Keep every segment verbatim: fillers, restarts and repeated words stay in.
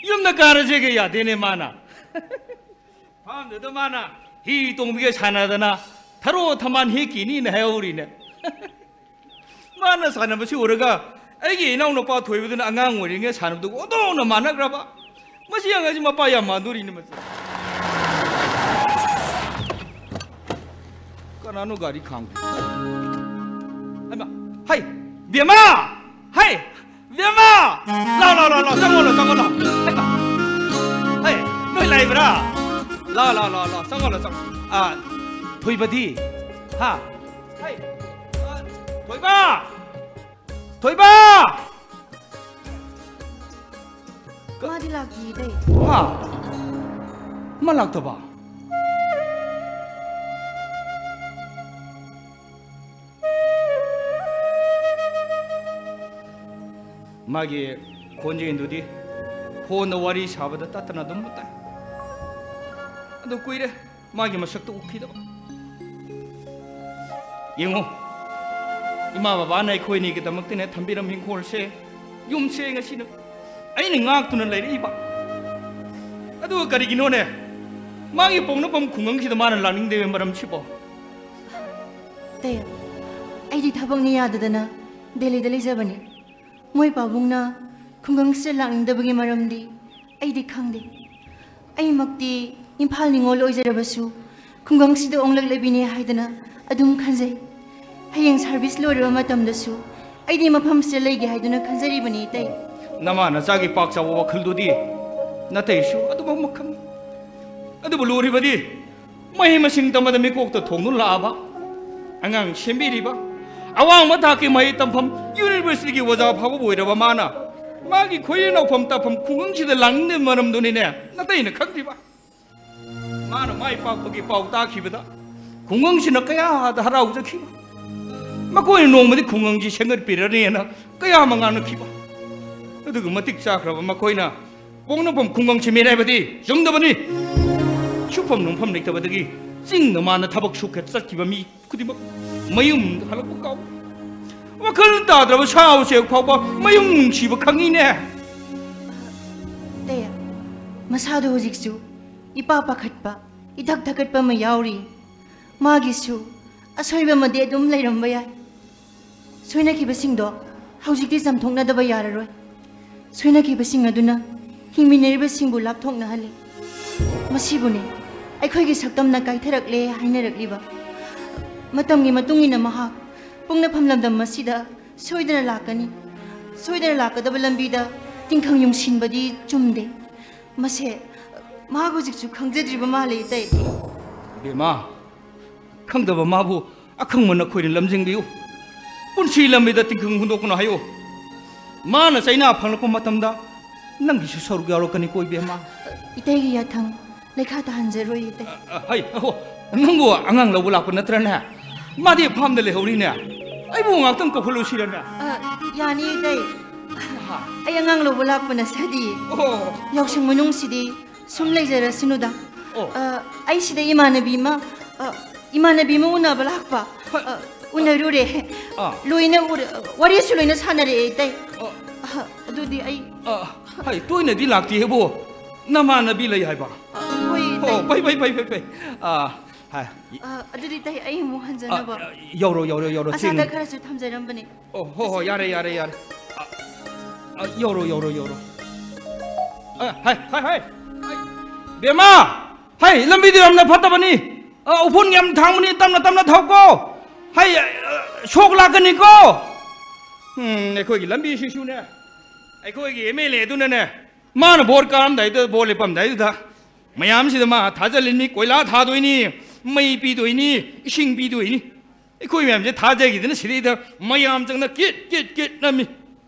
ꯌꯨꯝꯗ ꯀꯥꯔꯁꯦꯒ ꯌꯥꯗꯦꯅꯦ ꯃꯥꯅ꯫ ꯐꯥꯝꯗꯨꯗ ꯃꯥꯅ ꯍꯤ ꯇꯣꯡꯕꯤꯒ ꯁꯥꯟꯅꯗꯅ ꯊꯔꯣ ꯊꯝꯕꯥꯜ ꯍꯦꯛꯈꯤꯅꯤꯅ ꯍꯥꯏꯍꯧꯔꯤꯅꯦ꯫ ꯃꯥꯅ ꯁꯥꯟꯅꯕꯁꯤ ꯎꯔꯒ ꯑꯩꯒꯤ ꯏꯅꯥꯎꯅꯨꯄꯥ ꯊꯣꯏꯕꯗꯨꯅ ꯑꯉꯥꯡ ꯑꯣꯏꯔꯤꯉꯩ ꯁꯥꯟꯅꯕꯗꯨꯒ ꯑꯣꯟꯊꯣꯛꯅ ꯃꯥꯟꯅꯈ꯭ꯔꯕ꯫ ꯃꯁꯤ ꯑꯉꯥꯡꯁꯤ ꯃꯄꯥ ꯌꯥꯝ ꯃꯥꯟꯗꯣꯔꯤꯅꯦ ꯃꯁꯤ꯫ ꯀꯅꯥꯅꯣ ꯒꯥꯔꯤ ꯈꯥꯝꯒꯦ? ꯍꯩꯃꯥ! ꯍꯩ! ꯕꯦꯝꯃ! ꯍꯩ! ꯕꯦꯝꯃ! ꯂꯥꯎ, ꯂꯥꯎ, ꯂꯥꯎ, ꯂꯥꯎ, ꯆꯪꯉꯣ, ꯂꯥꯎ, ꯆꯪꯉꯣ, ꯂꯥꯎ꯫ ꯍꯩꯃꯥ! ꯍꯩ! ꯅꯣꯏ ꯂꯥꯛꯏꯕ꯭ꯔꯥ? ꯂꯥꯎ, ꯂꯥꯎ, ꯂꯥꯎ, ꯂꯥꯎ, ꯆꯪꯉꯣ, ꯂꯥꯎ, ꯆꯪꯉꯣ꯫ ꯑꯥ, ꯊꯣꯏꯕꯗꯤ? ꯍꯥ? ꯍꯩ! ꯑꯥ, ꯊꯣꯏꯕ! ꯊꯣꯏꯕ! ꯃꯥꯗꯤ ꯂꯥꯛꯇꯤꯌꯦ, ꯏꯇꯩ꯫ ꯍꯥ? ꯃꯥ ꯂꯥꯛꯇꯕ? ꯃꯥꯒꯤ ꯈꯣꯟꯖꯦꯜꯗꯨꯗꯤ ꯐꯣꯟꯗ ꯋꯥꯔꯤ ꯁꯥꯕꯗ ꯇꯠꯇꯅ ꯑꯗꯨꯝ ꯇꯥꯏ꯫ ꯑꯗꯨ ꯀꯨꯏꯔꯦ ꯃꯥꯒꯤ ꯃꯁꯛꯇꯨ ꯎꯈꯤꯗꯕ꯫ ꯌꯦꯡꯉꯣ, ꯏꯃꯥ ꯕꯕꯥꯅ ꯑꯩꯈꯣꯏ ꯑꯅꯤꯒꯤꯗꯃꯛꯇꯅꯦ ꯊꯝꯕꯤꯔꯝꯕ ꯏꯪꯈꯣꯜꯁꯦ, ꯌꯨꯝꯁꯦ ꯉꯁꯤꯅ ꯑꯩꯅ ꯉꯥꯛꯇꯨꯅ ꯂꯩꯔꯛꯏꯕ꯫ ꯑꯗꯨꯒ ꯀꯔꯤꯒꯤꯅꯣꯅꯦ ꯃꯥꯒꯤ ꯄꯣꯛꯅꯐꯝ ꯈꯨꯡꯒꯪꯁꯤꯗ ꯃꯥꯅ ꯂꯥꯛꯅꯤꯡꯗꯦ ꯃꯔꯝꯁꯤꯕꯣ? ꯇꯦ, ꯑꯩꯗꯤ ꯊꯕꯛꯅ ꯌꯥꯗꯗꯅ ꯗꯦꯜꯂꯤꯗ ꯂꯩꯖꯕꯅꯤ꯫ ꯃꯣꯏ ꯄꯥꯕꯨꯡꯅ ꯈꯨꯡꯒꯪꯁꯤꯗ ꯂꯥꯛꯅꯤꯡꯗꯕꯒꯤ ꯃꯔꯝꯗꯤ ꯑꯩꯗꯤ ꯈꯪꯗꯦ꯫ ꯑꯩꯃꯛꯇꯤ ꯏꯝꯐꯥꯜ ꯅꯤꯉꯣꯜ ꯑꯣꯏꯖꯔꯕꯁꯨ ꯈꯨꯡꯒꯪꯁꯤꯗ ꯑꯣꯡꯂꯛꯂꯕꯤꯅꯦ ꯍꯥꯏꯗꯅ ꯑꯗꯨꯝ ꯈꯟꯖꯩ꯫ ꯍꯌꯦꯡ ꯁꯥꯔꯚꯤꯁ ꯂꯣꯏꯔꯕ ꯃꯇꯝꯗꯁꯨ ꯑꯩꯗꯤ ꯃꯐꯝꯁꯤꯗ ꯂꯩꯒꯦ ꯍꯥꯏꯗꯨꯅ ꯈꯟꯖꯔꯤꯕꯅꯤ, ꯏꯇꯩ꯫ ꯅꯃꯥ ꯅꯆꯥꯒꯤ ꯄꯥꯛ ꯆꯥꯎꯕ ꯋꯥꯈꯜꯗꯨꯗꯤ ꯅꯇꯩꯁꯨ ꯑꯗꯨꯃꯛꯃꯛ ꯈꯪꯏ꯫ ꯑꯗꯨꯕꯨ ꯂꯨꯔꯤꯕꯗꯤ ꯃꯍꯩ ꯃꯁꯤꯡ ꯇꯝꯕꯗ ꯃꯤꯀꯣꯛꯇ ꯊꯣꯡꯗꯨꯅ ꯂꯥꯛꯑꯕ, ꯑꯉꯥꯡ ꯁꯦꯝꯕꯤꯔꯤꯕ, ꯑꯋꯥꯡꯕ ꯊꯥꯛꯀꯤ ꯃꯍꯩ ꯇꯝꯐꯝ ꯌꯨꯅꯤꯚꯔꯁꯤꯇꯤꯒꯤ ꯑꯣꯖꯥ ꯐꯥꯎꯕ ꯑꯣꯏꯔꯕ ꯃꯥꯅ ꯃꯥꯒꯤ ꯈꯣꯏꯔꯤ ꯅꯧꯐꯝ ꯇꯥꯐꯝ ꯈꯨꯡꯒꯪꯁꯤꯗ ꯂꯥꯛꯅꯤꯡꯗꯕ ꯃꯔꯝꯗꯨꯅꯤꯅꯦ ꯅꯇꯩꯅ ꯈꯪꯗ꯭ꯔꯤꯕ꯫ ꯃꯥꯅ ꯃꯥꯏ ꯄꯥꯛꯄꯒꯤ ꯄꯥꯎ ꯇꯥꯈꯤꯕꯗ ꯈꯨꯡꯒꯪꯁꯤꯅ ꯀꯌꯥꯗ ꯍꯔꯥꯎꯖꯈꯤꯕ꯫ ꯃꯈꯣꯏꯅ ꯅꯣꯡꯃꯗꯤ ꯈꯨꯡꯒꯪꯁꯤ ꯁꯦꯝꯒꯠꯄꯤꯔꯅꯤꯅ ꯀꯌꯥ ꯑꯃ ꯉꯥꯡꯅꯈꯤꯕ꯫ ꯑꯗꯨꯒ ꯃꯇꯤꯛ ꯆꯥꯈ꯭ꯔꯕ ꯃꯈꯣꯏꯅ ꯄꯣꯛꯅꯐꯝ ꯈꯨꯡꯒꯪꯁꯤ ꯃꯤꯔꯥꯏꯕꯗꯤ ꯆꯨꯝꯗꯕꯅꯤ꯫ ꯁꯨꯐꯝ ꯅꯣꯝꯐꯝ ꯂꯩꯇꯕꯗꯒꯤ ꯆꯤꯡꯗ ꯃꯥꯅ ꯊꯕꯛ ꯁꯨꯈ ꯆꯠꯈꯤꯕ ꯃꯤ ꯈꯨꯗꯤꯡꯃꯛ ꯃꯌꯨꯝꯗ ꯍꯜꯂꯛꯄ ꯀꯥꯎ꯫ ꯋꯥꯈꯜ ꯇꯥꯗ꯭ꯔꯕ ꯁꯥ ꯎꯆꯦꯛ ꯐꯥꯎꯕ ꯃꯌꯨꯝ ꯅꯨꯡꯁꯤꯕ ꯈꯪꯉꯤꯅꯦ꯫ ꯃꯁꯥꯗꯣ ꯍꯧꯖꯤꯛꯁꯨ ꯏꯄꯥ ꯄꯥꯈꯠꯄ, ꯏꯊꯛ ꯊꯀꯠꯄ ꯑꯃ ꯌꯥꯎꯔꯤ꯫ ꯃꯥꯒꯤꯁꯨ ꯑꯁꯣꯏꯕ ꯑꯃꯗꯤ ꯑꯗꯨꯝ ꯂꯩꯔꯝꯕ ꯌꯥꯏ꯫ ꯁꯣꯏꯅꯈꯤꯕꯁꯤꯡꯗꯣ ꯍꯧꯖꯤꯛꯇꯤ ꯆꯥꯝꯊꯣꯛꯅꯗꯕ ꯌꯥꯔꯔꯣꯏ꯫ ꯁꯣꯏꯅꯈꯤꯕꯁꯤꯡ ꯑꯗꯨꯅ ꯍꯤꯡꯃꯤꯟꯅꯔꯤꯕꯁꯤꯡꯕꯨ ꯂꯥꯞꯊꯣꯛꯅꯍꯜꯂꯤ꯫ ꯃꯁꯤꯕꯨꯅꯤ ꯑꯩꯈꯣꯏꯒꯤ ꯁꯛꯇꯝꯅ ꯀꯥꯏꯊꯔꯛꯂꯦ ꯍꯥꯏꯅꯔꯛꯂꯤꯕ꯫ ꯃꯇꯝꯒꯤ ꯃꯇꯨꯡ ꯏꯟꯅ ꯃꯍꯥꯛ ꯄꯣꯛꯅꯐꯝ ꯂꯝꯗꯝ ꯑꯁꯤꯗ ꯁꯣꯏꯗꯅ ꯂꯥꯛꯀꯅꯤ꯫ ꯁꯣꯏꯗꯅ ꯂꯥꯛꯀꯗꯕ ꯂꯝꯕꯤꯗ ꯇꯤꯡꯈꯪ ꯌꯨꯡꯁꯤꯟꯕꯗꯤ ꯆꯨꯝꯗꯦ꯫ ꯃꯁꯦ ꯃꯍꯥꯛ ꯍꯧꯖꯤꯛꯁꯨ ꯈꯪꯖꯗ꯭ꯔꯤꯕ ꯃꯥꯜꯂꯦ, ꯏꯇꯩ꯫ ꯏꯕꯦꯝꯃ, ꯈꯪꯗꯕ ꯃꯥꯕꯨ ꯑꯈꯪꯕ ꯅꯈꯣꯏꯅ ꯂꯝꯖꯤꯡꯕꯤꯌꯨ꯫ ꯄꯨꯟꯁꯤ ꯂꯝꯕꯤꯗ ꯇꯤꯡꯈꯪ ꯍꯨꯟꯗꯣꯛꯀꯅꯨ ꯍꯥꯏꯌꯨ꯫ ꯃꯥꯅ ꯆꯩꯅꯥ ꯐꯪꯂꯛꯄ ꯃꯇꯝꯗ ꯅꯪꯒꯤꯁꯨ ꯁꯔꯨꯛ ꯌꯥꯎꯔꯛꯀꯅꯤꯀꯣ, ꯏꯕꯦꯝꯃ꯫ ꯏꯇꯩꯒꯤ ꯌꯥꯊꯪ ꯂꯩꯈꯥ ꯇꯥꯍꯟꯖꯔꯣꯏ, ꯏꯇꯩ꯫ ꯑ, ꯑ, ꯍꯩ, ꯑꯍꯣ, ꯅꯪꯕꯨ ꯑꯉꯥꯡ ꯂꯧꯕ ꯂꯥꯛꯄ ꯅꯠꯇ꯭ꯔꯅꯦ? ꯃꯥꯗꯤ ꯐꯥꯝꯗ ꯂꯩꯍꯧꯔꯤꯅꯦ꯫ ꯑꯩꯕꯨ ꯉꯥꯛꯇꯪ ꯀꯧꯈꯠꯂꯨꯁꯤꯔꯅꯦ? ꯑ, ꯌꯥꯅꯤ, ꯏꯇꯩ꯫ ꯑꯍꯥ꯫ ꯑꯩ ꯑꯉꯥꯡ ꯂꯧꯕ ꯂꯥꯛꯄ ꯅꯠꯆꯗꯤꯌꯦ꯫ ꯑꯣ꯫ ꯌꯥꯎꯁꯪ ꯃꯅꯨꯡꯁꯤꯗꯤ ꯁꯨꯝ ꯂꯩꯖꯔꯁꯤꯅꯨꯗ꯫ ꯑꯣ꯫ ꯑ, ꯑꯩ ꯁꯤꯗ ꯏꯃꯥꯟꯅꯕꯤ ꯑꯃ, ꯑ, ꯏꯃꯥꯟꯅꯕꯤ ꯑꯃ ꯎꯅꯕ ꯂꯥꯛꯄ꯫ ꯍ-, ꯑ, ꯎꯅꯔꯨꯔꯦ꯫ ꯑꯥ꯫ ꯂꯣꯏꯅ ꯎꯔꯦ, ꯋꯥꯔꯤꯁꯨ ꯂꯣꯏꯅ ꯁꯥꯟꯅꯔꯛꯑꯦ, ꯏꯇꯩ꯫ ꯑꯣ꯫ ꯑ, ꯑꯗꯨꯗꯤ ꯑꯩ ꯑ, ꯍꯩ, ꯇꯣꯏꯅꯗꯤ ꯂꯥꯛꯇꯦ ꯍꯦꯕꯣ꯫ ꯅꯃꯥꯟꯅꯕꯤ ꯂꯩ ꯍꯥꯏꯕ? ꯑ, ꯍꯣꯏ, ꯏꯇꯩ꯫ ꯑꯣ, ꯐꯩ, ꯐꯩ, ꯐꯩ, ꯐꯩ, ꯐꯩ꯫ ꯑ, ꯍꯥꯏ꯫ ꯑ, ꯑꯗꯨꯗꯤ, ꯏꯇꯩ, ꯑꯩ ꯑꯃꯨꯛ ꯑ, ꯍꯟꯖꯅꯕ꯫ ꯑ, ꯌꯧꯔꯣ, ꯌꯧꯔꯣ, ꯌꯧꯔꯣ, ꯑꯆꯥꯗ ꯊꯦꯡꯉꯦ꯫ ꯈꯔꯁꯨ ꯊꯝꯖꯔꯝꯕꯅꯦ꯫ ꯑꯣ, ꯍꯣ, ꯍꯣ, ꯌꯥꯔꯦ, ꯌꯥꯔꯦ, ꯌꯥꯔꯦ꯫ ꯑ, ꯑ, ꯌꯧꯔꯣ, ꯌꯧꯔꯣ, ꯌꯧꯔꯣ꯫ ꯑ, ꯍꯥꯏ, ꯍꯥꯏ, ꯍꯥꯏ꯫ ꯍꯥꯏ꯫ ꯕꯦꯝꯃ! ꯍꯥꯏ, ꯂꯝꯕꯤꯗꯨ ꯌꯥꯝꯅ ꯐꯠꯇꯕꯅꯤ꯫ ꯑ, ꯎꯐꯨꯟ ꯌꯥꯝ ꯊꯥꯡꯕꯅꯤ, ꯇꯞꯅ, ꯇꯞꯅ ꯊꯧꯀꯣ꯫ ꯍꯥꯏ, ꯑ, ꯁꯣꯛ ꯂꯥꯛꯀꯅꯤꯀꯣ꯫ ꯎꯝ, ꯑꯩꯈꯣꯏꯒꯤ ꯂꯝꯕꯤꯁꯤꯁꯨꯅꯦ, ꯑꯩꯈꯣꯏꯒꯤ MLA ꯑꯗꯨꯅꯅꯦ, ꯃꯥꯅ ꯚꯣꯠ ꯀꯥꯔꯝꯗꯥꯏꯗꯨꯗ, ꯚꯣꯠ ꯂꯦꯞꯄꯝꯗꯥꯏꯗꯨꯗ, ꯃꯌꯥꯝꯁꯤꯗ ꯃꯥ ꯊꯥꯖꯜꯂꯤꯅꯤ, ꯀꯣꯏꯂꯥ ꯊꯥꯗꯣꯏꯅꯤ, ꯃꯩ ꯄꯤꯗꯣꯏꯅꯤ, ꯏꯁꯤꯡ ꯄꯤꯗꯣꯏꯅꯤ꯫ ꯑꯩꯈꯣꯏ ꯃꯌꯥꯝꯁꯦ ꯊꯥꯖꯈꯤꯗꯅ ꯁꯤꯗꯩꯗ ꯃꯌꯥꯝ ꯆꯪꯅ ꯀꯤꯠ, ꯀꯤꯠ, ꯀꯤꯠ ꯅꯝꯃꯤ꯫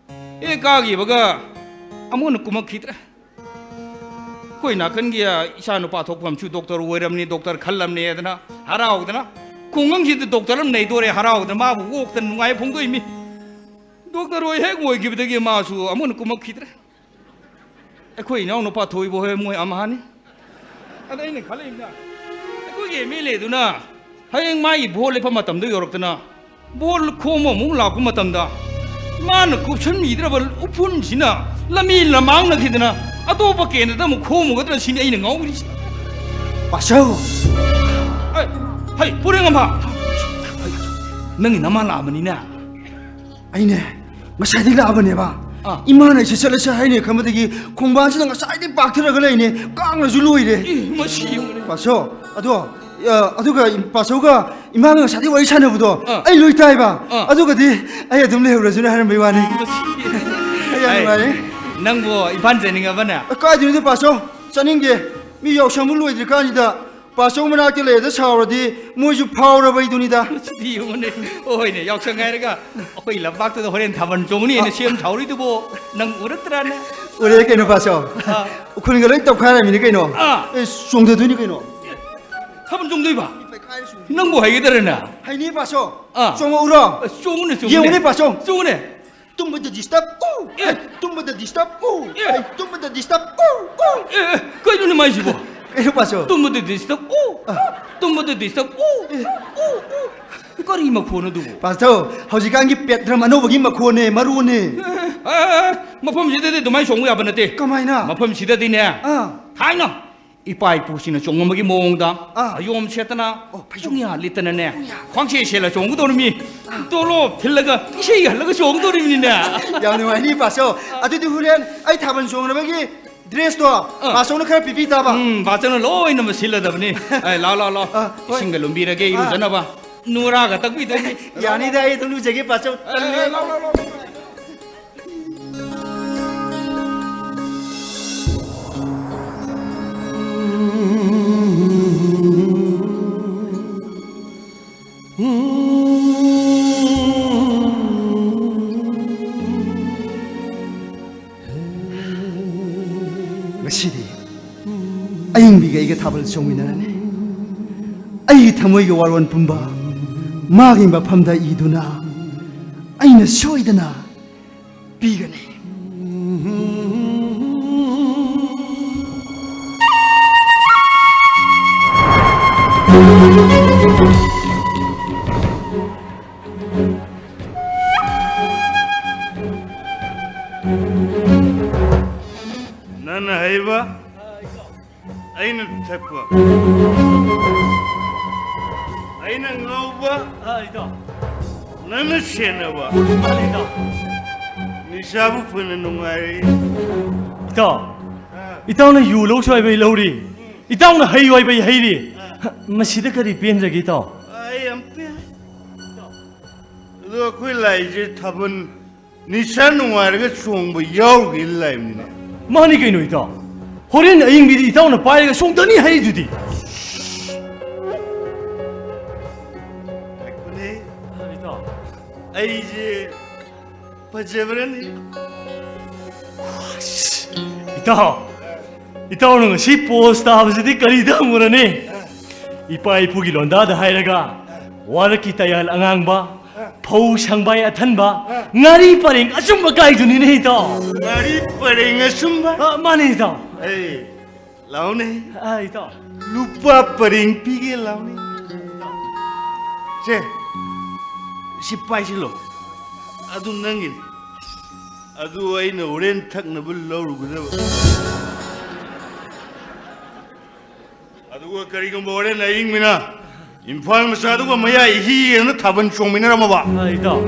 ꯍꯦꯛ ꯀꯥꯈꯤꯕꯒ ꯑꯃꯨꯛ ꯍꯟꯅ ꯀꯨꯝꯃꯛꯈꯤꯗ꯭ꯔꯦ꯫ ꯑꯩꯈꯣꯏ ꯅꯥꯀꯟꯒꯤ, ꯑ, ꯏꯆꯥ ꯅꯨꯄꯥ ꯊꯣꯛꯄ ꯑꯃꯁꯨ ꯗꯣꯛꯇꯔ ꯑꯣꯏꯔꯝꯅꯤ, ꯗꯣꯛꯇꯔ ꯈꯜꯂꯝꯅꯦꯗꯅ ꯍꯔꯥꯎꯗꯅ, ꯈꯨꯡꯒꯪꯁꯤꯗ ꯗꯣꯛꯇꯔ ꯑꯃ ꯅꯩꯗꯣꯔꯦ ꯍꯔꯥꯎꯗꯅ, ꯃꯥꯕꯨ ꯑꯣꯛꯇꯅ ꯅꯨꯡꯉꯥꯏ ꯐꯣꯡꯗꯣꯛꯏꯃꯤ꯫ ꯗꯣꯛꯇꯔ ꯑꯣꯏ ꯍꯦꯛ ꯑꯣꯏꯈꯤꯕꯗꯒꯤ ꯃꯥꯁꯨ ꯑꯃꯨꯛ ꯍꯟꯅ ꯀꯨꯝꯃꯛꯈꯤꯗ꯭ꯔꯦ꯫ ꯑꯩꯈꯣꯏ ꯏꯅꯥꯎ ꯅꯨꯄꯥ ꯊꯣꯏꯕ ꯍꯣꯏ ꯃꯣꯏ ꯑꯝꯍꯥꯅꯤ꯫ ꯑꯗ ꯑꯩꯅ ꯈꯜꯂꯤꯕꯅ, ꯑꯩꯈꯣꯏꯒꯤ MLA ꯗꯨꯅ ꯍꯌꯦꯡ ꯃꯥꯒꯤ ꯚꯣꯠ ꯂꯦꯞꯄ ꯃꯇꯝꯗ ꯌꯧꯔꯛꯇꯅ, ꯚꯣꯠ ꯈꯣꯝꯕ ꯑꯃꯨꯛ ꯂꯥꯛꯄ ꯃꯇꯝꯗ, ꯃꯥꯅ ꯀꯨꯞꯁꯟꯕꯤꯗ꯭ꯔꯕ ꯎꯐꯨꯟꯁꯤꯅ ꯂꯝꯕꯤ ꯂꯃꯥꯡꯅꯈꯤꯗꯅ, ꯑꯇꯣꯞꯄ ꯀꯦꯟꯗ꯭ꯔꯗ ꯑꯃꯨꯛ ꯈꯣꯝꯃꯨꯒꯗ꯭ꯔꯥ ꯁꯤꯅꯤ ꯑꯩꯅ ꯉꯥꯎꯔꯤꯁꯦ꯫ ꯄꯥꯁꯧ! ꯑꯩ, ꯍꯩ, ꯄꯨꯔꯦꯟ ꯉꯝꯐꯥ! ꯅꯪꯒꯤ ꯅꯃꯥ ꯂꯥꯛꯑꯕꯅꯤꯅꯦ꯫ ꯑꯩꯅꯦ, ꯉꯁꯥꯏꯗꯒꯤ ꯂꯥꯛꯑꯕꯅꯦꯕ꯫ ꯑꯥ꯫ ꯏꯃꯥꯅ ꯑꯩꯁꯦ ꯆꯠꯂꯁꯦ ꯍꯥꯏꯅꯦ ꯈꯟꯕꯗꯒꯤ ꯈꯣꯡꯕꯥꯟꯁꯤꯗ ꯉꯁꯥꯏꯗꯩ ꯄꯥꯛꯊꯔꯒ ꯂꯩꯅꯦ꯫ ꯀꯥꯡꯅꯁꯨ ꯂꯣꯏꯔꯦ꯫ ꯏ, ꯃꯁꯤ ꯌꯦꯡꯉꯨꯅꯦ꯫ ꯄꯥꯁꯧ, ꯑꯗꯣ, ꯑ, ꯑꯗꯨꯒ ꯄꯥꯁꯧꯒ ꯏꯃꯥꯒ ꯉꯁꯥꯏꯗꯩ ꯋꯥꯔꯤ ꯁꯥꯟꯅꯕꯗꯣ ꯑꯥ꯫ ꯑꯩ ꯂꯣꯏ ꯇꯥꯏꯕ꯫ ꯑꯥ꯫ ꯑꯗꯨꯒꯗꯤ ꯑꯩ ꯑꯗꯨꯝ ꯂꯩꯍꯧꯔꯁꯤꯅ ꯍꯥꯏꯔꯝꯕꯩ ꯋꯥꯅꯤ꯫ ꯃꯁꯤ ꯑꯩ ꯌꯥꯝ ꯑꯩ, ꯅꯨꯡꯉꯥꯏꯔꯦ꯫ ꯅꯪꯕꯨ ꯏꯝꯐꯥꯜ ꯆꯠꯅꯤꯡꯉꯕꯅꯦ? ꯑ, ꯀꯥꯏꯗꯩꯅꯣꯗ ꯄꯥꯁꯧ? ꯆꯠꯅꯤꯡꯗꯦ꯫ ꯃꯤ ꯌꯥꯎꯁꯪꯕꯨ ꯂꯣꯏꯗ꯭ꯔꯤꯀꯥꯟꯁꯤꯗ ꯄꯥꯁꯧ ꯃꯅꯥꯛꯇ ꯂꯩꯔꯗ ꯁꯥꯎꯔꯗꯤ ꯃꯣꯏꯁꯨ ꯐꯥꯎꯔꯕꯩꯗꯨꯅꯤꯗ꯫ ꯁꯤꯗꯤ ꯌꯦꯡꯉꯨꯅꯦ꯫ ꯍꯣꯏꯅꯦ, ꯌꯥꯎꯁꯪ ꯍꯥꯏꯔꯒ ꯑꯩꯈꯣꯏ ꯂꯝꯄꯥꯛꯇꯨꯗ ꯍꯣꯔꯦꯟ ꯊꯥꯕꯜ ꯆꯣꯡꯅꯤ ꯍꯥꯏꯅ ꯑꯥ꯫ ꯁꯦꯝ ꯁꯥꯍꯧꯔꯤꯗꯨꯕꯣ ꯅꯪ ꯎꯔꯛꯇ꯭ꯔꯥꯅꯦ? ꯎꯔꯦ ꯀꯩꯅꯣ ꯄꯥꯁꯧ꯫ ꯑꯥ꯫ ꯎꯈ꯭ꯔꯨꯜꯒ ꯂꯣꯏ ꯇꯧꯈꯥꯏꯔꯝꯃꯤꯅꯤ ꯀꯩꯅꯣ꯫ ꯑꯥ꯫ ꯑꯦ, ꯆꯣꯡꯊꯗꯣꯏꯅꯤ ꯀꯩꯅꯣ꯫ ꯊꯥꯕꯜ ꯆꯣꯡꯗꯣꯏꯕ? ꯅꯪꯕꯨ ꯍꯩꯒꯗ꯭ꯔꯅꯦ? ꯍꯩꯅꯤ ꯄꯥꯁꯧ꯫ ꯑꯥ꯫ ꯆꯣꯡꯉꯛꯎꯔꯣ? ꯑꯁ, ꯆꯣꯡꯉꯨꯅꯦ, ꯆꯣꯡꯉꯨꯅꯦ꯫ ꯌꯦꯡꯉꯨꯅꯦ ꯄꯥꯁꯧ꯫ ꯆꯣꯡꯉꯨꯅꯦ꯫ ꯇꯨꯝꯕꯗ disturb꯫ ꯎ! ꯑꯦ! ꯑꯩ ꯇꯨꯝꯕꯗ disturb꯫ ꯎ! ꯑꯦ! ꯑꯩ ꯇꯨꯝꯕꯗ disturb꯫ ꯎ! ꯎ! ꯑꯦ, ꯑꯦ, ꯀꯩꯅꯣꯅꯦ ꯃꯥꯏꯁꯤꯕꯣ? ꯀꯩꯅꯣ ꯄꯥꯁꯧ? ꯇꯨꯝꯕꯗ disturb꯫ ꯎ! ꯑꯥ꯫ ꯇꯨꯝꯕꯗ disturb꯫ ꯎ! ꯑꯦ! ꯎ! ꯎ! ꯀꯔꯤ ꯃꯈꯣꯟꯅꯣ ꯑꯗꯨꯕꯨ? ꯄꯥꯁꯧ, ꯍꯧꯖꯤꯛꯀꯥꯟꯒꯤ pet drum ꯑꯅꯧꯕꯒꯤ ꯃꯈꯣꯟꯅꯦ, ꯃꯔꯨꯅꯦ꯫ ꯑꯦ, ꯑꯦ, ꯑꯦ, ꯃꯐꯝꯁꯤꯗꯗꯤ ꯑꯗꯨꯃꯥꯏꯅ ꯆꯣꯡꯕ ꯌꯥꯕ ꯅꯠꯇꯦ꯫ ꯀꯃꯥꯏꯅ? ꯃꯐꯝꯁꯤꯗꯗꯤꯅꯦ, ꯑꯥ꯫ ꯊꯥꯏꯅ ꯏꯄꯥ ꯏꯄꯨꯁꯤꯡꯅ ꯆꯣꯡꯉꯝꯕꯒꯤ ꯃꯑꯣꯡꯗ ꯑꯥ꯫ ꯐꯩꯖꯣꯝ ꯁꯦꯠꯇꯅ, ꯑꯣ, ꯐꯩꯖꯣꯝ꯫ ꯄꯨꯡꯌꯥ ꯂꯤꯠꯇꯅꯅꯦ, ꯄꯨꯡꯌꯥ꯫ ꯈ꯭ꯋꯥꯡꯁꯦ ꯁꯦꯠꯂ ꯆꯣꯡꯒꯗꯧꯔꯤꯃꯤ꯫ ꯑꯥ꯫ ꯇꯣꯂꯣꯞ ꯊꯤꯜꯂꯒ ꯏꯁꯩ ꯍꯜꯂꯒ ꯆꯣꯡꯒꯗꯧꯔꯤꯃꯤꯅꯤꯅꯦ꯫ ꯌꯥꯝ ꯅꯨꯡꯉꯥꯏꯅꯤ ꯄꯥꯁꯧ꯫ ꯑꯗꯨꯗꯤ ꯍꯣꯔꯦꯟ ꯑꯩ ꯊꯥꯕꯜ ꯆꯣꯡꯅꯕꯒꯤ dress ꯇꯣ ꯑꯥ꯫ ꯄꯥꯁꯧꯅ ꯈꯔ ꯄꯤꯕꯤ ꯇꯥꯕ꯫ ꯎꯝ, ꯄꯥꯁꯧꯅ ꯂꯣꯏꯅꯃꯛ ꯁꯤꯜꯂꯗꯕꯅꯤ꯫ ꯑꯦ, ꯂꯥꯎ, ꯂꯥꯎ, ꯂꯥꯎ꯫ ꯑꯥ, ꯍꯣꯏ꯫ ꯏꯁꯤꯡꯒ ꯂꯨꯝꯕꯤꯔꯒꯦ ꯑꯥ꯫ ꯏꯔꯨꯖꯅꯕ꯫ ꯅꯨꯔꯥꯒ ꯇꯛꯄꯤꯗꯣꯏꯅꯤ꯫ ꯌꯥꯅꯤꯗ, ꯑꯩ ꯑꯗꯨꯝ ꯂꯨꯖꯒꯦ ꯄꯥꯁꯧ꯫ ꯑꯦ, ꯂꯥꯎ, ꯂꯥꯎ, ꯂꯥꯎ, ꯂꯥꯎ꯫ ꯉꯁꯤꯗꯤ ꯑꯌꯤꯡꯕꯤꯒ ꯑꯩꯒ ꯊꯥꯕꯜ ꯆꯣꯡꯃꯤꯟꯅꯔꯅꯤ꯫ ꯑꯩꯒꯤ ꯊꯃꯣꯏꯒꯤ ꯋꯥꯔꯣꯜ ꯄꯨꯝꯕ ꯃꯥꯒꯤ ꯃꯐꯝꯗ ꯏꯗꯨꯅ ꯑꯩꯅ ꯁꯣꯏꯗꯅ ꯄꯤꯒꯅꯤ꯫ ꯍꯩꯕ, ꯑꯩꯅ ꯊꯛꯄ, ꯑꯩꯅ ꯉꯥꯎꯕ, ꯑꯥ, ꯏꯇꯥꯎ꯫ ꯅꯪꯅ ꯁꯦꯟꯅꯕ꯫ ꯃꯥꯅꯤ, ꯏꯇꯥꯎ꯫ ꯅꯤꯁꯥꯕꯨ ꯐꯅ ꯅꯨꯡꯉꯥꯏꯔꯤ꯫ ꯏꯇꯥꯎ, ꯑꯥ꯫ ꯏꯇꯥꯎꯅ ꯌꯨ ꯂꯧꯁꯨ ꯍꯥꯏꯕ ꯑꯩ ꯂꯧꯔꯤ, ꯏꯇꯥꯎꯅ ꯍꯩ ꯍꯥꯏꯕ ꯑꯩ ꯍꯩꯔꯤ꯫ ꯑꯥ꯫ ꯃꯁꯤꯗ ꯀꯔꯤ ꯄꯦꯟꯗ꯭ꯔꯒꯦ, ꯏꯇꯥꯎ? ꯑꯩ ꯌꯥꯝ ꯄꯦꯜꯂꯦ꯫ ꯑꯗꯣ ꯑꯩꯈꯣꯏ ꯂꯥꯛꯏꯁꯦ ꯊꯥꯕꯜ ꯅꯤꯁꯥ ꯅꯨꯡꯉꯥꯏꯔꯒ ꯆꯣꯡꯕ ꯌꯥꯎꯔꯨꯒꯦꯅ ꯂꯥꯛꯏꯕꯅꯤꯅꯦ꯫ ꯃꯥꯅꯤ ꯀꯩꯅꯣ, ꯏꯇꯥꯎ꯫ ꯍꯣꯔꯦꯟ ꯑꯌꯤꯡꯕꯤꯗꯤ ꯏꯇꯥꯎꯅ ꯄꯥꯏꯔꯒ ꯆꯣꯡꯊꯅꯤ ꯍꯥꯏꯔꯤꯗꯨꯗꯤ꯫ ꯉꯥꯏꯈꯣꯅꯦ꯫ ꯏꯇꯥꯎ꯫ ꯑꯩꯁꯦ ꯐꯖꯕ꯭ꯔꯅꯦ? ꯏꯇꯥꯎ, ꯏꯇꯥꯎꯅ ꯉꯁꯤ ꯄꯣꯁ ꯇꯥꯕꯁꯤꯗꯤ ꯀꯔꯤꯗ ꯍꯪꯉꯨꯔꯅꯤ? ꯏꯄꯥ ꯏꯄꯨꯒꯤ ꯂꯣꯟꯗꯥꯗ ꯍꯥꯏꯔꯒ, ꯋꯥꯔꯛꯀꯤ ꯇꯌꯥꯜ ꯑꯉꯥꯡꯕ, ꯐꯧ ꯁꯪꯕꯥꯏ ꯑꯊꯟꯕ, ꯉꯥꯔꯤ ꯄꯔꯦꯡ ꯑꯆꯨꯝꯕ ꯀꯥꯏꯗꯨꯅꯤꯅꯦ, ꯏꯇꯥꯎ꯫ ꯉꯥꯔꯤ ꯄꯔꯦꯡ ꯑꯆꯨꯝꯕ? ꯑ, ꯃꯥꯅꯦ, ꯏꯇꯥꯎ꯫ ꯑꯩ ꯂꯥꯎꯅꯦ꯫ ꯑ, ꯏꯇꯥꯎ꯫ ꯂꯨꯄꯥ ꯄꯔꯦꯡ ꯄꯤꯒꯦ, ꯂꯥꯎꯅꯦ꯫ ꯁꯦ, ꯁꯤ ꯄꯥꯏꯁꯤꯜꯂꯣ꯫ ꯑꯗꯨ ꯅꯪꯒꯤꯅꯤ꯫ ꯑꯗꯨ ꯑꯩꯅ ꯍꯣꯔꯦꯟ ꯊꯛꯅꯕ ꯂꯧꯔꯨꯒꯗꯕ꯫ ꯑꯗꯨꯒ ꯀꯔꯤꯒꯨꯝꯕ ꯍꯣꯔꯦꯟ ꯑꯍꯤꯡ ꯃꯤꯅ ꯏꯝꯐꯥꯜ ꯃꯆꯥꯗꯨꯒ ꯃꯌꯥꯏ ꯏꯍꯤ ꯍꯦꯟꯅ ꯊꯥꯕꯜ ꯆꯣꯡꯃꯤꯟꯅꯔꯝꯃꯕ, ꯑ, ꯏꯇꯥꯎ꯫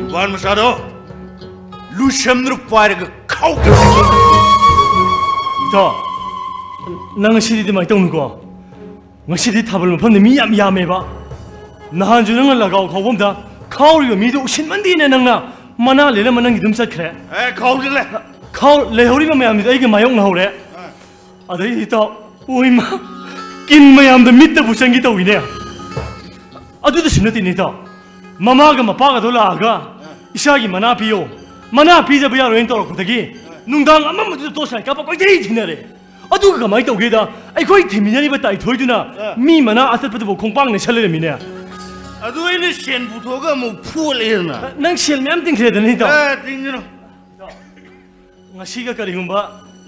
ꯏꯝꯐꯥꯜ ꯃꯆꯥꯗꯣ ꯂꯨꯁꯝꯗꯨꯅ ꯄꯥꯏꯔꯒ ꯈꯥꯎꯈ꯭ꯔꯦ꯫ ꯏꯇꯥꯎ, ꯅꯪ ꯉꯁꯤꯗꯤ ꯑꯗꯨꯃꯥꯏꯅ ꯇꯧꯅꯨꯀꯣ꯫ ꯉꯁꯤꯗꯤ ꯊꯥꯕꯜ ꯃꯐꯝꯗ ꯃꯤ ꯌꯥꯝ ꯌꯥꯝꯃꯦꯕ꯫ ꯅꯍꯥꯟꯁꯨ ꯅꯪꯅ ꯂꯒꯥꯎ ꯈꯥꯎꯐꯝꯗ ꯈꯥꯎꯔꯤꯕ ꯃꯤꯗꯣ ꯎꯁꯤꯟꯃꯟꯗꯦꯅ ꯅꯪꯅ ꯃꯅꯥ ꯂꯦꯜꯂꯝꯃ ꯅꯪꯒꯤ ꯑꯗꯨꯝ ꯆꯠꯈ꯭ꯔꯦ꯫ ꯑꯦ, ꯈꯥꯎꯗ꯭ꯔꯤꯂꯦ꯫ ꯈꯥꯎ-, ꯂꯩꯍꯧꯔꯤꯕ ꯃꯌꯥꯝꯗꯨꯗꯤ ꯑꯩꯒ ꯃꯥꯌꯣꯛꯅꯍꯧꯔꯦ꯫ ꯑꯗꯩ ꯏꯇꯥꯎ, ꯑꯣꯏꯃ, ꯀꯤꯟ ꯃꯌꯥꯝꯗꯣ ꯃꯤꯠꯇꯕꯨ ꯆꯪꯒꯦ ꯇꯧꯋꯤꯅꯦ꯫ ꯑꯗꯨꯗꯁꯨ ꯅꯠꯇꯦꯅꯦ ꯏꯇꯥꯎ, ꯃꯃꯥꯒ ꯃꯄꯥꯒꯗꯣ ꯂꯥꯛꯑꯒ, "ꯏꯆꯥꯒꯤ ꯃꯅꯥ ꯄꯤꯌꯣ, ꯃꯅꯥ ꯄꯤꯗꯕ ꯌꯥꯔꯣꯏꯅ" ꯇꯧꯔꯛꯄꯗꯒꯤ, ꯅꯨꯡꯗꯥꯡ ꯑꯃꯝꯕꯗꯨꯗ ꯇꯣꯔꯆ ꯂꯥꯏꯠ ꯀꯥꯞꯄ ꯀꯣꯏꯊꯤ ꯊꯤꯅꯔꯦ꯫ ꯑꯗꯨꯒ ꯀꯃꯥꯏꯅ ꯇꯧꯒꯦꯗ, ꯑꯩꯈꯣꯏ ꯊꯤꯃꯤꯟꯅꯔꯤꯕ ꯇꯥꯏꯊꯣꯏꯗꯨꯅ ꯑ꯫ ꯃꯤ ꯃꯅꯥ ꯑꯇꯠꯄꯗꯨꯕꯨ ꯈꯣꯡꯄꯥꯛꯅ ꯁꯠ ꯂꯩꯔꯝꯃꯤꯅꯦ꯫ ꯑꯗꯨ ꯑꯩꯅ ꯁꯦꯟ ꯄꯨꯊꯣꯛꯑꯒ ꯑꯃꯨꯛ ꯐꯨꯠꯂꯦꯗꯅ꯫ ꯅꯪ ꯁꯦꯟ ꯃꯌꯥꯝ ꯇꯤꯡꯈ꯭ꯔꯦꯗꯅ, ꯏꯇꯥꯎ꯫ ꯑ, ꯇꯤꯡꯒꯅꯨ꯫ ꯉꯁꯤꯒ ꯀꯔꯤꯒꯨꯝꯕ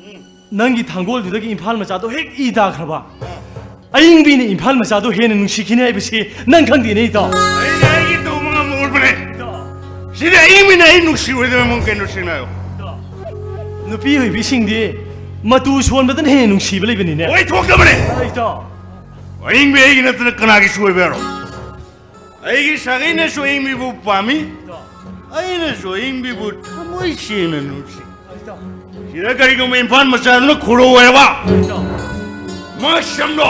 ꯎꯝ꯫ ꯅꯪꯒꯤ ꯊꯥꯡꯒꯣꯜꯗꯨꯗꯒꯤ ꯏꯝꯐꯥꯜ ꯃꯆꯥꯗꯣ ꯍꯦꯛ ꯏ ꯇꯥꯈ꯭ꯔꯕ, ꯑ꯫ ꯑꯌꯤꯡꯕꯤꯅ ꯏꯝꯐꯥꯜ ꯃꯆꯥꯗꯣ ꯍꯦꯟꯅ ꯅꯨꯡꯁꯤꯈꯤꯅꯤ ꯍꯥꯏꯕꯁꯤ ꯅꯪ ꯈꯪꯗꯦꯅꯦ, ꯏꯇꯥꯎ꯫ ꯑꯩꯅ ꯑꯩꯒꯤ ꯇꯧꯕ ꯉꯝꯃꯣꯏꯕꯅꯦ꯫ ꯏꯇꯥꯎ꯫ ꯁꯤꯗꯤ ꯑꯌꯤꯡꯕꯤꯅ ꯑꯩ ꯅꯨꯡꯁꯤꯔꯣꯏꯗꯕ ꯃꯑꯣꯡ ꯀꯩꯅꯣ ꯁꯤꯡꯅ ꯍꯥꯏꯌꯣ꯫ ꯏꯇꯥꯎ꯫ ꯅꯨꯄꯤ ꯑꯣꯏꯕꯤꯁꯤꯡꯗꯤ ꯃꯇꯨ ꯁꯣꯟꯕꯗꯅ ꯍꯦꯟꯅ ꯅꯨꯡꯁꯤꯕ ꯂꯩꯕꯅꯤꯅꯦ꯫ ꯑꯣꯏꯊꯣꯛꯇꯕꯅꯦ꯫ ꯑꯩꯗꯣ ꯑꯍꯤꯡꯕꯤ ꯑꯩꯒꯤ ꯅꯠꯇꯅ ꯀꯅꯥꯒꯤꯁꯨ ꯑꯣꯏꯕ ꯌꯥꯔꯣꯏ꯫ ꯑꯩꯒꯤ ꯁꯥꯒꯩꯅꯁꯨ ꯑꯍꯤꯡꯕꯤꯕꯨ ꯄꯥꯝꯃꯤ꯫ ꯑꯩꯅꯁꯨ ꯑꯍꯤꯡꯕꯤꯕꯨ ꯊꯃꯣꯏ ꯁꯦꯡꯅ ꯅꯨꯡꯁꯤ꯫ ꯁꯤꯗ ꯀꯔꯤꯒꯨꯝꯕ ꯏꯝꯐꯥꯜ ꯃꯆꯥꯗꯨꯅ ꯈꯨꯔꯧ ꯍꯥꯏꯕ ꯃꯁꯝꯗꯣ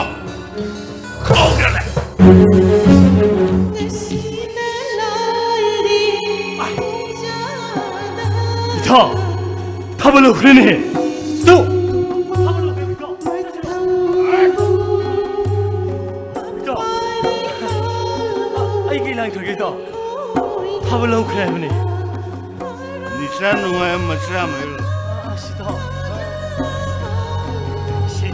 ꯈꯥꯎꯗꯅ ꯂꯩ꯫ ꯏꯊꯥ, ꯊꯥꯕꯜ ꯍꯧꯈ꯭ꯔꯦꯅꯦ꯫ ꯇꯨ꯫ ꯏꯇꯥꯎ, ꯑꯩ ꯀꯩ ꯂꯥꯡꯈ꯭ꯔꯒꯦ, ꯏꯇꯥꯎ? ꯊꯥꯕꯜ ꯍꯧꯈ꯭ꯔꯦ ꯍꯥꯏꯕꯅꯤ꯫ ꯅꯤꯁꯥ ꯅꯨꯡꯉꯥꯏ ꯃꯆꯥ ꯑꯃ ꯍꯦꯛ ꯑꯁ, ꯏꯇꯥꯎ꯫ ꯁꯤ꯫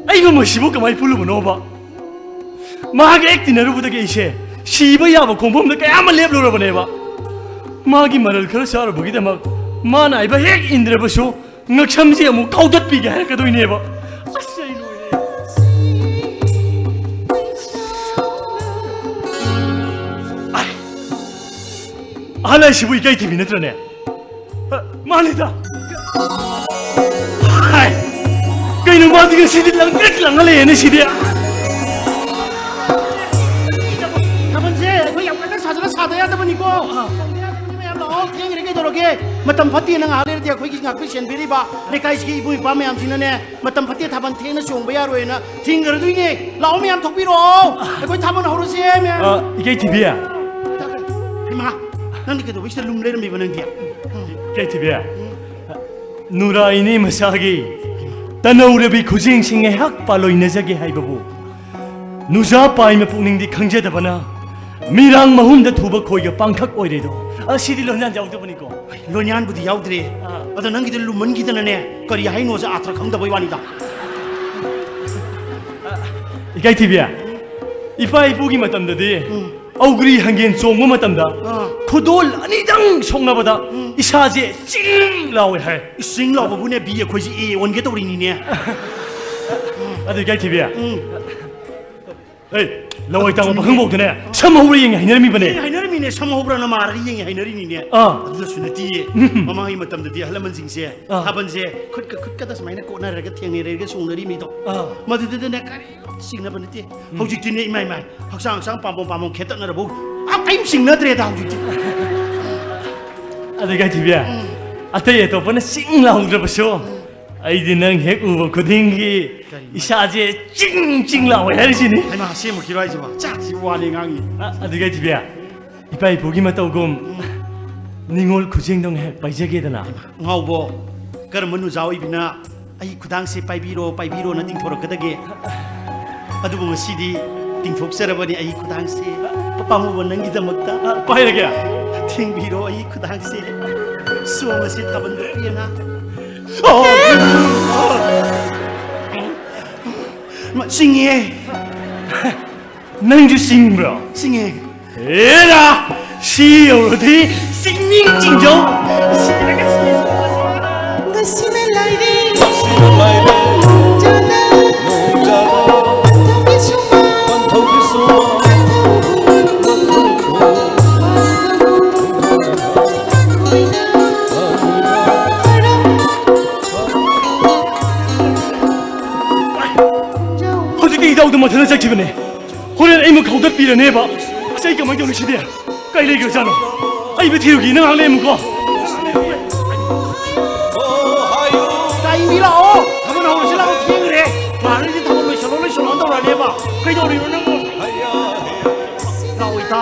ꯑꯩꯒ ꯃꯁꯤꯕꯨ ꯀꯃꯥꯏ ꯄꯨꯜꯂꯨꯕꯅꯣꯕ? ꯃꯍꯥꯛ ꯍꯦꯛ ꯇꯤꯟꯅꯔꯨꯕꯗꯒꯤ ꯑꯩꯁꯦ ꯁꯤꯕ ꯌꯥꯕ ꯈꯣꯡꯐꯝꯗ ꯀꯌꯥ ꯑꯃ ꯂꯦꯞꯂꯨꯔꯕꯅꯦꯕ꯫ ꯃꯥꯒꯤ ꯃꯔꯜ ꯈꯔ ꯆꯥꯔꯨꯕꯒꯤꯗꯃꯛ ꯃꯥꯅ ꯍꯥꯏꯕ ꯍꯦꯛ ꯏꯟꯗ꯭ꯔꯕꯁꯨ ꯉꯛꯁꯝꯁꯦ ꯑꯃꯨꯛ ꯀꯥꯎꯗꯠꯄꯤꯒꯦ ꯍꯥꯏꯔꯛꯀꯗꯣꯏꯅꯦꯕ꯫ ꯑꯁ, ꯑꯩ ꯂꯣꯏꯔꯦ꯫ ꯑꯥꯏ, ꯑꯍꯜ ꯍꯥꯏꯁꯤꯕꯨ ꯏꯀꯥꯏ ꯊꯤꯕꯤ ꯅꯠꯇ꯭ꯔꯅꯦ? ꯑ, ꯃꯥꯅꯤꯗ꯫ ꯍꯥꯏ, ꯀꯩꯅꯣ ꯃꯥꯗꯤ ꯉꯁꯤꯗꯤ ꯂꯪꯇ꯭ꯔꯤꯛ ꯂꯪꯉ ꯂꯩꯌꯦꯅꯦ ꯁꯤꯗꯤ꯫ ꯊꯥꯕꯜꯁꯦ ꯑꯩꯈꯣꯏ ꯌꯥꯝ ꯀꯟꯅ ꯁꯥꯖꯜꯂ ꯁꯥꯗ ꯌꯥꯗꯕꯅꯤꯀꯣ꯫ ꯆꯣꯡꯗ ꯌꯥꯗꯕꯅꯤ ꯃꯌꯥꯝ, ꯂꯥꯛꯑꯣ꯫ ꯊꯦꯡꯈ꯭ꯔꯦ ꯀꯩꯗꯧꯔꯒꯦ? ꯃꯇꯝ ꯐꯠꯇꯦꯅ ꯉꯥꯏꯍꯥꯛ ꯂꯩꯔꯗꯤ ꯑꯩꯈꯣꯏꯒꯤ ꯉꯥꯛꯄꯤ ꯁꯦꯟꯕꯤꯔꯤꯕ ꯂꯩꯀꯥꯏꯁꯤꯒꯤ ꯏꯕꯨꯡ ꯏꯄ꯭ꯋꯥ ꯃꯌꯥꯝꯁꯤꯅꯅꯦ, ꯃꯇꯝ ꯐꯠꯇꯦ, ꯊꯥꯕꯜ ꯊꯦꯡꯅ ꯆꯣꯡꯕ ꯌꯥꯔꯣꯏꯅ ꯊꯤꯡꯈ꯭ꯔꯗꯣꯏꯅꯦ꯫ ꯂꯥꯛꯑꯣ ꯃꯌꯥꯝ, ꯊꯣꯛꯄꯤꯔꯛꯑꯣ꯫ ꯑꯩꯈꯣꯏ ꯊꯥꯕꯜ ꯍꯧꯔꯁꯦ ꯃꯌꯥꯝ꯫ ꯑ, ꯏꯀꯥꯏ ꯊꯤꯕꯤ꯫ ꯍꯩꯃꯥ, ꯅꯪꯗꯤ ꯀꯩꯗꯧꯕꯩ ꯁꯤꯗ ꯂꯨꯝ ꯂꯩꯔꯝꯃꯤꯕ ꯅꯪꯗꯤ? ꯏꯀꯥꯏ ꯊꯤꯕꯤ꯫ ꯅꯨꯔꯥ ꯏꯅꯦ ꯃꯆꯥꯒꯤ ꯇꯅꯧꯔꯕꯤ ꯈꯨꯖꯦꯡꯁꯤ ꯉꯥꯏꯍꯥꯛ ꯄꯥꯂꯣꯏꯅꯖꯒꯦ ꯍꯥꯏꯕꯕꯨ, ꯅꯨꯖꯥ ꯄꯥꯏꯃ ꯄꯨꯛꯅꯤꯡꯗꯤ ꯈꯪꯖꯗꯕꯅ ꯃꯤꯔꯥꯡ ꯃꯍꯨꯝꯗ ꯊꯨꯕ ꯈꯣꯏꯒ ꯄꯥꯡꯈꯛ ꯑꯣꯏꯔꯦꯗꯣ꯫ ꯑꯁꯤꯗꯤ ꯂꯣꯟꯌꯥꯟ ꯌꯥꯎꯗꯕꯅꯤꯀꯣ꯫ ꯂꯣꯟꯌꯥꯟꯕꯨꯗꯤ ꯌꯥꯎꯗ꯭ꯔꯦ꯫ ꯑꯥ꯫ ꯑꯗꯣ ꯅꯪꯒꯤꯗꯣ ꯂꯨꯝꯃꯟꯈꯤꯗꯅꯅꯦ, ꯀꯔꯤ ꯍꯥꯏꯅꯣꯁꯦ ꯑꯥꯊ꯭ꯔ ꯈꯪꯗꯕꯩ ꯋꯥꯅꯤꯗ꯫ ꯏꯀꯥꯏ ꯊꯤꯕꯤ, ꯏꯄꯥ ꯏꯄꯨꯒꯤ ꯃꯇꯝꯗꯗꯤ ꯎꯝ꯫ ꯑꯧꯒ꯭ꯔꯤ ꯍꯪꯒꯦꯟ ꯆꯣꯡꯕ ꯃꯇꯝꯗ ꯑꯥ꯫ ꯈꯨꯗꯣꯜ ꯑꯅꯤꯗꯪ ꯁꯣꯛꯅꯕꯗ ꯎꯝ꯫ ꯏꯁꯥꯁꯦ ꯆꯤꯡ ꯂꯥꯎꯋꯦ ꯍꯥꯏ꯫ ꯏꯁ, ꯆꯤꯡ ꯂꯥꯎꯕꯕꯨꯅꯦ ꯕꯤ ꯑꯩꯈꯣꯏꯁꯦ ꯑꯦ ꯑꯣꯟꯒꯦ ꯇꯧꯔꯤꯅꯤꯅꯦ꯫ ꯑꯗꯨ ꯏꯀꯥꯏ ꯊꯤꯕꯤ, ꯎꯝ꯫ ꯑꯦ, ꯂꯋꯥꯏ ꯇꯥꯡꯕ ꯄꯥꯈꯪꯐꯧꯗꯅꯦ ꯁꯝ ꯍꯧꯕ꯭ꯔꯥ ꯌꯦꯡꯉꯦ ꯍꯥꯏꯅꯔꯝꯃꯤꯕꯅꯦ꯫ ꯌꯦꯡꯉꯦ ꯍꯥꯏꯅꯔꯝꯃꯤꯅꯦ, ꯁꯝ ꯍꯧꯕ꯭ꯔꯥꯅ ꯃꯥꯔꯒ ꯌꯦꯡꯉꯦ ꯍꯥꯏꯅꯔꯤꯅꯤꯅꯦ꯫ ꯑꯥ꯫ ꯑꯗꯨꯗꯁꯨ ꯅꯠꯇꯤꯌꯦ꯫ ꯎꯝ꯫ ꯃꯃꯥꯡꯒꯤ ꯃꯇꯝꯗꯗꯤ ꯑꯍꯜ ꯂꯃꯟꯁꯤꯡꯁꯦ ꯑꯥ꯫ ꯊꯥꯕꯜꯁꯦ ꯈꯨꯠꯀ ꯈꯨꯠꯀꯗ ꯁꯨꯃꯥꯏꯅ ꯀꯣꯠꯅꯔꯒ ꯊꯦꯡꯅꯔꯒ ꯆꯣꯡꯅꯔꯤꯃꯤꯗꯣ꯫ ꯑꯥ꯫ ꯃꯗꯨꯗꯗꯅꯦ ꯀꯔꯤ ꯆꯤꯡꯅꯕ ꯅꯠꯇꯦ꯫ ꯎꯝ꯫ ꯍꯧꯖꯤꯛꯇꯤꯅꯦ ꯏꯃꯥ ꯏꯃꯥ, ꯍꯛꯆꯥꯡ ꯍꯛꯆꯥꯡ ꯄꯥꯝꯕꯣꯝ ꯄꯥꯝꯕꯣꯝ ꯈꯦꯠꯇꯠꯅꯔꯕꯧ ꯑꯥ ꯀꯔꯤꯝ ꯆꯤꯡꯅꯗ꯭ꯔꯦꯗ ꯍꯧꯖꯤꯛꯇꯤ꯫ ꯑꯗꯨ ꯏꯀꯥꯏꯊꯤꯕꯤ, ꯎꯝ꯫ ꯑꯇꯩ ꯑꯇꯣꯞꯄꯅ ꯆꯤꯡ ꯂꯥꯎꯗ꯭ꯔꯕꯁꯨ, ꯎꯝ꯫ ꯑꯩꯗꯤ ꯅꯪ ꯍꯦꯛ ꯎꯕ ꯈꯨꯗꯤꯡꯒꯤ ꯀꯔꯤꯅꯣ? ꯏꯁꯥꯁꯦ ꯆꯤꯡ ꯆꯤꯡ ꯂꯥꯎꯋꯦ ꯍꯥꯏꯔꯤꯁꯤꯅꯤ꯫ ꯍꯩꯃꯥ, ꯑꯁꯦꯡꯕꯒꯤꯔꯣ ꯍꯥꯏꯁꯤꯕꯣ? ꯆꯥ, ꯁꯤꯕꯨ ꯋꯥꯅꯤ ꯉꯥꯡꯉꯤ꯫ ꯑ, ꯑꯗꯨ ꯏꯀꯥꯏꯊꯤꯕꯤ, ꯏꯄꯥ ꯏꯄꯨꯒꯤ ꯃꯇꯧꯒꯨꯝ ꯎꯝ꯫ ꯅꯤꯉꯣꯜ ꯈꯨꯖꯦꯡꯗꯧꯅ ꯍꯦꯛ ꯄꯥꯏꯖꯒꯦꯗꯅ꯫ ꯉꯥꯎꯕꯣ, ꯀꯔꯝꯕ ꯅꯨꯖꯥ ꯑꯣꯏꯕꯤꯅ ꯑꯩ ꯈꯨꯗꯥꯡꯁꯦ ꯄꯥꯏꯕꯤꯔꯣ, ꯄꯥꯏꯕꯤꯔꯣꯅ ꯇꯤꯡꯊꯣꯔꯛꯀꯗꯒꯦ? ꯑꯗꯨꯕꯨ ꯉꯁꯤꯗꯤ ꯇꯤꯡꯊꯣꯛꯆꯔꯕꯅꯤ ꯑꯩ ꯈꯨꯗꯥꯡꯁꯦ꯫ ꯄꯥꯝꯃꯨꯕ ꯅꯪꯒꯤꯗꯃꯛꯇ꯫ ꯑ, ꯄꯥꯏꯔꯒꯦ? ꯊꯦꯡꯕꯤꯔꯣ ꯑꯩ ꯈꯨꯗꯥꯡꯁꯦ꯫ ꯁꯣꯝ ꯑꯁꯤ ꯊꯥꯕꯜꯗ ꯄꯦꯟꯅ꯫ ꯑꯣ! ꯃ-, ꯆꯤꯡꯉꯦ꯫ ꯅꯪꯁꯨ ꯆꯤꯡꯕ꯭ꯔꯣ? ꯆꯤꯡꯉꯦ꯫ ꯑꯦꯔꯥ! ꯁꯤ ꯌꯧꯔꯗꯤ ꯆꯤꯡꯅꯤꯡ ꯆꯤꯡꯖꯧ꯫ ꯁꯤꯔꯒ ꯁꯤ-, ꯉꯁꯤꯅ ꯂꯥꯏꯔꯦ꯫ ꯉꯁꯤꯅ ꯂꯥꯏꯔꯦ꯫ ꯅꯣꯡꯖꯥꯗ꯫ ꯅꯣꯡꯖꯥꯗ꯫ ꯄꯟꯊꯧꯒꯤ ꯁꯨꯃꯥꯡ꯫ ꯄꯟꯊꯧꯒꯤ ꯁꯨꯃꯥꯡ꯫ ꯍꯧꯖꯤꯛꯇꯤ ꯏꯇꯥꯎꯗꯨ ꯃꯊꯟꯇ ꯆꯠꯈꯤꯕꯅꯦ꯫ ꯍꯣꯔꯦꯟ ꯑꯩꯃꯨꯛ ꯍꯧꯒꯠꯄꯤꯔꯅꯦꯕ꯫ ꯑꯁ, ꯑꯩ ꯀꯃꯥꯏꯅ ꯇꯧꯅꯤ ꯁꯤꯗꯤ? ꯀꯩ ꯂꯩꯈ꯭ꯔꯖꯥꯠꯅꯣ? ꯑꯩ ꯃꯤꯠ ꯊꯤꯔꯨꯒꯦ, ꯅꯪ ꯉꯥꯏꯍꯥꯛ ꯂꯩꯔꯝꯃꯨꯀꯣ꯫ ꯇꯥꯏꯕꯤ ꯂꯥꯛꯑꯣ꯫ ꯊꯥꯕꯜ ꯍꯧꯔꯁꯤ ꯂꯥꯛꯑꯣ, ꯊꯦꯡꯈ꯭ꯔꯦ꯫ ꯃꯥꯔꯅꯤꯗꯤ ꯊꯥꯕꯜ ꯂꯣꯏꯁꯜꯂꯣ, ꯂꯣꯏꯁꯜꯂꯣ ꯇꯧꯔꯛꯑꯅꯦꯕ꯫ ꯀꯩꯗꯧꯔꯤꯅꯣ ꯅꯪꯕꯨ? ꯂꯥꯛꯑꯣ ꯏꯇꯥ꯫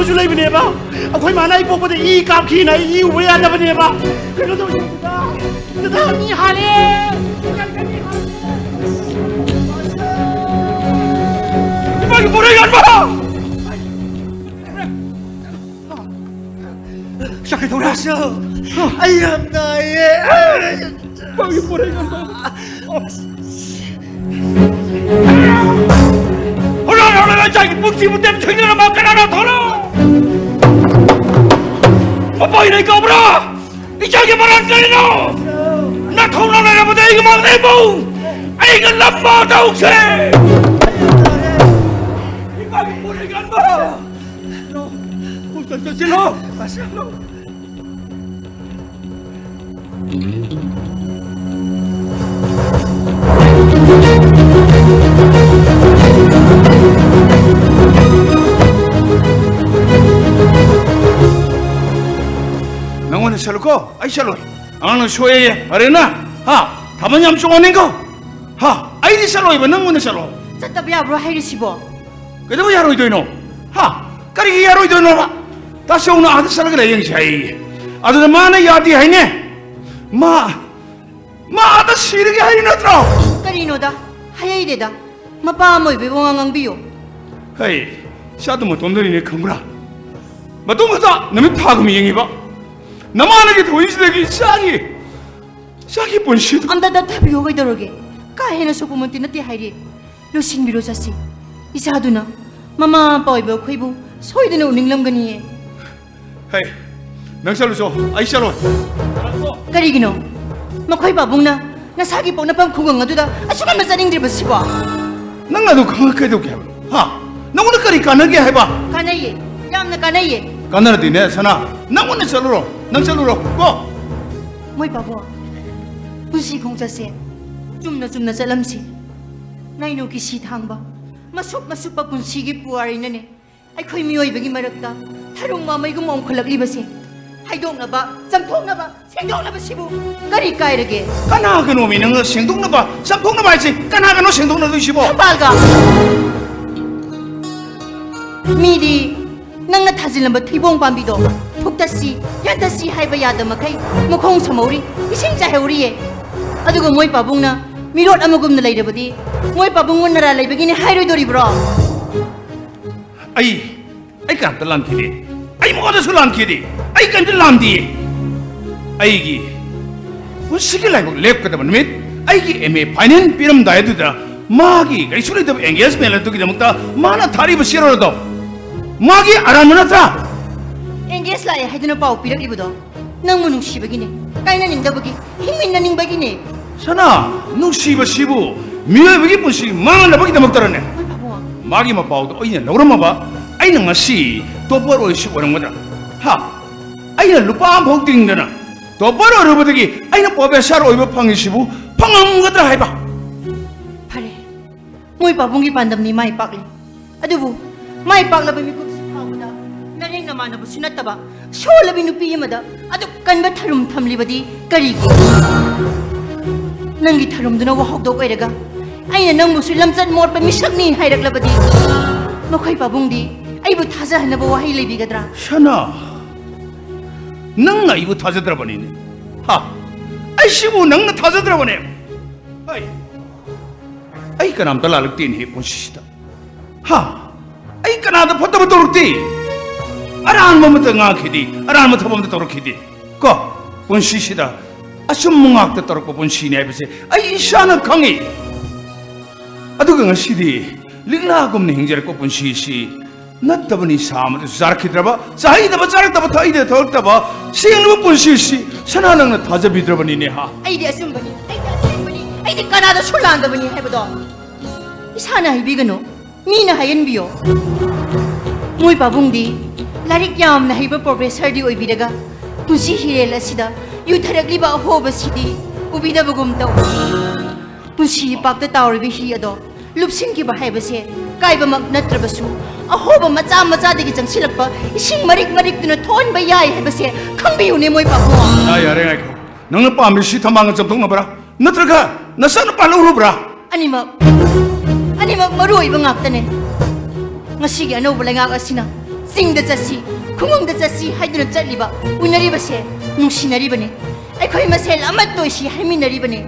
ꯁꯨ ꯂꯩꯕꯅꯦꯕ꯫ ꯑꯩꯈꯣꯏ ꯃꯥꯅ ꯑꯩ ꯄꯣꯛꯄꯗ ꯏ ꯀꯥꯞꯈꯤꯅ ꯑꯩ ꯏ ꯎꯕ ꯌꯥꯗꯕꯅꯦꯕ꯫ ꯀꯩꯅꯣ ꯇꯧꯁꯤ꯫ ꯗꯗꯥ, ꯗꯗꯥ, ꯃꯤ ꯍꯥꯜꯂꯦ꯫ ꯏꯃꯥꯒꯤ ꯄꯣꯔꯩ ꯌꯥꯟꯕ! ꯆꯠꯀꯦ ꯇꯧꯔꯦ꯫ ꯑꯩ ꯌꯥꯝ ꯅꯥꯏꯌꯦ꯫ ꯏꯃꯥꯒꯤ ꯄꯣꯔꯩ ꯌꯥꯟꯕ! ꯍꯣꯔꯥ, ꯍꯣꯔꯥ, ꯏꯆꯥꯒꯤ ꯄꯨꯟꯁꯤꯕꯨ ꯇꯦꯝꯊꯣꯏꯅꯔꯝꯕ ꯀꯅꯥꯅ ꯊꯣꯛꯂꯣ? ꯃꯄꯥꯏꯅ ꯀꯧꯕ꯭ꯔꯥ? ꯏꯆꯥꯒꯤ ꯃꯔꯥꯟ ꯀꯔꯤꯅꯣ? ꯅꯊꯧꯅ ꯂꯩꯔꯕꯗꯤ ꯑꯩꯒꯤ ꯃꯥꯡꯗ ꯏꯃꯨ! ꯑꯩꯒ ꯂꯝꯕꯥ ꯇꯧꯁꯦ! ꯏꯃꯥꯒꯤ ꯄꯣꯠ ꯂꯩꯒꯟꯕ! ꯆꯠꯁꯤꯜꯂꯣ! ꯅꯪꯉꯣꯟꯗ ꯆꯠꯂꯨꯀꯣ, ꯑꯩ ꯆꯠꯂꯣꯏ꯫ ꯑꯉꯥꯡꯅ ꯁꯣꯛꯑꯦ, ꯐꯔꯦꯅ? ꯍꯥ? ꯊꯥꯕꯜ ꯌꯥꯝ ꯆꯣꯡꯍꯟꯅꯤꯡꯀꯣ? ꯍꯥ? ꯑꯩꯗꯤ ꯆꯠꯂꯣꯏꯕ, ꯅꯪꯉꯣꯟꯗ ꯆꯠꯂꯣ꯫ ꯆꯠꯇꯕ ꯌꯥꯕ꯭ꯔꯣ ꯍꯥꯏꯔꯤꯁꯤꯕꯣ? ꯀꯩꯗꯧꯕ ꯌꯥꯔꯣꯏꯗꯣꯏꯅꯣ? ꯍꯥ? ꯀꯔꯤꯒꯤ ꯌꯥꯔꯣꯏꯗꯣꯏꯅꯣꯕ? ꯇꯥꯆꯧꯅ ꯑꯥꯗ ꯆꯠꯂꯒ ꯂꯥꯏꯌꯦꯡꯁꯦ ꯍꯥꯏꯌꯦ꯫ ꯑꯗꯨꯗ ꯃꯥꯅ ꯌꯥꯗꯦ ꯍꯥꯏꯅꯦ꯫ ꯃꯥ, ꯃꯥ ꯑꯥꯗ ꯁꯤꯔꯒꯦ ꯍꯥꯏꯔꯤ ꯅꯠꯇ꯭ꯔꯣ? ꯀꯔꯤꯅꯣꯗ? ꯍꯥꯏꯍꯩꯗꯦꯗ꯫ ꯃꯄꯥ ꯑꯃ ꯑꯣꯏꯕꯒꯤ ꯋꯥꯉꯥꯡ ꯉꯥꯡꯕꯤꯌꯨ꯫ ꯍꯩ, ꯏꯆꯥꯗꯨ ꯃꯇꯣꯝꯗꯅꯤꯅꯦ ꯈꯪꯕ꯭ꯔꯥ? ꯃꯇꯣꯝ ꯈꯛꯇ ꯅꯨꯃꯤꯠ ꯊꯥꯒꯨꯝ ꯌꯦꯡꯉꯤꯕ꯫ ꯅꯃꯥꯅꯒꯤ ꯊꯧꯔꯤꯁꯤꯗꯒꯤ ꯏꯆꯥꯒꯤ, ꯏꯆꯥꯒꯤ ꯄꯨꯟꯁꯤꯗꯨ ꯑꯝꯇ ꯇꯞꯊꯕꯤꯌꯨ ꯀꯩꯗꯧꯔꯒꯦ? ꯀꯥ ꯍꯦꯟꯅ ꯁꯣꯛꯄꯃꯛꯇꯤ ꯅꯠꯇꯦ ꯍꯥꯏꯔꯤ꯫ ꯂꯣꯏꯁꯤꯟꯕꯤꯔꯣ ꯆꯠꯁꯤ꯫ ꯏꯆꯥꯗꯨꯅ ꯃꯃꯥ ꯃꯄꯥ ꯑꯣꯏꯕ ꯑꯩꯈꯣꯏꯕꯨ ꯁꯣꯏꯗꯅ ꯎꯅꯤꯡꯂꯝꯒꯅꯤꯌꯦ꯫ ꯍꯩ, ꯅꯪ ꯆꯠꯂꯨꯆꯣ, ꯑꯩ ꯆꯠꯂꯣꯏ꯫ ꯀꯔꯤꯒꯤꯅꯣ? ꯃꯈꯣꯏ ꯄꯥꯕꯨꯡꯅ ꯅꯁꯥꯒꯤ ꯄꯣꯛꯅꯐꯝ ꯈꯨꯡꯒꯪ ꯑꯗꯨꯗ ꯑꯁꯨꯛ ꯌꯥꯝꯅ ꯆꯠꯅꯤꯡꯗ꯭ꯔꯤꯕꯁꯤꯕꯣ? ꯅꯪ ꯑꯗꯨ ꯈꯪꯉ ꯀꯩꯗꯧꯒꯦ ꯍꯥꯏꯕꯅꯣ? ꯍꯥ? ꯅꯪꯉꯣꯟꯗ ꯀꯔꯤ ꯀꯥꯟꯅꯒꯦ ꯍꯥꯏꯕ? ꯀꯥꯟꯅꯩꯌꯦ, ꯌꯥꯝꯅ ꯀꯥꯟꯅꯩꯌꯦ꯫ ꯀꯥꯟꯅꯔꯗꯤꯅꯦ, ꯁꯅꯥ, ꯅꯪꯉꯣꯟꯗ ꯆꯠꯂꯨꯔꯣ, ꯅꯪ ꯆꯠꯂꯨꯔꯣ, ꯀꯣ? ꯃꯣꯏ ꯄꯥꯕꯨꯡ, ꯄꯨꯟꯁꯤ ꯈꯣꯡꯆꯠꯁꯦ ꯆꯨꯝꯅ ꯆꯨꯝꯅ ꯆꯠꯂꯝꯁꯤ꯫ ꯅꯥꯏꯅꯣꯒꯤ ꯁꯤ ꯊꯥꯡꯕ, ꯃꯁꯨꯞ ꯃꯁꯨꯞꯄ ꯄꯨꯟꯁꯤꯒꯤ ꯄꯨꯋꯥꯔꯤꯅꯅꯦ ꯑꯩꯈꯣꯏ ꯃꯤꯑꯣꯏꯕꯒꯤ ꯃꯔꯛꯇ ꯊꯔꯨꯡ ꯃꯃꯩꯒꯨꯝ ꯑꯣꯟꯈꯠꯂꯛꯂꯤꯕꯁꯦ ꯍꯥꯏꯗꯣꯛꯅꯕ, ꯆꯥꯝꯊꯣꯛꯅꯕ, ꯁꯦꯡꯗꯣꯛꯅꯕꯁꯤꯕꯨ ꯀꯔꯤ ꯀꯥꯏꯔꯒꯦ? ꯀꯅꯥꯒꯅꯣꯃꯤ ꯅꯪꯅ ꯁꯦꯡꯗꯣꯛꯅꯕ, ꯆꯥꯝꯊꯣꯛꯅꯕ ꯍꯥꯏꯁꯦ? ꯀꯅꯥꯒꯅꯣ ꯁꯦꯡꯗꯣꯛꯅꯗꯣꯏꯁꯤꯕꯣ? ꯊꯝꯕꯥꯜꯒ꯫ ꯃꯤꯗꯤ ꯅꯪꯅ ꯊꯥꯖꯤꯜꯂꯝꯕ ꯊꯩꯕꯣꯡ ꯄꯥꯝꯕꯤꯗꯣ ꯐꯨꯛꯇꯠꯁꯤ, ꯌꯥꯟꯊꯠꯁꯤ ꯍꯥꯏꯕ ꯌꯥꯗ ꯃꯈꯩ ꯃꯈꯣꯡ ꯁꯝꯍꯧꯔꯤ, ꯏꯁꯤꯡ ꯆꯥꯏꯍꯧꯔꯤꯌꯦ꯫ ꯑꯗꯨꯒ ꯃꯣꯏ ꯄꯥꯕꯨꯡꯅ ꯃꯤꯔꯣꯠ ꯑꯃꯒꯨꯝꯅ ꯂꯩꯔꯕꯗꯤ ꯃꯣꯏ ꯄꯥꯕꯨꯡꯕꯨ ꯅꯔꯥ ꯂꯩꯕꯒꯤꯅꯤ ꯍꯥꯏꯔꯣꯏꯗꯣꯔꯤꯕ꯭ꯔꯣ? ꯑꯩ ꯑꯩ ꯀꯅꯥꯝꯇ ꯂꯥꯟꯈꯤꯗꯦ꯫ ꯑꯩ ꯃꯉꯣꯟꯗꯁꯨ ꯂꯥꯟꯈꯤꯗꯦ꯫ ꯑꯩ ꯀꯔꯤꯝꯇ ꯂꯥꯟꯗꯤꯌꯦ꯫ ꯑꯩꯒꯤ ꯄꯨꯟꯁꯤꯒꯤ ꯂꯥꯏꯕꯛ ꯂꯦꯞꯀꯗꯕ ꯅꯨꯃꯤꯠ, ꯑꯩꯒꯤ ꯑꯦꯝ ꯑꯦ ꯐꯥꯏꯅꯦꯜ ꯄꯤꯔꯝꯗꯥꯏ ꯑꯗꯨꯗ ꯃꯥꯒꯤ ꯀꯩꯁꯨ ꯂꯩꯇꯕ ꯑꯦꯡꯒꯦꯖꯃꯦꯟ ꯑꯗꯨꯒꯤꯗꯃꯛꯇ ꯃꯥꯅ ꯊꯥꯔꯤꯕ ꯁꯦꯔꯣꯜ ꯑꯗꯣ ꯃꯥꯒꯤ ꯑꯔꯥꯟꯕ ꯅꯠꯇ꯭ꯔꯥ? ꯑꯦꯡꯒꯦꯖ ꯂꯥꯛꯑꯦ ꯍꯥꯏꯗꯨꯅ ꯄꯥꯎ ꯄꯤꯔꯛꯂꯤꯕꯗꯣ ꯅꯪꯕꯨ ꯅꯨꯡꯁꯤꯕꯒꯤꯅꯦ, ꯀꯥꯏꯅꯅꯤꯡꯗꯕꯒꯤ, ꯍꯤꯡꯃꯤꯟꯅꯅꯤꯡꯕꯒꯤꯅꯦ꯫ ꯁꯅꯥ, ꯅꯨꯡꯁꯤꯕꯁꯤꯕꯨ ꯃꯤꯑꯣꯏꯕꯒꯤ ꯄꯨꯟꯁꯤ ꯃꯥꯡꯅꯕꯒꯤꯗꯃꯛꯇꯔꯅꯦ? ꯃꯣꯏ ꯄꯥꯕꯨꯡ, ꯃꯥꯒꯤ ꯃꯄꯥꯎꯗꯣ ꯑꯩꯅ ꯂꯧꯔꯝꯃꯕ ꯑꯩꯅ ꯉꯁꯤ ꯇꯣꯞꯄꯔ ꯑꯣꯏꯔꯤꯁꯤ ꯑꯣꯏꯔꯝꯒꯗ꯭ꯔꯥ? ꯍꯥ? ꯑꯩꯅ ꯂꯨꯄꯥ ꯑꯃꯐꯥꯎ ꯇꯤꯡꯗꯅ ꯇꯣꯞꯄꯔ ꯑꯣꯏꯔꯨꯕꯗꯒꯤ ꯑꯩꯅ ꯄ꯭ꯔꯣꯐꯦꯁꯔ ꯑꯣꯏꯕ ꯐꯪꯉꯤꯁꯤꯕꯨ ꯐꯪꯉꯝꯒꯗ꯭ꯔꯥ ꯍꯥꯏꯕ? ꯐꯔꯦ, ꯃꯣꯏ ꯄꯥꯕꯨꯡꯒꯤ ꯄꯥꯟꯗꯝꯅꯤ ꯃꯥꯏ ꯄꯥꯛꯂꯤ꯫ ꯑꯗꯨꯕꯨ ꯃꯥꯏ ꯄꯥꯛꯂꯕ ꯃꯤꯀꯨꯞꯁꯤ ꯐꯥꯎꯕꯗ ꯅꯔꯦꯡ ꯅꯃꯥꯟꯅꯕꯁꯨ ꯅꯠꯇꯕ ꯁꯣꯜꯂꯕꯤ ꯅꯨꯄꯤ ꯑꯃꯗ ꯑꯗꯨꯛ ꯀꯟꯕ ꯊꯔꯨꯝ ꯊꯝꯂꯤꯕꯗꯤ ꯀꯔꯤꯒꯤ? ꯅꯪꯒꯤ ꯊꯔꯨꯝꯗꯨꯅ ꯋꯥꯍꯧꯗꯣꯛ ꯑꯣꯏꯔꯒ ꯑꯩꯅ ꯅꯪꯕꯨꯁꯨ ꯂꯝꯆꯠ ꯃꯣꯠꯄ ꯃꯤꯁꯛꯅꯤ ꯍꯥꯏꯔꯛꯂꯕꯗꯤ ꯃꯈꯣꯏ ꯄꯥꯕꯨꯡꯗꯤ ꯑꯩꯕꯨ ꯊꯥꯖꯍꯟꯅꯕ ꯋꯥꯍꯩ ꯂꯩꯕꯤꯒꯗ꯭ꯔꯥ? ꯁꯅꯥ, ꯅꯪꯅ ꯑꯩꯕꯨ ꯊꯥꯖꯗ꯭ꯔꯕꯅꯤꯅꯦ꯫ ꯍꯥ? ꯑꯩꯁꯤꯕꯨ ꯅꯪꯅ ꯊꯥꯖꯗ꯭ꯔꯕꯅꯦ꯫ ꯑꯩ ꯑꯩ ꯀꯅꯥꯝꯇ ꯂꯥꯜꯂꯛꯇꯦꯅꯦ ꯄꯨꯟꯁꯤꯁꯤꯗ꯫ ꯍꯥ? ꯑꯩ ꯀꯅꯥꯗ ꯐꯠꯇꯕ ꯇꯧꯔꯛꯇꯦ꯫ ꯑꯔꯥꯟꯕ ꯑꯃꯠꯇ ꯉꯥꯡꯈꯤꯗꯦ, ꯑꯔꯥꯟꯕ ꯊꯕꯛ ꯑꯃꯠꯇ ꯇꯧꯔꯛꯈꯤꯗꯦ꯫ ꯀꯣ, ꯄꯨꯟꯁꯤꯁꯤꯗ ꯑꯆꯨꯝꯕ ꯉꯥꯛꯇ ꯇꯧꯔꯛꯄ ꯄꯨꯟꯁꯤꯅꯤ ꯍꯥꯏꯕꯁꯦ ꯑꯩ ꯏꯁꯥꯅ ꯈꯪꯉꯤ꯫ ꯑꯗꯨꯒ ꯉꯁꯤꯗꯤ ꯂꯤꯛꯂꯥꯒꯨꯝꯅ ꯍꯤꯡꯖꯔꯛꯄ ꯄꯨꯟꯁꯤꯁꯤ ꯅꯠꯇꯕ ꯅꯤꯁꯥ ꯑꯃꯗ ꯆꯥꯔꯛꯈꯤꯗ꯭ꯔꯕ, ꯆꯥꯍꯩꯗꯕ, ꯆꯥꯔꯛꯇꯕ, ꯊꯛꯍꯩꯗꯕ, ꯊꯛꯂꯛꯇꯕ ꯁꯦꯡꯂꯕ ꯄꯨꯟꯁꯤꯁꯤ ꯁꯅꯥ ꯅꯪꯅ ꯊꯥꯖꯕꯤꯗ꯭ꯔꯕꯅꯤꯅꯦ ꯍꯥ? ꯑꯩꯗꯤ ꯑꯆꯨꯝꯕꯅꯤ, ꯑꯩꯗꯤ ꯑꯁꯦꯡꯕꯅꯤ, ꯑꯩꯗꯤ ꯀꯅꯥꯗꯁꯨ ꯂꯥꯟꯗꯕꯅꯤ ꯍꯥꯏꯕꯗꯣ ꯏꯁꯥꯅ ꯍꯥꯏꯕꯤꯒꯅꯨ, ꯃꯤꯅ ꯍꯥꯏꯍꯟꯕꯤꯌꯣ꯫ ꯃꯣꯏ ꯄꯥꯕꯨꯡꯗꯤ ꯂꯥꯏꯔꯤꯛ ꯌꯥꯝꯅ ꯍꯩꯕ ꯄ꯭ꯔꯣꯐꯦꯁꯔꯗꯤ ꯑꯣꯏꯕꯤꯔꯒ ꯄꯨꯟꯁꯤ ꯍꯤꯔꯦꯜ ꯑꯁꯤꯗ ꯌꯨꯊꯔꯛꯂꯤꯕ ꯑꯍꯣꯕꯁꯤꯗꯤ ꯎꯕꯤꯗꯕꯒꯨꯝ ꯇꯧ꯫ ꯄꯨꯟꯁꯤ ꯏꯄꯥꯛꯇ ꯇꯥꯎꯔꯤꯕ ꯍꯤ ꯑꯗꯣ ꯂꯨꯞꯁꯤꯟꯈꯤꯕ ꯍꯥꯏꯕꯁꯦ ꯀꯥꯏꯕꯃꯛ ꯅꯠꯇ꯭ꯔꯕꯁꯨ ꯑꯍꯣꯕ ꯃꯆꯥ ꯃꯆꯥꯗꯒꯤ ꯆꯪꯁꯤꯜꯂꯛꯄ ꯏꯁꯤꯡ ꯃꯔꯤꯛ ꯃꯔꯤꯛꯇꯨꯅ ꯊꯣꯛꯍꯟꯕ ꯌꯥꯏ ꯍꯥꯏꯕꯁꯦ ꯈꯪꯕꯤꯌꯨꯅꯦ ꯃꯣꯏ ꯄꯥꯕꯨꯡ꯫ ꯌꯥ, ꯌꯥꯔꯦ, ꯉꯥꯏꯈꯣ꯫ ꯅꯪꯅ ꯄꯥꯝꯃꯤꯁꯤ ꯊꯝꯕꯥꯜꯒ ꯆꯝꯊꯣꯛꯅꯕ꯭ꯔꯥ? ꯅꯠꯇ꯭ꯔꯒ ꯅꯆꯥꯅꯨꯄꯥ ꯂꯧꯔꯨꯕ꯭ꯔꯥ? ꯑꯅꯤꯃꯛ, ꯑꯅꯤꯃꯛ ꯃꯔꯨ ꯑꯣꯏꯕ ꯉꯥꯛꯇꯅꯦ꯫ ꯉꯁꯤꯒꯤ ꯑꯅꯧꯕ ꯂꯩꯉꯥꯛ ꯑꯁꯤꯅ ꯆꯤꯡꯗ ꯆꯠꯁꯤ, ꯈꯨꯡꯒꯪꯗ ꯆꯠꯁꯤ ꯍꯥꯏꯗꯨꯅ ꯆꯠꯂꯤꯕ, ꯎꯅꯔꯤꯕꯁꯦ ꯅꯨꯡꯁꯤꯅꯔꯤꯕꯅꯤ꯫ ꯑꯩꯈꯣꯏ ꯃꯁꯦꯜ ꯑꯃꯠꯇ ꯑꯣꯏꯁꯤ ꯍꯥꯏꯃꯤꯟꯅꯔꯤꯕꯅꯤ꯫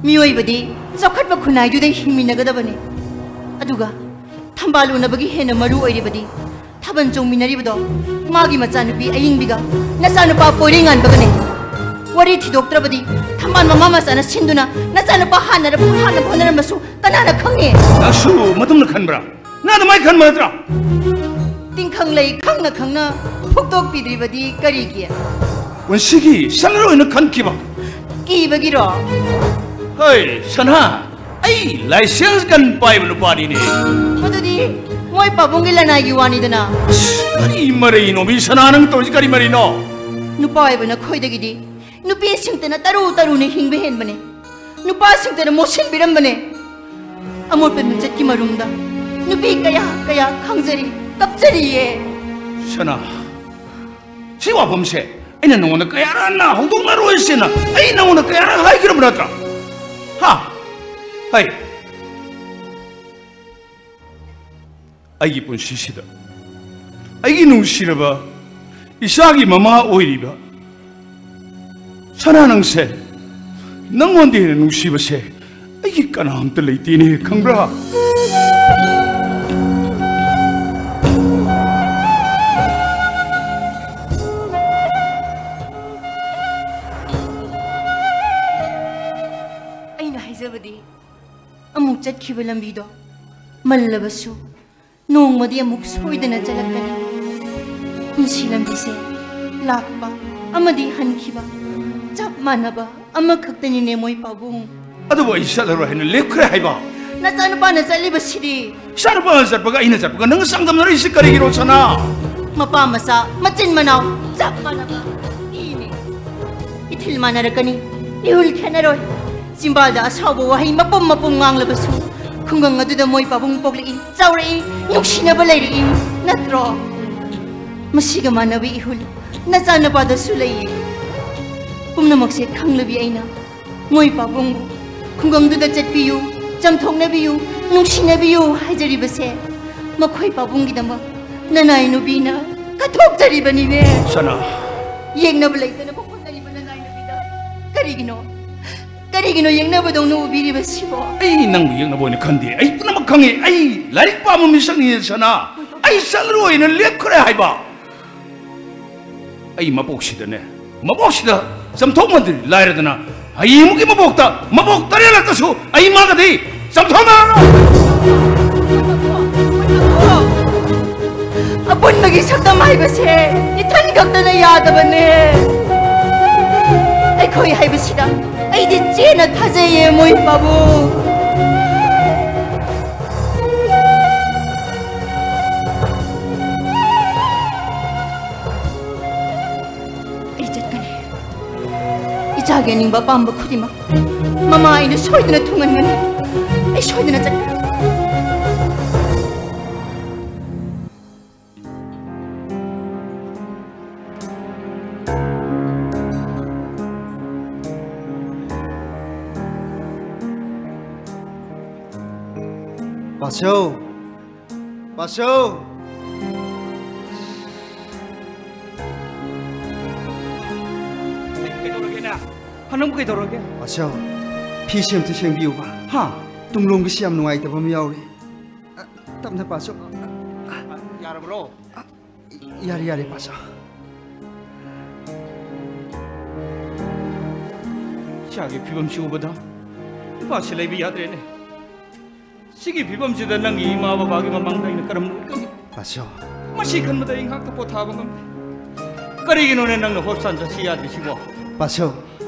ꯃꯤꯑꯣꯏꯕꯗꯤ ꯆꯥꯎꯈꯠꯄ ꯈꯨꯟꯅꯥꯏꯗꯨꯗ ꯍꯤꯡꯃꯤꯟꯅꯒꯗꯕꯅꯤ꯫ ꯑꯗꯨꯒ ꯊꯝꯕꯥꯜ ꯎꯅꯕꯒꯤ ꯍꯦꯟꯅ ꯃꯔꯨ ꯑꯣꯏꯔꯤꯕꯗꯤ ꯊꯥꯕꯜ ꯆꯣꯡꯃꯤꯟꯅꯔꯤꯕꯗꯣ ꯃꯥꯒꯤ ꯃꯆꯥꯅꯨꯄꯤ ꯑꯌꯤꯡꯕꯤꯒ ꯅꯆꯥꯅꯨꯄꯥ ꯄꯣꯏꯔꯩꯉꯥꯟꯕꯒꯅꯤ꯫ ꯋꯥꯔꯤ ꯊꯤꯗꯣꯛꯇ꯭ꯔꯕꯗꯤ ꯊꯝꯕꯥꯜ ꯃꯃꯥ ꯃꯆꯥꯅ ꯁꯤꯟꯗꯨꯅ ꯅꯆꯥꯅꯨꯄꯥ ꯍꯥꯟꯅꯔ-, ꯍꯥꯟꯅ ꯍꯣꯠꯅꯔꯝꯃꯁꯨ ꯀꯅꯥꯅ ꯈꯪꯉꯦ? ꯅꯪꯁꯨ ꯃꯗꯨꯝꯅ ꯈꯟꯕ꯭ꯔꯥ? ꯅꯪ ꯑꯗꯨꯃꯥꯏꯅ ꯈꯟꯕ ꯅꯠꯇ꯭ꯔꯥ? ꯇꯤꯡꯈꯪ ꯂꯩ ꯈꯪꯅ ꯈꯪꯅ ꯐꯨꯛꯇꯣꯛꯄꯤꯗ꯭ꯔꯤꯕꯗꯤ ꯀꯔꯤꯒꯤ? ꯄꯨꯟꯁꯤꯒꯤ ꯁꯪꯂꯣꯏꯅ ꯈꯟꯈꯤꯕ꯫ ꯀꯤꯕꯒꯤꯔꯣ? ꯍꯩ, ꯁꯅꯥ, ꯑꯩ ꯂꯥꯏꯁꯦꯟꯁ ꯒꯟ ꯄꯥꯏꯕ ꯅꯨꯄꯥꯅꯤꯅꯦ꯫ ꯃꯗꯨꯗꯤ ꯃꯣꯏ ꯄꯥꯕꯨꯡꯒꯤ ꯂꯅꯥꯏꯒꯤ ꯋꯥꯅꯤꯗꯅ꯫ ꯑꯁ, ꯀꯔꯤ ꯃꯔꯩꯅꯣ ꯃꯤ ꯁꯅꯥ, ꯅꯪ ꯇꯧꯔꯤꯁꯤ ꯀꯔꯤ ꯃꯔꯩꯅꯣ? ꯅꯨꯄꯥ ꯑꯣꯏꯕ ꯅꯈꯣꯏꯗꯒꯤꯗꯤ ꯅꯨꯄꯤꯁꯤꯡꯇꯅ ꯇꯔꯨ ꯇꯔꯨꯅ ꯍꯤꯡꯕ ꯍꯦꯟꯕꯅꯦ꯫ ꯅꯨꯄꯥꯁꯤꯡꯇꯅ ꯃꯣꯠꯁꯤꯟꯕꯤꯔꯝꯕꯅꯦ꯫ ꯑꯃꯣꯠꯄ ꯃꯤꯡꯆꯠꯀꯤ ꯃꯔꯨꯝꯗ ꯅꯨꯄꯤ ꯀꯌꯥ ꯀꯌꯥ ꯈꯪꯖꯔꯤ, ꯀꯞꯆꯔꯤꯌꯦ꯫ ꯁꯅꯥ, ꯁꯤ ꯋꯥꯐꯝꯁꯦ ꯑꯩꯅ ꯅꯉꯣꯟꯗ ꯀꯌꯥꯔꯛ ꯍꯟꯅ ꯍꯧꯗꯣꯛꯅꯔꯣꯏꯁꯦꯅ ꯑꯩ ꯅꯉꯣꯟꯗ ꯀꯌꯥꯔꯛ ꯍꯥꯏꯈ꯭ꯔꯕ ꯅꯠꯇ꯭ꯔꯥ? ꯍꯥ? ꯍꯩ, ꯑꯩꯒꯤ ꯄꯨꯟꯁꯤꯁꯤꯗ ꯑꯩꯒꯤ ꯅꯨꯡꯁꯤꯔꯕ ꯏꯆꯥꯒꯤ ꯃꯃꯥ ꯑꯣꯏꯔꯤꯕ ꯁꯅꯥ, ꯅꯪꯁꯦ, ꯅꯪꯉꯣꯟꯗ ꯍꯦꯟꯅ ꯅꯨꯡꯁꯤꯕꯁꯦ ꯑꯩꯒꯤ ꯀꯅꯥꯝꯇ ꯂꯩꯇꯦꯅꯦ, ꯈꯪꯕ꯭ꯔꯥ? ꯑꯩꯅ ꯍꯥꯏꯖꯕꯗꯤ, ꯑꯃꯨꯛ ꯆꯠꯈꯤꯕ ꯂꯝꯕꯤꯗꯣ ꯃꯜꯂꯕꯁꯨ ꯅꯣꯡꯃꯗꯤ ꯑꯃꯨꯛ ꯁꯣꯏꯗꯅ ꯆꯠꯂꯛꯀꯅꯤ꯫ ꯄꯨꯟꯁꯤ ꯂꯝꯕꯤꯁꯦ ꯂꯥꯛꯄ ꯑꯃꯗꯤ ꯍꯟꯈꯤꯕ ꯆꯞ ꯃꯥꯟꯅꯕ ꯑꯃꯈꯛꯇꯅꯤꯅꯦ, ꯃꯣꯏ ꯄꯥꯕꯨꯡ꯫ ꯑꯗꯨꯕꯨ ꯑꯩ ꯆꯠꯂꯔꯣꯏ ꯍꯥꯏꯅ ꯂꯦꯞꯈ꯭ꯔꯦ ꯍꯥꯏꯕ꯫ ꯅꯆꯥꯅꯨꯄꯥꯅ ꯆꯠꯂꯤꯕꯁꯤꯗꯤ? ꯏꯆꯥꯅꯨꯄꯥꯅ ꯆꯠꯄꯒ ꯑꯩꯅ ꯆꯠꯄꯒ ꯅꯪ ꯆꯥꯡꯗꯝꯅꯔꯛꯏꯁꯤ ꯀꯔꯤꯒꯤꯅꯣ, ꯁꯅꯥ? ꯃꯄꯥ ꯃꯆꯥ, ꯃꯆꯤꯟ ꯃꯅꯥꯎ ꯆꯞ ꯃꯥꯟꯅꯕ ꯏꯅꯦ꯫ ꯏꯊꯤꯜ ꯃꯥꯟꯅꯔꯛꯀꯅꯤ, ꯏꯍꯨꯜ ꯈꯦꯠꯅꯔꯣꯏ꯫ ꯆꯤꯝꯕꯥꯜꯗ ꯑꯁꯥꯎꯕ ꯋꯥꯍꯩ ꯃꯄꯨꯝ ꯃꯄꯨꯝ ꯉꯥꯡꯂꯕꯁꯨ, ꯈꯨꯡꯒꯪ ꯑꯗꯨꯗ ꯃꯣꯏ ꯄꯥꯕꯨꯡ ꯄꯣꯛꯂꯛꯏ, ꯆꯥꯎꯔꯛꯏ, ꯅꯨꯡꯁꯤꯅꯕ ꯂꯩꯔꯛꯏ, ꯅꯠꯇ꯭ꯔꯣ? ꯃꯁꯤꯒ ꯃꯥꯟꯅꯕ ꯏꯍꯨꯜ ꯅꯆꯥꯅꯨꯄꯥꯗꯁꯨ ꯂꯩꯌꯦ꯫ ꯄꯨꯝꯅꯃꯛꯁꯦ ꯈꯪꯂꯕꯤ ꯑꯩꯅ ꯃꯣꯏ ꯄꯥꯕꯨꯡꯕꯨ ꯈꯨꯡꯒꯪꯗꯨꯗ ꯆꯠꯄꯤꯌꯨ, ꯆꯝꯊꯣꯛꯅꯕꯤꯌꯨ, ꯅꯨꯡꯁꯤꯅꯕꯤꯌꯨ ꯍꯥꯏꯖꯔꯤꯕꯁꯦ ꯃꯈꯣꯏ ꯄꯥꯕꯨꯡꯒꯤꯗꯃꯛ ꯅꯅꯥꯏ ꯅꯨꯄꯤꯅ ꯀꯠꯊꯣꯛꯆꯔꯤꯕꯅꯤꯅꯦ꯫ ꯁꯅꯥ꯫ ꯌꯦꯡꯅꯕ ꯂꯩꯇꯅꯕ ꯍꯣꯠꯅꯔꯤꯕ ꯅꯅꯥꯏ ꯅꯨꯄꯤꯗ ꯀꯔꯤꯒꯤꯅꯣ? ꯀꯔꯤꯒꯤꯅꯣ ꯌꯦꯡꯅꯕꯗꯧꯅ ꯎꯕꯤꯔꯤꯕꯁꯤꯕꯣ? ꯑꯩ ꯅꯪꯕꯨ ꯌꯦꯡꯅꯕ ꯑꯣꯏꯅ ꯈꯟꯗꯦ꯫ ꯑꯩ ꯄꯨꯝꯅꯃꯛ ꯈꯪꯉꯤ꯫ ꯑꯩ ꯂꯥꯏꯔꯤꯛ ꯄꯥꯕ ꯃꯤꯁꯛꯅꯤ, ꯁꯅꯥ꯫ ꯑꯩ ꯆꯠꯂꯔꯣꯏꯅ ꯂꯦꯞꯈ꯭ꯔꯦ ꯍꯥꯏꯕ꯫ ꯑꯩ ꯃꯕꯣꯛꯁꯤꯗꯅꯦ, ꯃꯕꯣꯛꯁꯤꯗ ꯆꯝꯊꯣꯛꯃꯟꯗ꯭ꯔꯤ ꯂꯥꯏꯔꯗꯅ, ꯍꯌꯦꯡꯃꯨꯛꯀꯤ ꯃꯕꯣꯛꯇ, ꯃꯕꯣꯛ ꯇꯔꯦꯠꯂꯛꯇꯁꯨ ꯑꯩ ꯃꯥꯒꯗꯤ ꯆꯝꯊꯣꯛꯅꯔꯔꯣꯏ꯫ ꯑꯄꯨꯟꯕꯒꯤ ꯁꯛꯇꯝ ꯍꯥꯏꯕꯁꯦ ꯏꯊꯟ ꯈꯛꯇꯅ ꯌꯥꯗꯕꯅꯦ꯫ ꯑꯩꯈꯣꯏ ꯍꯥꯏꯕꯁꯤꯗ ꯑꯩꯗꯤ ꯆꯦꯟꯅ ꯊꯥꯖꯩꯌꯦ, ꯃꯣꯏ ꯄꯥꯕꯨꯡ꯫ ꯑꯩ ꯆꯠꯀꯅꯤ꯫ ꯏꯆꯥꯒꯤ ꯑꯅꯤꯡꯕ ꯑꯄꯥꯝꯕ ꯈꯨꯗꯤꯡꯃꯛ ꯃꯃꯥ ꯑꯩꯅ ꯁꯣꯏꯗꯅ ꯊꯨꯡꯍꯟꯒꯅꯤ꯫ ꯑꯩ ꯁꯣꯏꯗꯅ ꯆꯠꯀꯅꯤ꯫ ꯄꯥꯁꯧ! ꯄꯥꯁꯧ! ꯀꯩꯗꯧꯔꯒꯦꯅꯦ? ꯍꯅꯨꯕ ꯀꯩꯗꯧꯔꯒꯦ? ꯄꯥꯁꯧ, ꯐꯤꯁꯦ ꯑꯝꯇ ꯁꯦꯝꯕꯤꯌꯨꯕ꯫ ꯍꯥ? ꯇꯨꯡꯂꯣꯝꯒꯤꯁꯤ ꯌꯥꯝ ꯅꯨꯡꯉꯥꯏꯇꯕ ꯑꯃ ꯌꯥꯎꯔꯤ꯫ ꯑ, ꯇꯞꯅ ꯄꯥꯁꯧ꯫ ꯌꯥꯔꯕ꯭ꯔꯣ? ꯑ, ꯌꯥꯔꯦ, ꯌꯥꯔꯦ, ꯄꯥꯁꯧ꯫ ꯏꯆꯥꯒꯤ ꯐꯤꯕꯝꯁꯤ ꯎꯕꯗ ꯏꯄꯥꯁꯤ ꯂꯩꯕ ꯌꯥꯗ꯭ꯔꯦꯅꯦ꯫ ꯁꯤꯒꯤ ꯐꯤꯕꯝꯁꯤꯗ ꯅꯪꯒꯤ ꯏꯃꯥ ꯕꯕꯥꯒꯤ ꯃꯃꯥꯡꯗ ꯑꯩꯅ ꯀꯔꯝꯅ ꯎꯠꯀꯅꯤ? ꯄꯥꯁꯧ꯫ ꯃꯁꯤ ꯈꯟꯕꯗ ꯑꯩ ꯉꯥꯛꯇ ꯄꯣꯊꯥꯕ ꯉꯝꯗꯦ꯫ ꯀꯔꯤꯒꯤꯅꯣꯅꯦ ꯅꯪꯅ ꯍꯣꯁꯄꯤꯇꯥꯜ ꯆꯠꯁꯤ ꯌꯥꯗ꯭ꯔꯤꯁꯤꯕꯣ? ꯄꯥꯁꯧ,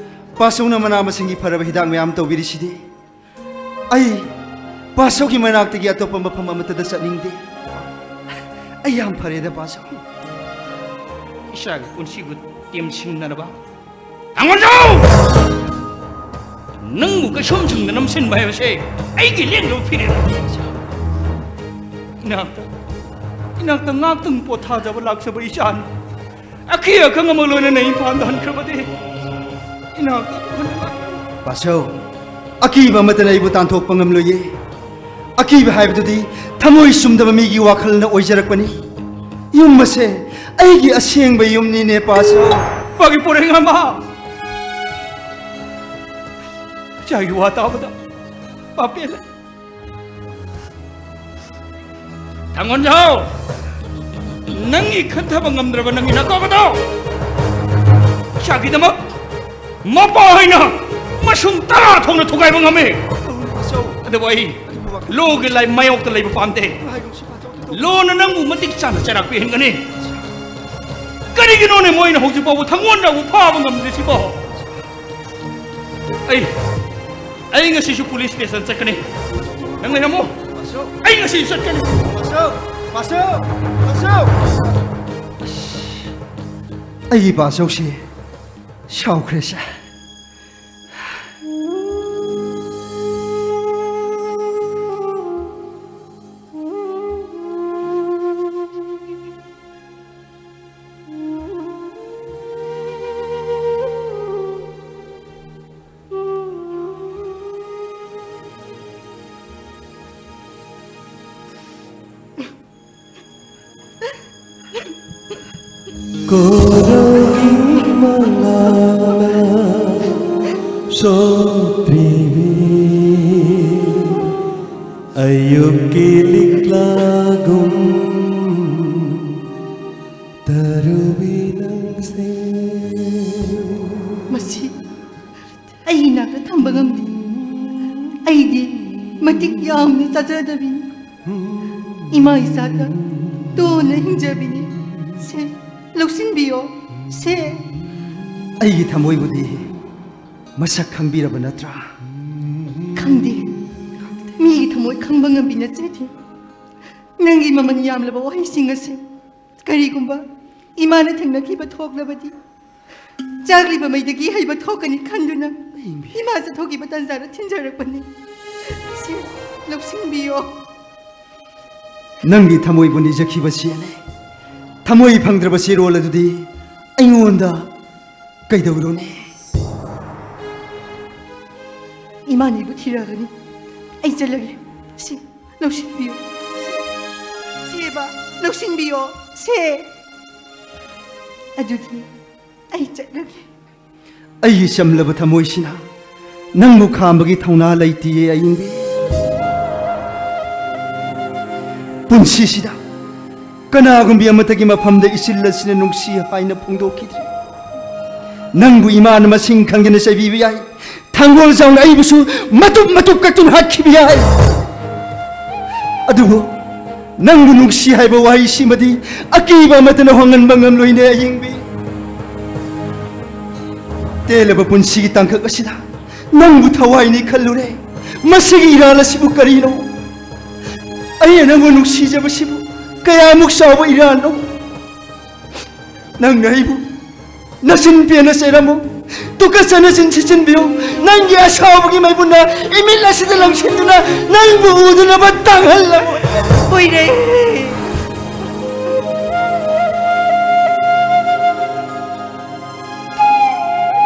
ꯄꯥꯁꯧꯅ ꯃꯅꯥ ꯃꯁꯤꯡꯒꯤ ꯐꯔꯕ ꯍꯤꯗꯥꯛ ꯃꯌꯥꯝ ꯇꯧꯕꯤꯔꯤꯁꯤꯗꯤ꯫ ꯑꯩ ꯄꯥꯁꯧꯒꯤ ꯃꯅꯥꯛꯇꯒꯤ ꯑꯇꯣꯞꯄ ꯃꯐꯝ ꯑꯃꯠꯇꯗ ꯆꯠꯅꯤꯡꯗꯦ꯫ ꯑꯩ ꯌꯥꯝ ꯐꯔꯦꯗ, ꯄꯥꯁꯧ꯫ ꯏꯆꯥꯒꯤ ꯄꯨꯟꯁꯤꯕꯨ ꯇꯦꯝꯁꯤꯟꯅꯅꯕ꯫ ꯊꯥꯡꯒꯣꯜꯖꯥꯎ! ꯅꯪꯕꯨ ꯀꯩꯁꯨꯝꯁꯪꯗ ꯅꯝꯁꯤꯟꯕ ꯍꯥꯏꯕꯁꯦ ꯑꯩꯒꯤ ꯂꯦꯡꯗꯕ ꯐꯤꯔꯦꯞ꯫ ꯏꯅꯥꯛꯇ, ꯏꯅꯥꯛꯇ ꯉꯥꯛꯇꯪ ꯄꯣꯊꯥꯖꯕ ꯂꯥꯛꯆꯕ ꯏꯆꯥꯅꯤ꯫ ꯑꯀꯤ ꯑꯈꯪ ꯑꯃ ꯂꯣꯏꯅꯅ ꯏꯝꯐꯥꯜꯗ ꯍꯟꯈ꯭ꯔꯕꯗꯤ ꯏꯅꯥꯛꯇ ꯄꯥꯁꯧ, ꯑꯀꯤꯕ ꯑꯃꯠꯇꯅ ꯑꯩꯕꯨ ꯇꯥꯟꯊꯣꯛꯄ ꯉꯝꯂꯣꯏꯌꯦ꯫ ꯑꯀꯤꯕ ꯍꯥꯏꯕꯗꯨꯗꯤ ꯊꯃꯣꯏ ꯆꯨꯝꯗꯕ ꯃꯤꯒꯤ ꯋꯥꯈꯜꯅ ꯑꯣꯏꯖꯔꯛꯄꯅꯤ꯫ ꯌꯨꯝ ꯑꯁꯦ ꯑꯩꯒꯤ ꯑꯁꯦꯡꯕ ꯌꯨꯝꯅꯤꯅꯦ, ꯄꯥꯁꯣ꯫ ꯄꯥꯒꯤ ꯄꯣꯔꯩꯉꯥꯟꯕ꯫ ꯏꯆꯥꯒꯤ ꯋꯥ ꯇꯥꯕꯗ ꯄꯥꯄꯦꯜꯂꯦ꯫ ꯊꯥꯡꯒꯣꯟꯖꯥꯎ, ꯅꯪꯒꯤ ꯈꯟꯊꯕ ꯉꯝꯗ꯭ꯔꯕ ꯅꯪꯒꯤ ꯅꯀꯣꯛ ꯑꯗꯣ ꯏꯆꯥꯒꯤꯗꯃꯛ ꯃꯄꯥ ꯍꯥꯏꯅ ꯃꯁꯨꯝ ꯇꯔꯥ ꯊꯣꯛꯅ ꯊꯨꯒꯥꯏꯕ ꯉꯝꯃꯤ꯫ ꯑꯗꯨꯕꯨ ꯑꯩ ꯂꯣꯒꯤ ꯂꯥꯏ ꯃꯥꯌꯣꯛꯇ ꯂꯩꯕ ꯄꯥꯝꯗꯦ꯫ ꯂꯣꯅ ꯅꯪꯕꯨ ꯃꯇꯤꯛ ꯆꯥꯅ ꯆꯩꯔꯥꯛ ꯄꯤꯍꯟꯒꯅꯤ꯫ ꯀꯔꯤꯒꯤꯅꯣꯅꯦ ꯃꯣꯏꯅ ꯍꯧꯖꯤꯛ ꯐꯥꯎꯕ ꯊꯥꯡꯒꯣꯟꯖꯥꯎꯕꯨ ꯐꯥꯕ ꯉꯝꯗ꯭ꯔꯤꯁꯤꯕꯣ? ꯑꯩ, ꯑꯩ ꯉꯁꯤꯁꯨ ꯄꯨꯂꯤꯁ ꯁ꯭ꯇꯦꯁꯟ ꯆꯠꯀꯅꯤ꯫ ꯅꯪ ꯂꯩꯔꯝꯃꯣ꯫ ꯑꯩ ꯉꯁꯤ ꯆꯠꯀꯅꯤ꯫ ꯄꯥꯁꯣ! ꯄꯥꯁꯣ! ꯄꯥꯁꯣ! ꯑꯩꯒꯤ ꯄꯥꯁꯧꯁꯤ ꯁꯥꯎꯈ꯭ꯔꯦꯁꯦ꯫ ꯀꯣꯔꯧꯒꯤ ꯃꯉꯥꯜꯅ ꯁꯣꯛꯇ꯭ꯔꯤꯕꯤ ꯑꯌꯨꯛꯀꯤ ꯂꯤꯛꯂꯥꯒꯨꯝ ꯇꯔꯨꯕꯤ ꯅꯪꯁꯦ꯫ ꯃꯁꯤ ꯑꯩ ꯏꯅꯥꯛꯇ ꯊꯝꯕ ꯉꯝꯗꯦ꯫ ꯑꯩꯗꯤ ꯃꯇꯤꯛ ꯌꯥꯝꯅ ꯆꯥꯖꯗꯕꯤꯅꯤ꯫ ꯏꯃꯥ ꯏꯆꯥꯗ ꯇꯣꯟꯅ ꯍꯤꯡꯖꯕꯤꯅꯤ꯫ ꯁꯦ, ꯂꯧꯁꯤꯟꯕꯤꯌꯣ꯫ ꯁꯦ꯫ ꯑꯩꯒꯤ ꯊꯃꯣꯏꯕꯨꯗꯤ ꯃꯁꯛ ꯈꯪꯕꯤꯔꯕ ꯅꯠꯇ꯭ꯔꯥ? ꯈꯪꯗꯦ꯫ ꯃꯤꯒꯤ ꯊꯃꯣꯏ ꯈꯪꯕ ꯉꯝꯕꯤ ꯅꯠꯆꯗꯦ꯫ ꯅꯪꯒꯤ ꯃꯃꯜ ꯌꯥꯝꯂꯕ ꯋꯥꯍꯩꯁꯤꯡ ꯑꯁꯤ ꯀꯔꯤꯒꯨꯝꯕ ꯏꯃꯥꯅ ꯊꯦꯡꯅꯈꯤꯕ ꯊꯣꯛꯂꯕꯗꯤ, ꯆꯥꯛꯂꯤꯕ ꯃꯩꯗꯒꯤ ꯍꯩꯕ ꯊꯣꯛꯀꯅꯤ ꯈꯟꯗꯨꯅ ꯏꯃꯥ ꯆꯠꯊꯣꯛꯈꯤꯕ ꯇꯟꯖꯥꯗ ꯊꯤꯟꯖꯔꯛꯄꯅꯤ꯫ ꯁꯦ, ꯂꯧꯁꯤꯟꯕꯤꯌꯣ꯫ ꯅꯪꯒꯤ ꯊꯃꯣꯏꯕꯨ ꯅꯤꯖꯈꯤꯕ ꯆꯦꯅꯤ꯫ ꯊꯃꯣꯏ ꯐꯪꯗ꯭ꯔꯕ ꯆꯦꯔꯣꯜ ꯑꯗꯨꯗꯤ ꯑꯩꯉꯣꯟꯗ ꯀꯩꯗꯧꯔꯨꯅꯤ? ꯏꯃꯥꯅꯤꯕꯨ ꯊꯤꯔꯛꯑꯒꯅꯤ꯫ ꯑꯩ ꯆꯠꯂꯒꯦ꯫ ꯁꯤ, ꯂꯧꯁꯤꯟꯕꯤꯌꯨ꯫ ꯁꯤꯕ, ꯂꯧꯁꯤꯟꯕꯤꯌꯣ꯫ ꯁꯦ, ꯑꯗꯨꯗꯤ ꯑꯩ ꯆꯠꯂꯒꯦ꯫ ꯑꯩꯒꯤ ꯆꯝꯂꯕ ꯊꯃꯣꯏꯁꯤꯅ ꯅꯪꯕꯨ ꯈꯥꯝꯕꯒꯤ ꯊꯧꯅꯥ ꯂꯩꯇꯤꯌꯦ ꯑꯌꯤꯡꯕꯤ꯫ ꯄꯨꯟꯁꯤꯁꯤꯗ ꯀꯅꯥꯒꯨꯝꯕꯤ ꯑꯃꯠꯇꯒꯤ ꯃꯐꯝꯗ ꯏꯆꯤꯜ ꯑꯁꯤꯅ ꯅꯨꯡꯁꯤ ꯍꯥꯏꯅ ꯐꯣꯡꯗꯣꯛꯈꯤꯗ꯭ꯔꯤ꯫ ꯅꯪꯕꯨ ꯏꯃꯥꯅ ꯃꯁꯤꯡ ꯈꯪꯗꯅ ꯆꯩꯕꯤꯕ ꯌꯥꯏ, ꯊꯥꯡꯒꯣꯜ ꯖꯥꯎꯅ ꯑꯩꯕꯨꯁꯨ ꯃꯇꯨꯞ ꯃꯇꯨꯞ ꯀꯛꯇꯨꯅ ꯍꯥꯠꯈꯤꯕ ꯌꯥꯏ꯫ ꯑꯗꯨꯕꯨ ꯅꯪꯕꯨ ꯅꯨꯡꯁꯤ ꯍꯥꯏꯕ ꯋꯥꯍꯩꯁꯤꯃꯗꯤ ꯑꯀꯤꯕ ꯑꯃꯠꯇꯅ ꯍꯣꯡꯍꯟꯕ ꯉꯝꯂꯣꯏꯅꯦ ꯑꯌꯤꯡꯕꯤ꯫ ꯇꯦꯜꯂꯕ ꯄꯨꯟꯁꯤꯒꯤ ꯇꯥꯡꯀꯛ ꯑꯁꯤꯗ ꯅꯪꯕꯨ ꯊꯋꯥꯏꯅꯤ ꯈꯜꯂꯨꯔꯦ꯫ ꯃꯁꯤꯒꯤ ꯏꯔꯥꯜ ꯑꯁꯤꯕꯨ ꯀꯔꯤꯅꯣ? ꯑꯩꯅ ꯅꯪꯕꯨ ꯅꯨꯡꯁꯤꯖꯕꯁꯤꯕꯨ ꯀꯌꯥꯃꯨꯛ ꯆꯥꯎꯕ ꯏꯔꯥꯜꯅꯣ? ꯅꯪꯅ ꯑꯩꯕꯨ ꯅꯆꯤꯟ ꯄꯦꯟꯅ ꯆꯩꯔꯝꯃꯨ, ꯇꯨꯀꯠꯆꯅ ꯆꯤꯟ ꯁꯤꯠꯆꯤꯟꯕꯤꯌꯨ꯫ ꯅꯪꯒꯤ ꯑꯁꯥꯎꯕꯒꯤ ꯃꯩꯕꯨꯟꯅ ꯏꯃꯤꯠ ꯑꯁꯤꯗ ꯂꯪꯁꯤꯟꯗꯨꯅ ꯅꯪꯕꯨ ꯎꯗꯅꯕ ꯇꯥꯡꯍꯜꯂꯝꯃꯨ꯫ ꯀꯨꯏꯔꯦ꯫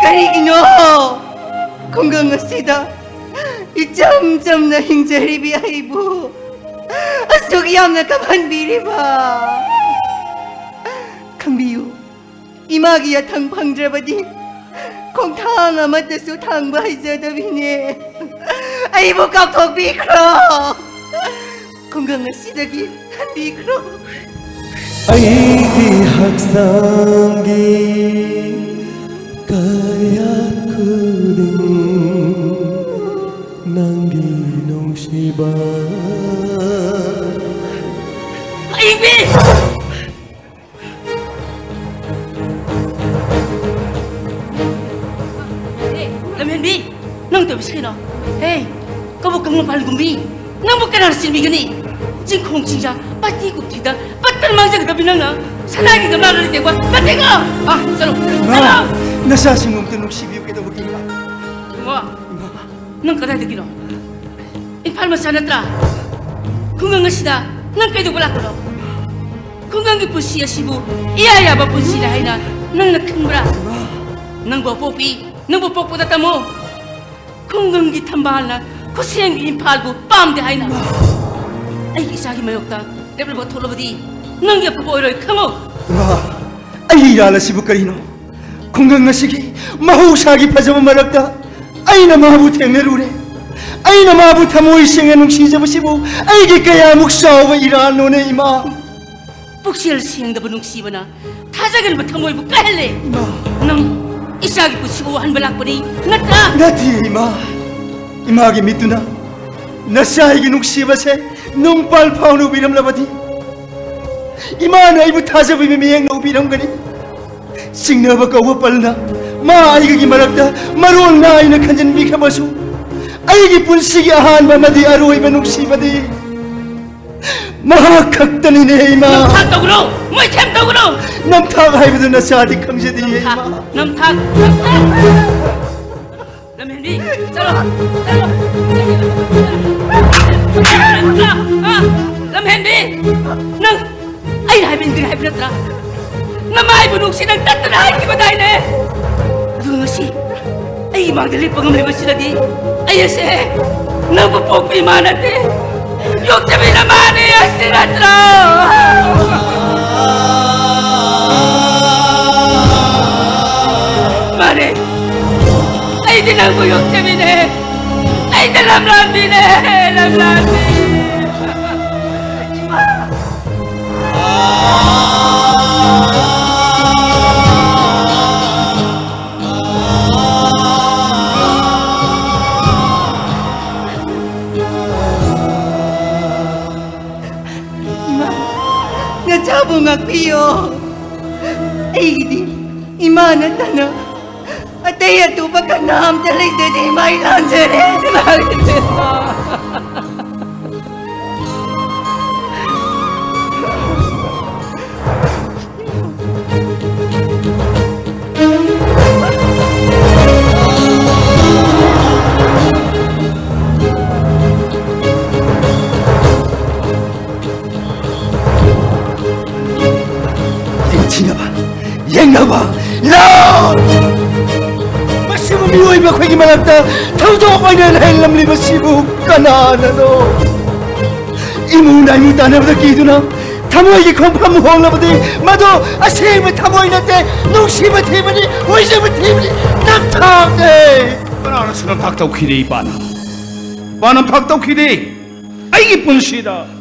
ꯀꯔꯤꯒꯤꯅꯣ ꯈꯨꯡꯒꯪ ꯑꯁꯤꯗ ꯏꯆꯝ ꯆꯝꯅ ꯍꯤꯡꯖꯔꯤꯕꯤ ꯑꯩꯕꯨ ꯑꯁꯨꯛ ꯌꯥꯝꯅ ꯀꯞꯍꯟꯕꯤꯔꯤꯕ? ꯈꯪꯕꯤꯌꯨ, ꯏꯃꯥꯒꯤ ꯌꯥꯊꯪ ꯐꯪꯗ꯭ꯔꯕꯗꯤ ꯈꯣꯡꯊꯥꯡ ꯑꯃꯠꯇꯁꯨ ꯊꯥꯡꯕ ꯍꯩꯖꯗꯕꯤꯅꯦ꯫ ꯑꯩꯕꯨ ꯀꯥꯎꯊꯣꯛꯄꯤꯈ꯭ꯔꯣ꯫ ꯈꯨꯡꯒꯪ ꯑꯁꯤꯗꯒꯤ ꯍꯟꯕꯤꯈ꯭ꯔꯣ꯫ ꯑꯩꯒꯤ ꯍꯛꯆꯥꯡꯒꯤ ꯀꯌꯥꯠ ꯈꯨꯗꯤꯡ ꯅꯪꯒꯤ ꯅꯨꯡꯁꯤꯕ꯫ ꯑꯩꯕꯤ! ꯂꯝꯍꯦꯟꯕꯤ, ꯅꯪ ꯇꯧꯕꯁꯤ ꯀꯩꯅꯣ? ꯍꯦ, ꯀꯕꯣꯛ ꯀꯪꯂꯝ ꯄꯥꯟꯒꯨꯝꯕꯤ, ꯅꯪꯕꯨ ꯀꯅꯥꯅ ꯆꯤꯟꯕꯤꯒꯅꯤ? ꯆꯤꯡꯈꯣꯡ ꯆꯤꯡꯌꯥ, ꯄꯥꯠꯇꯤ ꯀꯨꯝꯊꯤꯗ ꯄꯠꯇꯅ ꯃꯥꯡꯖꯒꯗꯕꯤ ꯅꯪꯅ ꯁꯅꯥꯒꯤ ꯒꯝꯂꯥꯗ ꯂꯩꯇꯦꯡꯕ ꯅꯠꯇꯦꯀꯣ? ꯑꯥ, ꯆꯠꯂꯣ, ꯏꯃꯥ, ꯆꯠꯂꯣ! ꯅꯆꯥꯁꯤꯡ ꯅꯣꯡꯇ ꯅꯨꯡꯁꯤꯕꯤꯌꯨ ꯀꯩꯗꯧꯕꯒꯤ, ꯏꯃꯥ? ꯏꯕꯨꯡꯉꯣ, ꯏꯃꯥ, ꯅꯪ ꯀꯗꯥꯏꯗꯒꯤꯅꯣ? ꯏꯝꯐꯥꯜ ꯃꯆꯥ ꯅꯠꯇ꯭ꯔꯥ? ꯈꯨꯡꯒꯪ ꯑꯁꯤꯗ ꯅꯪ ꯀꯩꯗꯧꯕ ꯂꯥꯛꯄꯅꯣ? ꯈꯨꯡꯒꯪꯒꯤ ꯄꯨꯟꯁꯤ ꯑꯁꯤꯕꯨ ꯏꯌꯥ ꯌꯥꯕ ꯄꯨꯟꯁꯤꯅꯤ ꯍꯥꯏꯅ ꯅꯪꯅ ꯈꯟꯕ꯭ꯔꯥ? ꯅꯪꯕꯨ ꯑꯄꯣꯛꯄꯤ, ꯅꯪꯕꯨ ꯄꯣꯛꯄꯗ ꯇꯝꯃꯣ꯫ ꯈꯨꯡꯒꯪꯒꯤ ꯊꯝꯕꯥꯜꯅ ꯈꯨꯠꯁꯦꯝꯒꯤ ꯏꯝꯐꯥꯜꯕꯨ ꯄꯥꯝꯗꯦ ꯍꯥꯏꯅ꯫ ꯑꯩꯒꯤ ꯏꯆꯥꯒꯤ ꯃꯥꯌꯣꯛꯇ ꯂꯦꯞꯂꯕ ꯊꯣꯛꯂꯕꯗꯤ ꯅꯪꯒꯤ ꯑꯐꯕ ꯑꯣꯏꯔꯣꯏ, ꯈꯪꯉꯨ꯫ ꯏꯃꯥ, ꯑꯩꯒꯤ ꯏꯔꯥꯜ ꯑꯁꯤꯕꯨ ꯀꯔꯤꯅꯣ? ꯈꯨꯡꯒꯪ ꯑꯁꯤꯒꯤ ꯃꯍꯧꯁꯥꯒꯤ ꯐꯖꯕ ꯃꯔꯛꯇ ꯑꯩꯅ ꯃꯥꯕꯨ ꯊꯦꯡꯅꯔꯨꯔꯦ꯫ ꯑꯩꯅ ꯃꯥꯕꯨ ꯊꯃꯣꯏ ꯁꯦꯡꯅ ꯅꯨꯡꯁꯤꯖꯕꯁꯤꯕꯨ ꯑꯩꯒꯤ ꯀꯌꯥꯃꯨꯛ ꯆꯥꯎꯕ ꯏꯔꯥꯜꯅꯣꯅꯦ, ꯏꯃꯥ? ꯄꯨꯛꯆꯦꯜ ꯁꯦꯡꯗꯕ ꯅꯨꯡꯁꯤꯕꯅ ꯊꯥꯖꯒꯟꯕ ꯊꯃꯣꯏꯕꯨ ꯀꯥꯏꯍꯜꯂꯦ꯫ ꯏꯃꯥ! ꯅꯪ ꯏꯆꯥꯒꯤ ꯄꯨꯟꯁꯤꯕꯨ ꯋꯥꯍꯟꯕ ꯂꯥꯛꯄꯅꯤ, ꯅꯠꯇ꯭ꯔꯥ? ꯅꯠꯇꯦ, ꯏꯃꯥ꯫ ꯏꯃꯥꯒꯤ ꯃꯤꯠꯇꯨꯅ ꯅꯆꯥ ꯑꯩꯒꯤ ꯅꯨꯡꯁꯤꯕꯁꯦ ꯅꯣꯡꯄꯥꯜ ꯐꯥꯎꯅ ꯎꯕꯤꯔꯝꯂꯕꯗꯤ, ꯏꯃꯥꯅ ꯑꯩꯕꯨ ꯊꯥꯖꯕꯒꯤ ꯃꯤꯠꯌꯦꯡꯅ ꯎꯕꯤꯔꯝꯒꯅꯤ꯫ ꯆꯤꯡꯅꯕ ꯀꯧꯕ ꯄꯜꯅ ꯃꯥ ꯑꯩꯒꯒꯤ ꯃꯔꯛꯇ ꯃꯔꯣꯜ ꯅꯥꯏꯅ ꯈꯟꯖꯤꯟꯕꯤꯈ꯭ꯔꯕꯁꯨ, ꯑꯩꯒꯤ ꯄꯨꯟꯁꯤꯒꯤ ꯑꯍꯥꯟꯕ ꯑꯃꯗꯤ ꯑꯔꯣꯏꯕ ꯅꯨꯡꯁꯤꯕꯗꯤ ꯃꯍꯥꯛ ꯈꯛꯇꯅꯤꯅꯦ, ꯏꯃꯥ꯫ ꯅꯝꯊꯥꯛ ꯇꯧꯒꯅꯨ! ꯃꯣꯏꯊꯦꯝ ꯇꯧꯒꯅꯨ! ꯅꯝꯊꯥꯛ ꯍꯥꯏꯕꯗꯨ ꯅꯆꯥꯗꯤ ꯈꯪꯖꯗꯤꯌꯦ, ꯅꯝꯊꯥꯛ, ꯏꯃꯥ꯫ ꯅꯝꯊꯥꯛ, ꯅꯝꯊꯥꯛ! ꯂꯝꯍꯦꯟꯕꯤ, ꯆꯠꯂꯣ, ꯆꯠꯂꯣ꯫ ꯑ, ꯂꯝꯍꯦꯟꯕꯤ, ꯅꯪ ꯑꯩꯅ ꯍꯥꯏꯕ ꯏꯟꯗ꯭ꯔꯤ ꯍꯥꯏꯕ ꯅꯠꯇ꯭ꯔꯥ? ꯅꯃꯥꯏꯕꯨ ꯅꯨꯡꯁꯤ ꯅꯪ ꯇꯠꯇꯅ ꯍꯥꯏꯈꯤꯕꯗꯥꯏꯅꯦ? ꯑꯗꯨꯒ ꯉꯁꯤ ꯑꯩ ꯏꯃꯥꯡꯗ ꯂꯦꯞꯄ ꯉꯝꯂꯤꯕꯁꯤꯗꯗꯤ ꯑꯩ ꯑꯁꯦ ꯅꯪꯕꯨ ꯄꯣꯛꯄ ꯏꯃꯥ ꯅꯠꯇꯦ, ꯌꯣꯛꯆꯕꯤ ꯅꯃꯥꯅꯦ, ꯑꯁꯤ ꯅꯠꯇ꯭ꯔꯣ? ꯃꯥꯅꯦ, ꯑꯩꯗꯤ ꯅꯪꯕꯨ ꯌꯣꯛꯆꯕꯤꯅꯦ, ꯑꯩꯗꯤ ꯂꯝꯂꯥꯟꯕꯤꯅꯦ, ꯂꯝꯂꯥꯟꯕꯤ꯫ ꯏꯃꯥ! ꯏꯃꯥ, ꯅꯆꯥꯕꯨ ꯉꯥꯛꯄꯤꯌꯣ꯫ ꯑꯩꯒꯤꯗꯤ ꯏꯃꯥ ꯅꯠꯇꯅ ꯑꯇꯩ ꯑꯇꯣꯞꯄ ꯀꯅꯥꯝꯇ ꯂꯩꯖꯗꯦ꯫ ꯏꯃꯥ, ꯑꯩ ꯂꯥꯟꯖꯔꯦ꯫ ꯌꯦꯡꯊꯤꯅꯕ, ꯌꯦꯡꯅꯕ, ꯂꯥꯎ! ꯃꯁꯤꯕꯨ ꯃꯤꯑꯣꯏꯕ ꯑꯩꯈꯣꯏꯒꯤ ꯃꯔꯛꯇ ꯊꯧꯗꯣꯛ ꯑꯣꯏꯅ ꯂꯩꯍꯜꯂꯝꯂꯤꯕꯁꯤꯕꯨ ꯀꯅꯥꯅꯅꯣ? ꯏꯃꯨ ꯅꯥꯏꯃꯨ ꯇꯥꯟꯅꯕꯗ ꯀꯤꯗꯨꯅ ꯊꯃꯣꯏꯒꯤ ꯈꯣꯡꯐꯝ ꯍꯣꯡꯂꯕꯗꯤ ꯃꯗꯨ ꯑꯁꯦꯡꯕ ꯊꯃꯣꯏ ꯅꯠꯇꯦ, ꯅꯨꯡꯁꯤꯕ ꯊꯤꯕꯅꯤ, ꯍꯣꯏꯖꯕ ꯊꯤꯕꯅꯤ, ꯅꯝꯊꯥꯛꯅꯦ꯫ ꯀꯅꯥꯅꯁꯨ ꯅꯝꯊꯥꯛ ꯇꯧꯈꯤꯗꯦ ꯏꯄꯥꯅ꯫ ꯏꯄꯥ ꯅꯝꯊꯥꯛ ꯇꯧꯈꯤꯗꯦ꯫ ꯑꯩꯒꯤ ꯄꯨꯟꯁꯤꯗ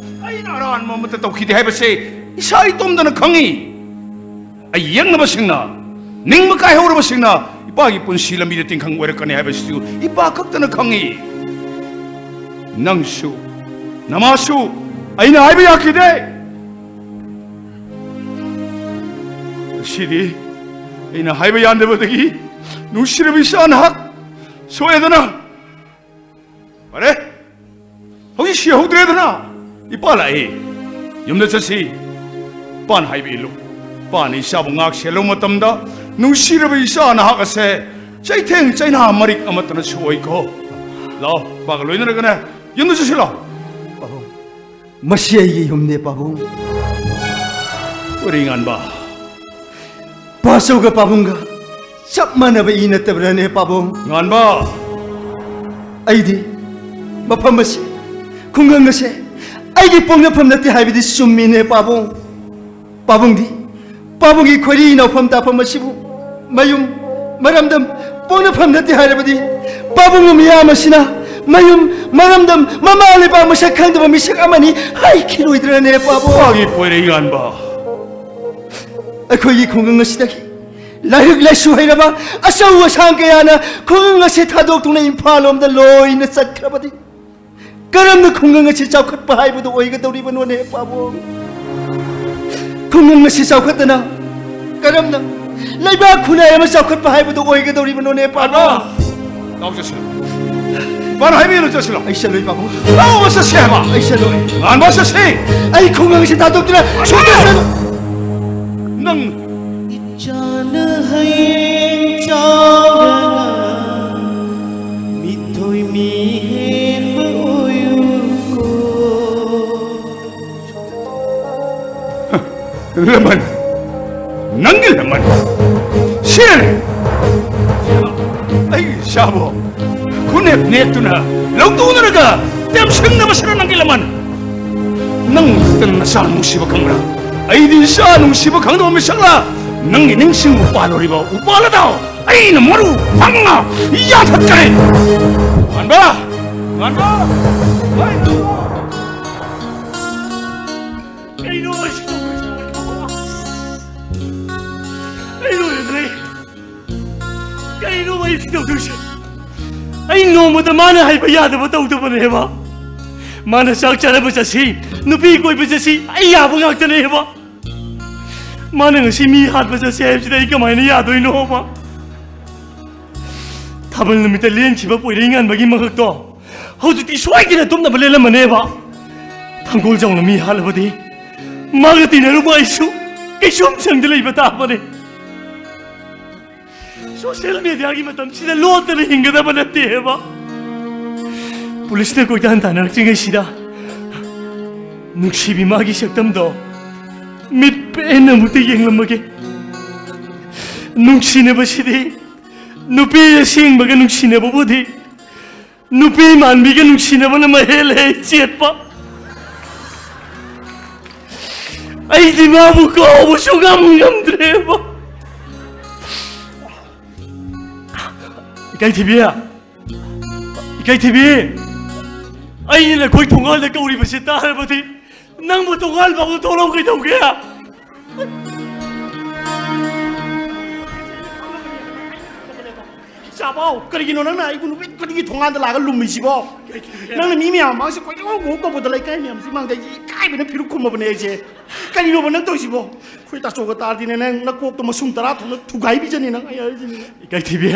ꯑꯩꯅ ꯑꯔꯥꯟꯕ ꯑꯃꯠꯇ ꯇꯧꯈꯤꯗꯦ ꯍꯥꯏꯕꯁꯦ ꯏꯁꯥ ꯏꯇꯣꯝꯇꯅ ꯈꯪꯉꯤ꯫ ꯑꯩ ꯌꯦꯛꯅꯕꯁꯤꯡꯅ ꯅꯤꯡꯕ ꯀꯥꯏꯍꯧꯔꯕꯁꯤꯡꯅ ꯏꯄꯥꯒꯤ ꯄꯨꯟꯁꯤ ꯂꯝꯕꯤꯗ ꯇꯤꯡꯈꯪ ꯑꯣꯏꯔꯛꯀꯅꯤ ꯍꯥꯏꯕꯁꯤꯁꯨ ꯏꯄꯥ ꯈꯛꯇꯅ ꯈꯪꯉꯤ꯫ ꯅꯪꯁꯨ, ꯅꯃꯥꯁꯨ ꯑꯩꯅ ꯍꯥꯏꯕ ꯌꯥꯈꯤꯗꯦ꯫ ꯉꯁꯤꯗꯤ ꯑꯩꯅ ꯍꯥꯏꯕ ꯌꯥꯗꯕꯗꯒꯤ ꯅꯨꯡꯁꯤꯔꯕ ꯏꯆꯥ ꯅꯍꯥꯛ ꯁꯣꯛꯑꯦꯗꯅ꯫ ꯐꯔꯦ, ꯍꯧꯖꯤꯛ ꯁꯤꯍꯧꯗ꯭ꯔꯦꯗꯅ꯫ ꯏꯄꯥ ꯂꯥꯛꯏ, ꯌꯨꯝꯗ ꯆꯠꯁꯤ꯫ ꯏꯄꯥꯅ ꯍꯥꯏꯕ ꯏꯜꯂꯨ꯫ ꯏꯄꯥꯅ ꯏꯆꯥꯕꯨ ꯉꯥꯛ ꯁꯦꯜꯂꯨ ꯃꯇꯝꯗ ꯅꯨꯡꯁꯤꯔꯕ ꯏꯆꯥ ꯅꯍꯥꯛ ꯑꯁꯦ ꯆꯩꯊꯦꯡ ꯆꯩꯅꯥ ꯃꯔꯤꯛ ꯑꯃꯠꯇꯅ ꯁꯣꯛꯑꯣꯏꯀꯣ꯫ ꯂꯥꯛꯑꯣ, ꯏꯄꯥꯒ ꯂꯣꯏꯅꯔꯒꯅꯦ ꯌꯨꯝꯗ ꯆꯠꯁꯤ ꯂꯥꯛꯑꯣ꯫ ꯄꯥꯕꯨꯡ, ꯃꯁꯤ ꯑꯩꯒꯤ ꯌꯨꯝꯅꯦ ꯄꯥꯕꯨꯡ꯫ ꯀꯔꯤ ꯉꯥꯟꯕ? ꯄꯥꯆꯧꯒ ꯄꯥꯕꯨꯡꯒ ꯆꯞ ꯃꯥꯟꯅꯕ ꯏ ꯅꯠꯇꯕ꯭ꯔꯅꯦ ꯄꯥꯕꯨꯡ? ꯉꯥꯟꯕ! ꯑꯩꯗꯤ ꯃꯐꯝ ꯑꯁꯤ, ꯈꯨꯡꯒꯪ ꯑꯁꯦ ꯑꯩꯒꯤ ꯄꯣꯛꯅꯐꯝ ꯅꯠꯇꯦ ꯍꯥꯏꯕꯗꯤ ꯆꯨꯝꯃꯤꯅꯦ ꯄꯥꯕꯨꯡ꯫ ꯄꯥꯕꯨꯡꯗꯤ ꯄꯥꯕꯨꯡꯒꯤ ꯈꯣꯏꯔꯤ ꯏꯅꯥꯎꯐꯝ ꯇꯥꯐꯝ ꯑꯁꯤꯕꯨ ꯃꯌꯨꯝ, ꯃꯔꯝꯗꯝ, ꯄꯣꯛꯅꯐꯝ ꯅꯠꯇꯦ ꯍꯥꯏꯔꯕꯗꯤ ꯄꯥꯕꯨꯡ ꯃꯤꯌꯥꯝ ꯑꯁꯤꯅ ꯃꯌꯨꯝ, ꯃꯔꯝꯗꯝ, ꯃꯃꯥ ꯂꯩꯕꯥꯛ ꯃꯁꯛ ꯈꯪꯗꯕ ꯃꯤꯁꯛ ꯑꯃꯅꯤ ꯍꯥꯏꯈꯤꯔꯣꯏꯗ꯭ꯔꯅꯦ ꯄꯥꯕꯨꯡ? ꯃꯥꯒꯤ ꯈꯣꯏꯔꯤ ꯉꯥꯟꯕ꯫ ꯑꯩꯈꯣꯏꯒꯤ ꯈꯨꯡꯒꯪ ꯑꯁꯤꯗꯒꯤ ꯂꯥꯏꯔꯤꯛ ꯂꯥꯏꯁꯨ ꯍꯩꯔꯕ ꯑꯆꯧ ꯑꯁꯥꯡ ꯀꯌꯥꯅ ꯈꯨꯡꯒꯪ ꯑꯁꯤ ꯊꯥꯗꯣꯛꯇꯨꯅ ꯏꯝꯐꯥꯜ ꯂꯣꯝꯗ ꯂꯣꯏꯅ ꯆꯠꯈ꯭ꯔꯕꯗꯤ ꯀꯔꯝꯅ ꯈꯨꯡꯒꯪ ꯑꯁꯤ ꯆꯥꯎꯈꯠꯄ ꯍꯥꯏꯕꯗꯨ ꯑꯣꯏꯒꯗꯧꯔꯤꯕꯅꯣꯅꯦ ꯄꯥꯕꯨꯡ? ꯈꯨꯡꯒꯪ ꯑꯁꯤ ꯆꯥꯎꯈꯠꯇꯅ ꯀꯔꯝꯅ ꯂꯩꯕꯥꯛ ꯈꯨꯟꯅꯥꯏ ꯑꯃ ꯆꯥꯎꯈꯠꯄ ꯍꯥꯏꯕꯗꯨ ꯑꯣꯏꯒꯗꯧꯔꯤꯕꯅꯣꯅꯦ ꯄꯥꯕꯨꯡ? ꯂꯥꯎ ꯆꯠꯁꯤꯜꯂꯣ꯫ ꯏꯄꯥꯅ ꯍꯥꯏꯕꯤꯔꯣ ꯆꯠꯁꯤꯜꯂꯣ꯫ ꯑꯩ ꯆꯠꯂꯣꯏ ꯄꯥꯕꯨꯡ꯫ ꯂꯥꯎ ꯆꯠꯁꯤ ꯍꯥꯏꯕ꯫ ꯑꯩ ꯆꯠꯂꯣꯏ꯫ ꯉꯥꯟꯕ ꯆꯠꯁꯤ꯫ ꯑꯩ ꯈꯨꯡꯒꯪ ꯑꯁꯤ ꯊꯥꯗꯣꯛꯇꯨꯅ ꯁꯣꯝꯗ ꯆꯠꯂꯣꯏ꯫ ꯅꯪ ꯏꯆꯥꯅ ꯍꯌꯦꯡ ꯆꯥꯎꯔꯒ ꯃꯤꯊꯣꯏ ꯃꯤꯍꯦꯟꯕ ꯑꯣꯏꯌꯨꯀꯣ꯫ ꯂꯃꯟ, ꯅꯪꯒꯤ ꯂꯃꯟ ꯁꯤꯔꯦ꯫ ꯑꯩ ꯏꯆꯥꯕꯨ ꯈꯨꯅꯦꯛ ꯅꯦꯛꯇꯨꯅ ꯂꯧꯇꯨꯅꯔꯒ ꯇꯦꯝꯁꯤꯡꯅꯕꯁꯤꯅ ꯅꯪꯒꯤ ꯂꯃꯟ꯫ ꯅꯪ ꯈꯛꯇꯅ ꯅꯆꯥ ꯅꯨꯡꯁꯤꯕ ꯈꯪꯕ꯭ꯔꯥ? ꯑꯩꯗꯤ ꯏꯆꯥ ꯅꯨꯡꯁꯤꯕ ꯈꯪꯗꯕ ꯃꯤꯁꯛꯂ? ꯅꯪꯒꯤ ꯅꯤꯡꯁꯤꯡꯕ ꯄꯥꯜꯂꯨꯔꯤꯕ ꯎꯄꯥꯜ ꯑꯗꯣ ꯑꯩꯅ ꯃꯔꯨ ꯐꯪꯅ ꯌꯥꯟꯊꯠꯀꯅꯤ꯫ ꯃꯥꯟꯕ! ꯃꯥꯟꯕ! ꯀꯩꯅꯣ ꯑꯩꯁꯨ ꯇꯧꯗꯣꯏꯁꯦ? ꯑꯩ ꯂꯣꯏꯔꯦꯗꯅ꯫ ꯀꯩꯅꯣ ꯑꯩꯁꯨ ꯇꯧꯗꯣꯏꯁꯦ? ꯑꯩ ꯅꯣꯡꯃꯗ ꯃꯥꯅ ꯍꯥꯏꯕ ꯌꯥꯗꯕ ꯇꯧꯗꯕꯅꯦꯕ꯫ ꯃꯥꯅ ꯆꯥꯛ ꯆꯥꯅꯕ ꯆꯠꯁꯤ, ꯅꯨꯄꯤ ꯀꯣꯏꯕ ꯆꯠꯁꯤ, ꯑꯩ ꯌꯥꯕ ꯉꯥꯛꯇꯅꯦꯕ꯫ ꯃꯥꯅ ꯉꯁꯤ ꯃꯤ ꯍꯥꯠꯄ ꯆꯠꯁꯤ ꯍꯥꯏꯕꯁꯤꯗ ꯑꯩ ꯀꯃꯥꯏꯅ ꯌꯥꯗꯣꯏꯅꯣꯕ? ꯊꯥꯕꯜ ꯅꯨꯃꯤꯠꯇ ꯂꯦꯟꯈꯤꯕ ꯄꯣꯏꯔꯩ ꯉꯥꯟꯕꯒꯤ ꯃꯉꯛꯇꯣ ꯍꯧꯖꯤꯛꯇꯤ ꯁꯣꯏꯗꯅ ꯇꯨꯝꯅꯕ ꯂꯦꯜꯂꯝꯃꯅꯦꯕ꯫ ꯊꯥꯡꯒꯣꯜ ꯖꯥꯎꯅ ꯃꯤ ꯍꯥꯠꯂꯕꯗꯤ ꯃꯥꯒ ꯇꯤꯟꯅꯔꯨꯕ ꯑꯩꯁꯨ ꯀꯩꯁꯨꯝ ꯁꯪꯗ ꯂꯩꯕ ꯇꯥꯕꯅꯦ꯫ ꯁꯣꯁꯤꯌꯦꯜ ꯃꯦꯗꯤꯌꯥꯒꯤ ꯃꯇꯝꯁꯤꯗ ꯂꯣꯠꯇꯅ ꯍꯤꯡꯒꯗꯕ ꯅꯠꯇꯦꯕ꯫ ꯄꯨꯂꯤꯁꯅ ꯀꯣꯏꯇꯥꯟ ꯇꯥꯟꯅꯔꯛꯇ꯭ꯔꯤꯉꯩꯁꯤꯗ ꯅꯨꯡꯁꯤꯕꯤ ꯃꯥꯒꯤ ꯁꯛꯇꯝꯗꯣ ꯃꯤꯠ ꯄꯦꯟꯅ ꯑꯃꯨꯛꯇ ꯌꯦꯡꯂꯝꯃꯒꯦ꯫ ꯅꯨꯡꯁꯤꯅꯕꯁꯤꯗꯤ ꯅꯨꯄꯤ ꯑꯁꯦꯡꯕꯒ ꯅꯨꯡꯁꯤꯅꯕꯕꯨꯗꯤ ꯅꯨꯄꯤ ꯃꯥꯟꯕꯤꯒ ꯅꯨꯡꯁꯤꯅꯕꯅ ꯃꯍꯦꯜꯂꯦ ꯆꯦꯠꯄ꯫ ꯑꯩꯗꯤ ꯃꯥꯕꯨ ꯀꯥꯎꯕꯁꯨ ꯉꯝ ꯉꯝꯗ꯭ꯔꯦꯕ꯫ ꯏꯀꯥꯏꯊꯤꯕꯤ, ꯏꯀꯥꯏꯊꯤꯕꯤ, ꯑꯩꯅ ꯅꯈꯣꯏ ꯊꯣꯡꯒꯥꯜꯗ ꯀꯧꯔꯤꯕꯁꯤ ꯇꯥꯔꯕꯗꯤ ꯅꯪꯕꯨ ꯊꯣꯡꯒꯥꯜ ꯐꯥꯎꯕ ꯊꯣꯛꯂꯛꯎ ꯀꯩꯗꯧꯒꯦ? ꯏꯆꯥꯕꯥꯎ, ꯀꯔꯤꯒꯤꯅꯣ ꯅꯪꯅ ꯑꯩꯕꯨ ꯅꯨꯃꯤꯠ ꯈꯨꯗꯤꯡꯒꯤ ꯊꯣꯡꯒꯥꯟꯗ ꯂꯥꯛꯑꯒ ꯂꯨꯝꯃꯤꯁꯤꯕꯣ? ꯅꯪꯅ ꯃꯤ ꯃꯌꯥꯝ ꯃꯃꯥꯡꯁꯦ ꯀꯣꯏꯀꯧ ꯀꯧꯕꯗ ꯂꯩꯀꯥꯏ ꯃꯌꯥꯝꯁꯤ ꯃꯥꯡꯗ ꯑꯩꯁꯦ ꯏꯀꯥꯏꯕꯅ ꯐꯤꯔꯨꯛ ꯈꯨꯝꯃꯕꯅꯦ ꯑꯩꯁꯦ꯫ ꯀꯔꯤꯅꯣꯕ ꯅꯪ ꯇꯧꯔꯤꯁꯤꯕꯣ? ꯑꯩꯈꯣꯏ ꯇꯥꯆꯧꯒ ꯇꯥꯔꯗꯤꯅꯦ ꯅꯪ ꯅꯀꯣꯛꯇꯣ ꯃꯁꯨꯝ ꯇꯔꯥ ꯊꯣꯛꯅ ꯊꯨꯒꯥꯏꯕꯤꯖꯅꯤ ꯅꯪ, ꯑꯩ ꯍꯥꯏꯔꯤꯁꯤꯅꯤ꯫ ꯏꯀꯥꯏꯊꯤꯕꯤ,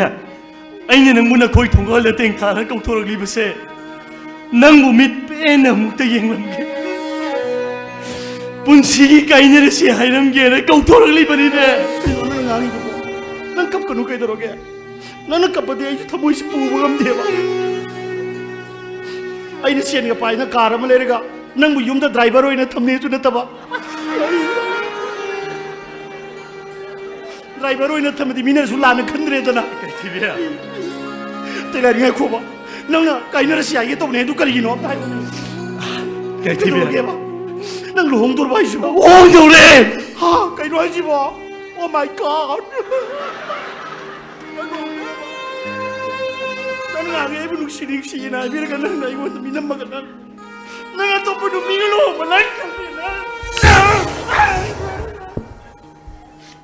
ꯑꯩꯅ ꯅꯪꯕꯨ ꯅꯈꯣꯏ ꯊꯣꯡꯒꯥꯜꯗ ꯇꯦꯡꯊꯥꯔ ꯀꯧꯊꯣꯔꯛꯂꯤꯕꯁꯦ ꯅꯪꯕꯨ ꯃꯤꯠ ꯄꯦꯟꯅ ꯑꯃꯨꯛꯇ ꯌꯦꯡꯂꯝꯒꯦ꯫ ꯄꯨꯟꯁꯤꯒꯤ ꯀꯥꯏꯅꯔꯁꯤ ꯍꯥꯏꯔꯝꯒꯦꯅ ꯀꯧꯊꯣꯔꯛꯂꯤꯕꯅꯤꯅꯦ꯫ ꯀꯩꯅꯣ ꯅꯪ ꯉꯥꯡꯉꯤꯗꯨꯕꯣ? ꯅꯪ ꯀꯞꯀꯅꯨ ꯀꯩꯗꯧꯔꯒꯦ? ꯅꯪꯅ ꯀꯞꯄꯗꯤ ꯑꯩꯁꯨ ꯊꯃꯣꯏꯁꯤ ꯄꯨꯕ ꯉꯝꯗꯦꯕ꯫ ꯑꯩꯅ ꯁꯦꯟꯒ ꯄꯥꯏꯅ ꯀꯥꯔ ꯑꯃ ꯂꯩꯔꯒ ꯅꯪꯕꯨ ꯌꯨꯝꯗ ꯗ꯭ꯔꯥꯏꯚꯔ ꯑꯣꯏꯅ ꯊꯝꯅꯤꯁꯨ ꯅꯠꯇꯕ꯫ ꯗ꯭ꯔꯥꯏꯚꯔ ꯑꯣꯏꯅ ꯊꯝꯃꯗꯤ ꯃꯤꯅꯁꯨ ꯂꯥꯟꯅ ꯈꯟꯗ꯭ꯔꯦꯗꯅ꯫ ꯏꯀꯥꯏꯊꯤꯕꯤ꯫ ꯇꯦꯂꯔꯤ, ꯉꯥꯏꯈꯣꯕ꯫ ꯅꯪꯅ ꯀꯥꯏꯅꯔꯁꯤ ꯍꯥꯏꯒꯦ ꯇꯧꯕꯅꯦ, ꯑꯗꯨ ꯀꯔꯤꯒꯤꯅꯣ ꯑꯝꯇ ꯍꯥꯏꯌꯨꯅꯦ꯫ ꯏꯀꯥꯏꯊꯤꯕꯤ꯫ ꯀꯩꯗꯧꯔꯒꯦꯕ? ꯅꯪ ꯂꯨꯍꯣꯡꯗꯣꯔꯕ ꯍꯥꯏꯁꯤꯕꯣ? ꯍꯣꯡꯗꯧꯔꯦ! ꯍꯥ, ꯀꯩꯅꯣ ꯍꯥꯏꯁꯤꯕꯣ? Oh my God! ꯅꯪ ꯉꯥꯡꯉꯦ ꯑꯩꯕꯨ ꯅꯨꯡꯁꯤ ꯅꯨꯡꯁꯤꯅ ꯍꯥꯏꯕꯤꯔꯒ ꯅꯪꯅ ꯑꯩꯉꯣꯟꯗ ꯃꯤꯅꯝꯃꯒ ꯅꯪ, ꯅꯪ ꯑꯇꯣꯞꯄ ꯅꯨꯄꯤꯒ ꯂꯨꯍꯣꯡꯕ ꯅꯪ, ꯅꯪ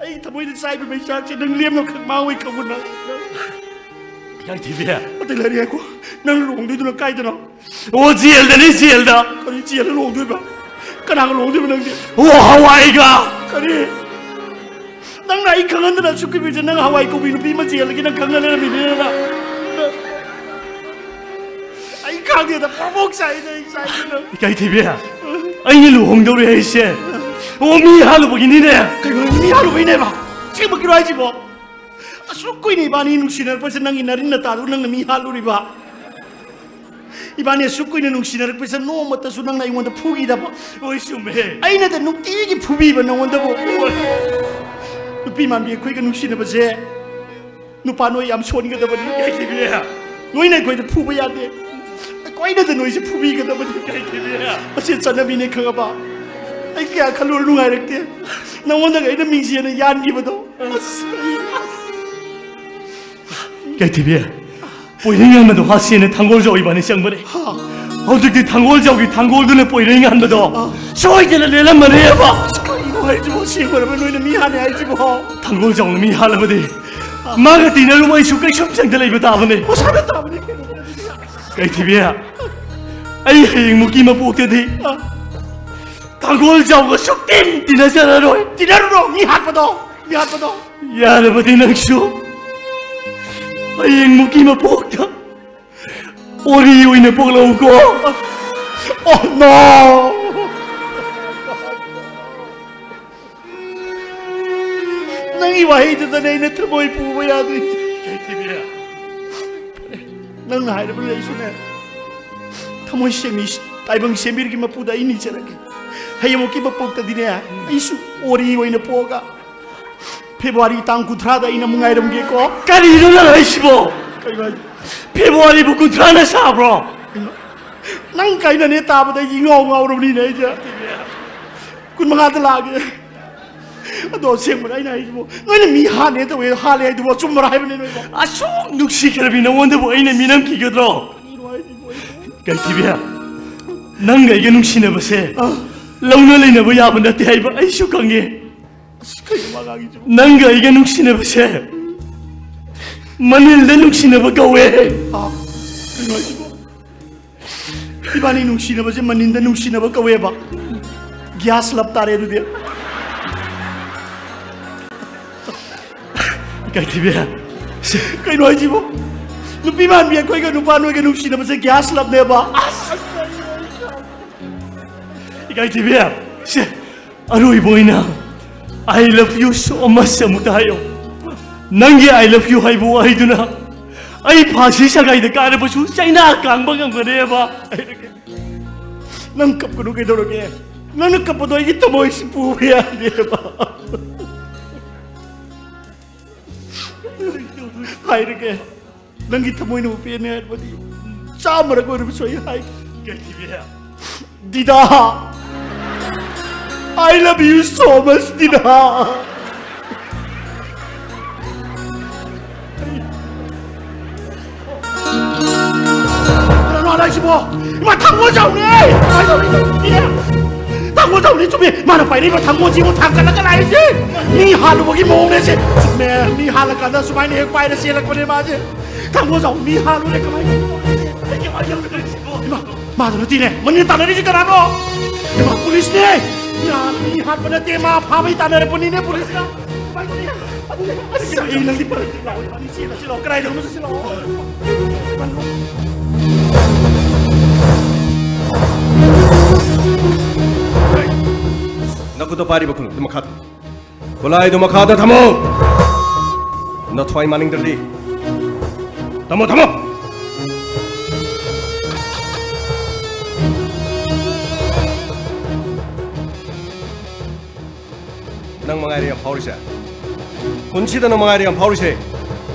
ꯑꯩ ꯊꯃꯣꯏꯗ ꯆꯥꯏꯕ ꯃꯩꯆꯥꯛꯁꯦ ꯅꯪ ꯂꯦꯝꯅꯈꯛ ꯃꯥꯡꯉꯣꯏ ꯈꯪꯕ ꯅꯪ꯫ ꯌꯥꯏꯊꯤꯕꯤ꯫ ꯑꯇꯩ ꯂꯩꯔꯤ ꯍꯥꯏꯀꯣ꯫ ꯅꯪ ꯂꯨꯍꯣꯡꯗꯣꯏꯗꯨꯅ ꯀꯥꯏꯗꯅꯣ? ꯑꯣ, ꯖꯦꯜꯗꯅꯤ, ꯖꯦꯜꯗ꯫ ꯀꯔꯤ ꯖꯦꯜꯗ ꯂꯨꯍꯣꯡꯗꯣꯏꯕ? ꯀꯅꯥꯒ ꯂꯨꯍꯣꯡꯗꯣꯏꯕ ꯅꯪꯗꯤ? ꯑꯣ, ꯍꯋꯥꯏꯒ꯫ ꯀꯔꯤ? ꯅꯪꯅ ꯑꯩ ꯈꯪꯍꯟꯗꯅ ꯑꯁꯨꯛ ꯀꯨꯏꯕꯁꯦ ꯅꯪ ꯍꯋꯥꯏ ꯀꯧꯕꯤ ꯅꯨꯄꯤ ꯑꯃ ꯖꯦꯜꯗꯒꯤ ꯅꯪ ꯈꯪꯍꯟ ꯂꯩꯔꯝꯃꯤꯅꯦꯅ꯫ ꯑꯩ ꯈꯪꯗꯦꯗ, ꯄ꯭ꯔꯣꯃꯣꯛ ꯆꯥꯏꯗ ꯑꯩ ꯆꯥꯏꯗꯅ꯫ ꯏꯀꯥꯏꯊꯤꯕꯤ, ꯑꯩꯅ ꯂꯨꯍꯣꯡꯗꯧꯔꯦ ꯍꯥꯏꯁꯦ꯫ ꯑꯣ, ꯃꯤ ꯍꯥꯠꯂꯨꯕꯒꯤꯅꯤꯅꯦ꯫ ꯀꯩꯅꯣ, ꯃꯤ ꯍꯥꯠꯂꯨꯕꯩꯅꯦꯕ? ꯑꯁꯦꯡꯕꯒꯤꯔꯣ ꯍꯥꯏꯁꯤꯕꯣ? ꯑꯁꯨꯛ ꯀꯨꯏꯅ ꯏꯕꯥꯅꯤ ꯅꯨꯡꯁꯤꯅꯔꯛꯄꯁꯦ ꯅꯪꯒꯤ ꯅꯔꯤꯟ ꯅꯇꯥꯗꯨ ꯅꯪꯅ ꯃꯤ ꯍꯥꯠꯂꯨꯔꯤꯕ? ꯏꯕꯥꯅꯤ ꯑꯁꯨꯛ ꯀꯨꯏꯅ ꯅꯨꯡꯁꯤꯅꯔꯛꯄꯁꯦ ꯅꯣꯡꯃꯇꯁꯨ ꯅꯪꯅ ꯑꯩꯉꯣꯟꯗ ꯐꯨꯈꯤꯗꯕ? ꯍꯣꯏ, ꯆꯨꯝꯃꯦ꯫ ꯑꯩꯅꯗ ꯅꯨꯡꯇꯤꯒꯤ ꯐꯨꯕꯤꯕ ꯅꯉꯣꯟꯗꯕꯨ? ꯍꯣꯏ꯫ ꯅꯨꯄꯤ ꯃꯥꯟꯕꯤ ꯑꯩꯈꯣꯏꯒ ꯅꯨꯡꯁꯤꯅꯕꯁꯦ ꯅꯨꯄꯥ ꯅꯣꯏ ꯌꯥꯝ ꯁꯣꯟꯒꯗꯕꯅꯤ꯫ ꯏꯀꯥꯏꯊꯤꯕꯤ꯫ ꯅꯣꯏꯅ ꯑꯩꯈꯣꯏꯗ ꯐꯨꯕ ꯌꯥꯗꯦ꯫ ꯑꯩꯈꯣꯏꯅꯗ ꯅꯣꯏꯁꯦ ꯐꯨꯕꯤꯒꯗꯕꯅꯤ꯫ ꯏꯀꯥꯏꯊꯤꯕꯤ꯫ ꯃꯁꯤ ꯆꯠꯅꯕꯤꯅꯦ ꯈꯪꯉꯕ? ꯑꯩ ꯀꯌꯥ ꯈꯜꯂꯨꯔ ꯅꯨꯡꯉꯥꯏꯔꯛꯇꯦ꯫ ꯅꯉꯣꯟꯗꯒ ꯑꯩꯅ ꯃꯤꯡꯁꯦꯟꯅ ꯌꯥꯟꯈꯤꯕꯗꯣ꯫ ꯑꯁ꯫ ꯏꯀꯥꯏꯊꯤꯕꯤ꯫ ꯄꯣꯏꯔꯩ ꯉꯥꯟꯕꯗꯣ ꯍꯥꯠꯁꯦꯅ ꯊꯥꯡꯒꯣꯜꯖꯥꯎ ꯏꯕꯥꯅꯤ ꯆꯪꯕꯅꯦ꯫ ꯍꯥ꯫ ꯍꯧꯖꯤꯛꯇꯤ ꯊꯥꯡꯒꯣꯜꯖꯥꯎꯒꯤ ꯊꯥꯡꯒꯣꯜꯗꯨꯅ ꯄꯣꯏꯔꯩ ꯉꯥꯟꯕꯗꯣ ꯑꯥ꯫ ꯁꯣꯏꯗꯅ ꯂꯦꯜꯂꯝꯃꯅꯦꯕ꯫ ꯑꯁ, ꯀꯩꯅꯣ ꯍꯥꯏꯁꯤꯕꯣ? ꯑꯁꯦꯡꯕꯔꯕ ꯅꯣꯏꯅ ꯃꯤ ꯍꯥꯠꯅꯤ ꯍꯥꯏꯁꯤꯕꯣ? ꯊꯥꯡꯒꯣꯜꯖꯥꯎꯅ ꯃꯤ ꯍꯥꯠꯂꯕꯗꯤ ꯑꯥ꯫ ꯃꯥꯒ ꯇꯤꯟꯅꯔꯨꯕ ꯑꯩꯁꯨ ꯀꯩꯁꯨꯝꯁꯪꯗ ꯂꯩꯕ ꯇꯥꯕꯅꯦ꯫ ꯃꯁꯥꯅ ꯇꯥꯕꯅꯤ ꯀꯩꯅꯣ꯫ ꯏꯀꯥꯏꯊꯤꯕꯤ, ꯑꯩ ꯍꯌꯦꯡꯃꯨꯛꯀꯤ ꯃꯄꯣꯛꯇꯗꯤ ꯑꯥ꯫ ꯊꯥꯡꯒꯣꯜꯖꯥꯎꯒ ꯁꯨꯛꯇꯤꯟ ꯇꯤꯟꯅꯖꯔꯔꯣꯏ꯫ ꯇꯤꯟꯅꯔꯨꯅꯣ, ꯃꯤ ꯍꯥꯠꯄꯗꯣ, ꯃꯤ ꯍꯥꯠꯄꯗꯣ꯫ ꯌꯥꯔꯕꯗꯤ ꯅꯪꯁꯨ ꯍꯌꯦꯡꯃꯨꯛꯀꯤ ꯃꯄꯣꯛꯇ ꯑꯣꯔꯤ ꯑꯣꯏꯅ ꯄꯣꯛꯂꯛꯎꯀꯣ꯫ Oh no! ꯅꯪꯒꯤ ꯋꯥꯍꯩꯗꯨꯗꯅꯦ ꯑꯩꯅ ꯊꯃꯣꯏ ꯄꯨꯕ ꯌꯥꯗ꯭ꯔꯤꯁꯦ꯫ ꯏꯀꯥꯏꯊꯤꯕꯤ꯫ ꯅꯪꯅ ꯍꯥꯏꯔꯕꯅꯤꯅ ꯑꯩꯁꯨꯅꯦ ꯊꯃꯣꯏ ꯁꯦꯝꯕꯤ, ꯇꯥꯏꯕꯪ ꯁꯦꯝꯕꯤꯔꯒꯤ ꯃꯄꯨꯗ ꯑꯩ ꯅꯤꯖꯔꯒꯦ꯫ ꯍꯌꯦꯡꯃꯨꯛꯀꯤ ꯃꯄꯣꯛꯇꯗꯤꯅꯦ ꯑꯩꯁꯨ ꯑꯣꯔꯤ ꯑꯣꯏꯅ ꯄꯣꯛꯑꯒ ꯐꯦꯕ꯭ꯔꯨꯋꯥꯔꯤ ꯇꯥꯡ ꯀꯨꯟꯊ꯭ꯔꯥꯗ ꯑꯩꯅ ꯑꯃꯨꯛ ꯉꯥꯏꯔꯝꯒꯦꯀꯣ꯫ ꯀꯔꯤꯅꯣ ꯅꯪ ꯍꯥꯏꯁꯤꯕꯣ? ꯀꯩꯅꯣ ꯍꯥꯏꯁꯦ? ꯐꯦꯕ꯭ꯔꯨꯋꯥꯔꯤꯕꯨ ꯀꯨꯟꯊ꯭ꯔꯥꯅ ꯁꯥꯕ꯭ꯔꯣ? ꯅꯪ ꯀꯥꯏꯅꯅꯦ ꯇꯥꯕꯗ ꯑꯩꯗꯤ ꯏꯉꯥꯎ ꯉꯥꯎꯔꯕꯅꯤꯅꯦ ꯑꯩꯁꯦ꯫ ꯀꯨꯟꯃꯉꯥꯗ ꯂꯥꯛꯑꯒꯦ꯫ ꯑꯗꯣ ꯑꯁꯦꯡꯕꯅꯦ ꯑꯩꯅ ꯍꯥꯏꯁꯤꯕꯣ, ꯅꯣꯏꯅ ꯃꯤ ꯍꯥꯠꯂꯦ ꯇꯧꯋꯦ, ꯍꯥꯠꯂꯦ ꯍꯥꯏꯗꯨꯕꯣ ꯑꯆꯨꯝꯕꯔꯥ ꯍꯥꯏꯕꯅꯦ ꯅꯣꯏꯕꯣ? ꯑꯁꯨꯛ ꯅꯨꯡꯁꯤꯈ꯭ꯔꯕꯤ ꯅꯉꯣꯟꯗꯕꯨ ꯑꯩꯅ ꯃꯤꯅꯝꯈꯤꯒꯗ꯭ꯔꯣ? ꯀꯔꯤꯅꯣ ꯍꯥꯏꯁꯤꯕꯣ ꯑꯩꯕꯣ? ꯀꯥꯏꯊꯤꯕꯤ, ꯅꯪꯒ ꯑꯩꯒ ꯅꯨꯡꯁꯤꯅꯕꯁꯦ ꯑꯥ꯫ ꯂꯧꯅ ꯂꯩꯅꯕ ꯌꯥꯕ ꯅꯠꯇꯦ ꯍꯥꯏꯕ ꯑꯩꯁꯨ ꯈꯪꯉꯦ꯫ ꯑꯁ, ꯀꯩꯅꯣ ꯃꯥ ꯉꯥꯡꯉꯤꯁꯤꯕꯣ? ꯅꯪꯒ ꯑꯩꯒ ꯅꯨꯡꯁꯤꯅꯕꯁꯦ ꯃꯅꯤꯜꯗ ꯅꯨꯡꯁꯤꯅꯕ ꯀꯧꯋꯦ꯫ ꯑꯥ, ꯀꯩꯅꯣ ꯍꯥꯏꯁꯤꯕꯣ? ꯏꯕꯥꯅꯤ ꯅꯨꯡꯁꯤꯅꯕꯁꯦ ꯃꯅꯤꯟꯗ ꯅꯨꯡꯁꯤꯅꯕ ꯀꯧꯋꯦꯕ꯫ Gas love ꯇꯥꯔꯦ ꯑꯗꯨꯗꯤ꯫ ꯏꯀꯥꯏꯊꯤꯕꯤ꯫ ꯀꯩꯅꯣ ꯍꯥꯏꯁꯤꯕꯣ? ꯅꯨꯄꯤ ꯃꯥꯟꯕꯤ ꯑꯩꯈꯣꯏꯒ ꯅꯨꯄꯥ ꯅꯣꯏꯒ ꯅꯨꯡꯁꯤꯅꯕꯁꯦ gas love ꯅꯦꯕ꯫ ꯑꯁ! ꯏꯀꯥꯏꯊꯤꯕꯤ, ꯁꯦ, ꯑꯔꯣꯏꯕ ꯑꯣꯏꯅ "I love you so much" ꯑꯃꯨꯛꯇ ꯍꯥꯏꯌꯣ꯫ ꯅꯪꯒꯤ "I love you" ꯍꯥꯏꯕ ꯋꯥꯍꯩꯗꯨꯅ ꯑꯩ ꯐꯥꯁꯤ ꯁꯒꯥꯏꯗ ꯀꯥꯔꯕꯁꯨ ꯆꯩꯅꯥ ꯀꯥꯡꯕ ꯉꯝꯒꯅꯦꯕ꯫ ꯅꯪ ꯀꯞꯀꯅꯨ ꯀꯩꯗꯧꯔꯒꯦ? ꯅꯪꯅ ꯀꯞꯄꯗꯣ ꯑꯩꯒꯤ ꯊꯃꯣꯏꯁꯤ ꯄꯨꯕ ꯌꯥꯗꯦꯕ꯫ ꯍꯥꯏꯔꯒꯦ, ꯅꯪꯒꯤ ꯊꯃꯣꯏꯅꯕꯨ ꯄꯦꯟꯅꯦ ꯍꯥꯏꯔꯕꯗꯤ ꯆꯥꯝꯃꯔꯛ ꯑꯣꯏꯔꯕꯁꯨ ꯑꯩ ꯍꯥꯏ꯫ ꯀꯩꯊꯤꯕꯤ꯫ ꯗꯤꯗꯥ, I love you so much, ꯗꯤꯗꯥ꯫ ꯀꯅꯥꯅꯣ ꯍꯥꯏꯁꯤꯕꯣ? ꯏꯃꯥ, ꯊꯥꯡꯒꯣꯜ ꯖꯥꯎꯅꯦ! ꯀꯃꯥꯏꯅ ꯇꯧꯔꯤꯅꯣ? ꯊꯥꯡꯒꯣꯜ ꯖꯥꯎꯅꯦ, ꯆꯨꯝꯃꯦ꯫ ꯃꯥꯅ ꯄꯥꯏꯔꯛꯏꯕ ꯊꯥꯡꯒꯣꯜꯁꯤꯕꯨ ꯊꯥꯡꯒꯠꯂꯒ ꯂꯥꯛꯏꯁꯦ꯫ ꯃꯤ ꯍꯥꯠꯂꯨꯕꯒꯤ ꯃꯑꯣꯡꯅꯦ ꯁꯦ꯫ ꯆꯨꯝꯃꯦ, ꯃꯤ ꯍꯥꯠꯂꯀꯥꯟꯗ ꯁꯨꯃꯥꯏꯅ ꯍꯦꯛ ꯄꯥꯏꯔ ꯆꯦꯜꯂꯛꯄꯅꯦ ꯃꯥꯁꯦ꯫ ꯊꯥꯡꯒꯣꯜ ꯖꯥꯎ ꯃꯤ ꯍꯥꯠꯂꯨꯔꯦ, ꯀꯃꯥꯏꯅ ꯇꯧꯅꯤ? ꯏꯃꯥ, ꯃꯥꯗꯨ ꯅꯠꯇꯦꯅꯦ, ꯃꯅꯤꯡ ꯇꯥꯟꯅꯔꯤꯁꯤ ꯀꯅꯥꯅꯣ? ꯏꯃꯥ, ꯄꯨꯂꯤꯁꯅꯦ! ꯏꯃꯥ, ꯃꯤ ꯍꯥꯠꯄ ꯅꯠꯇꯦ, ꯃꯥ ꯐꯥꯕꯩ ꯇꯥꯟꯅꯔꯛꯄꯅꯤꯅꯦ, ꯄꯨꯂꯤꯁꯅ꯫ ꯀꯃꯥꯏꯅ ꯇꯧꯅꯤ? ꯑꯗꯨꯅꯦ, ꯑꯁ, ꯑꯩ ꯅꯪꯗꯤ ꯐꯔꯦ꯫ ꯂꯥꯛꯑꯣ, ꯏꯕꯥꯅꯤ ꯆꯦꯜꯂꯁꯤ, ꯂꯥꯛꯑꯣ, ꯀꯗꯥꯏꯗꯅꯣ ꯆꯠꯁꯤ, ꯂꯥꯛꯑꯣ꯫ ꯅꯈꯨꯠꯇ ꯄꯥꯏꯔꯤꯕ ꯈꯨꯂꯥꯏꯗꯨ ꯃꯈꯥ ꯊꯝꯃꯨ꯫ ꯈꯨꯂꯥꯏꯗꯨ ꯃꯈꯥꯗ ꯊꯝꯃꯨ꯫ ꯅꯊ꯭ꯋꯥꯏ ꯃꯥꯅꯤꯡꯗ꯭ꯔꯗꯤ ꯊꯝꯃꯣ, ꯊꯝꯃꯣ꯫ ꯅꯪ ꯃꯉꯥꯏꯔꯦ ꯌꯥꯝ ꯐꯥꯎꯔꯤꯁꯦ꯫ ꯄꯨꯟꯁꯤꯗ ꯅꯪ ꯃꯉꯥꯏꯔꯦ ꯌꯥꯝ ꯐꯥꯎꯔꯤꯁꯦ꯫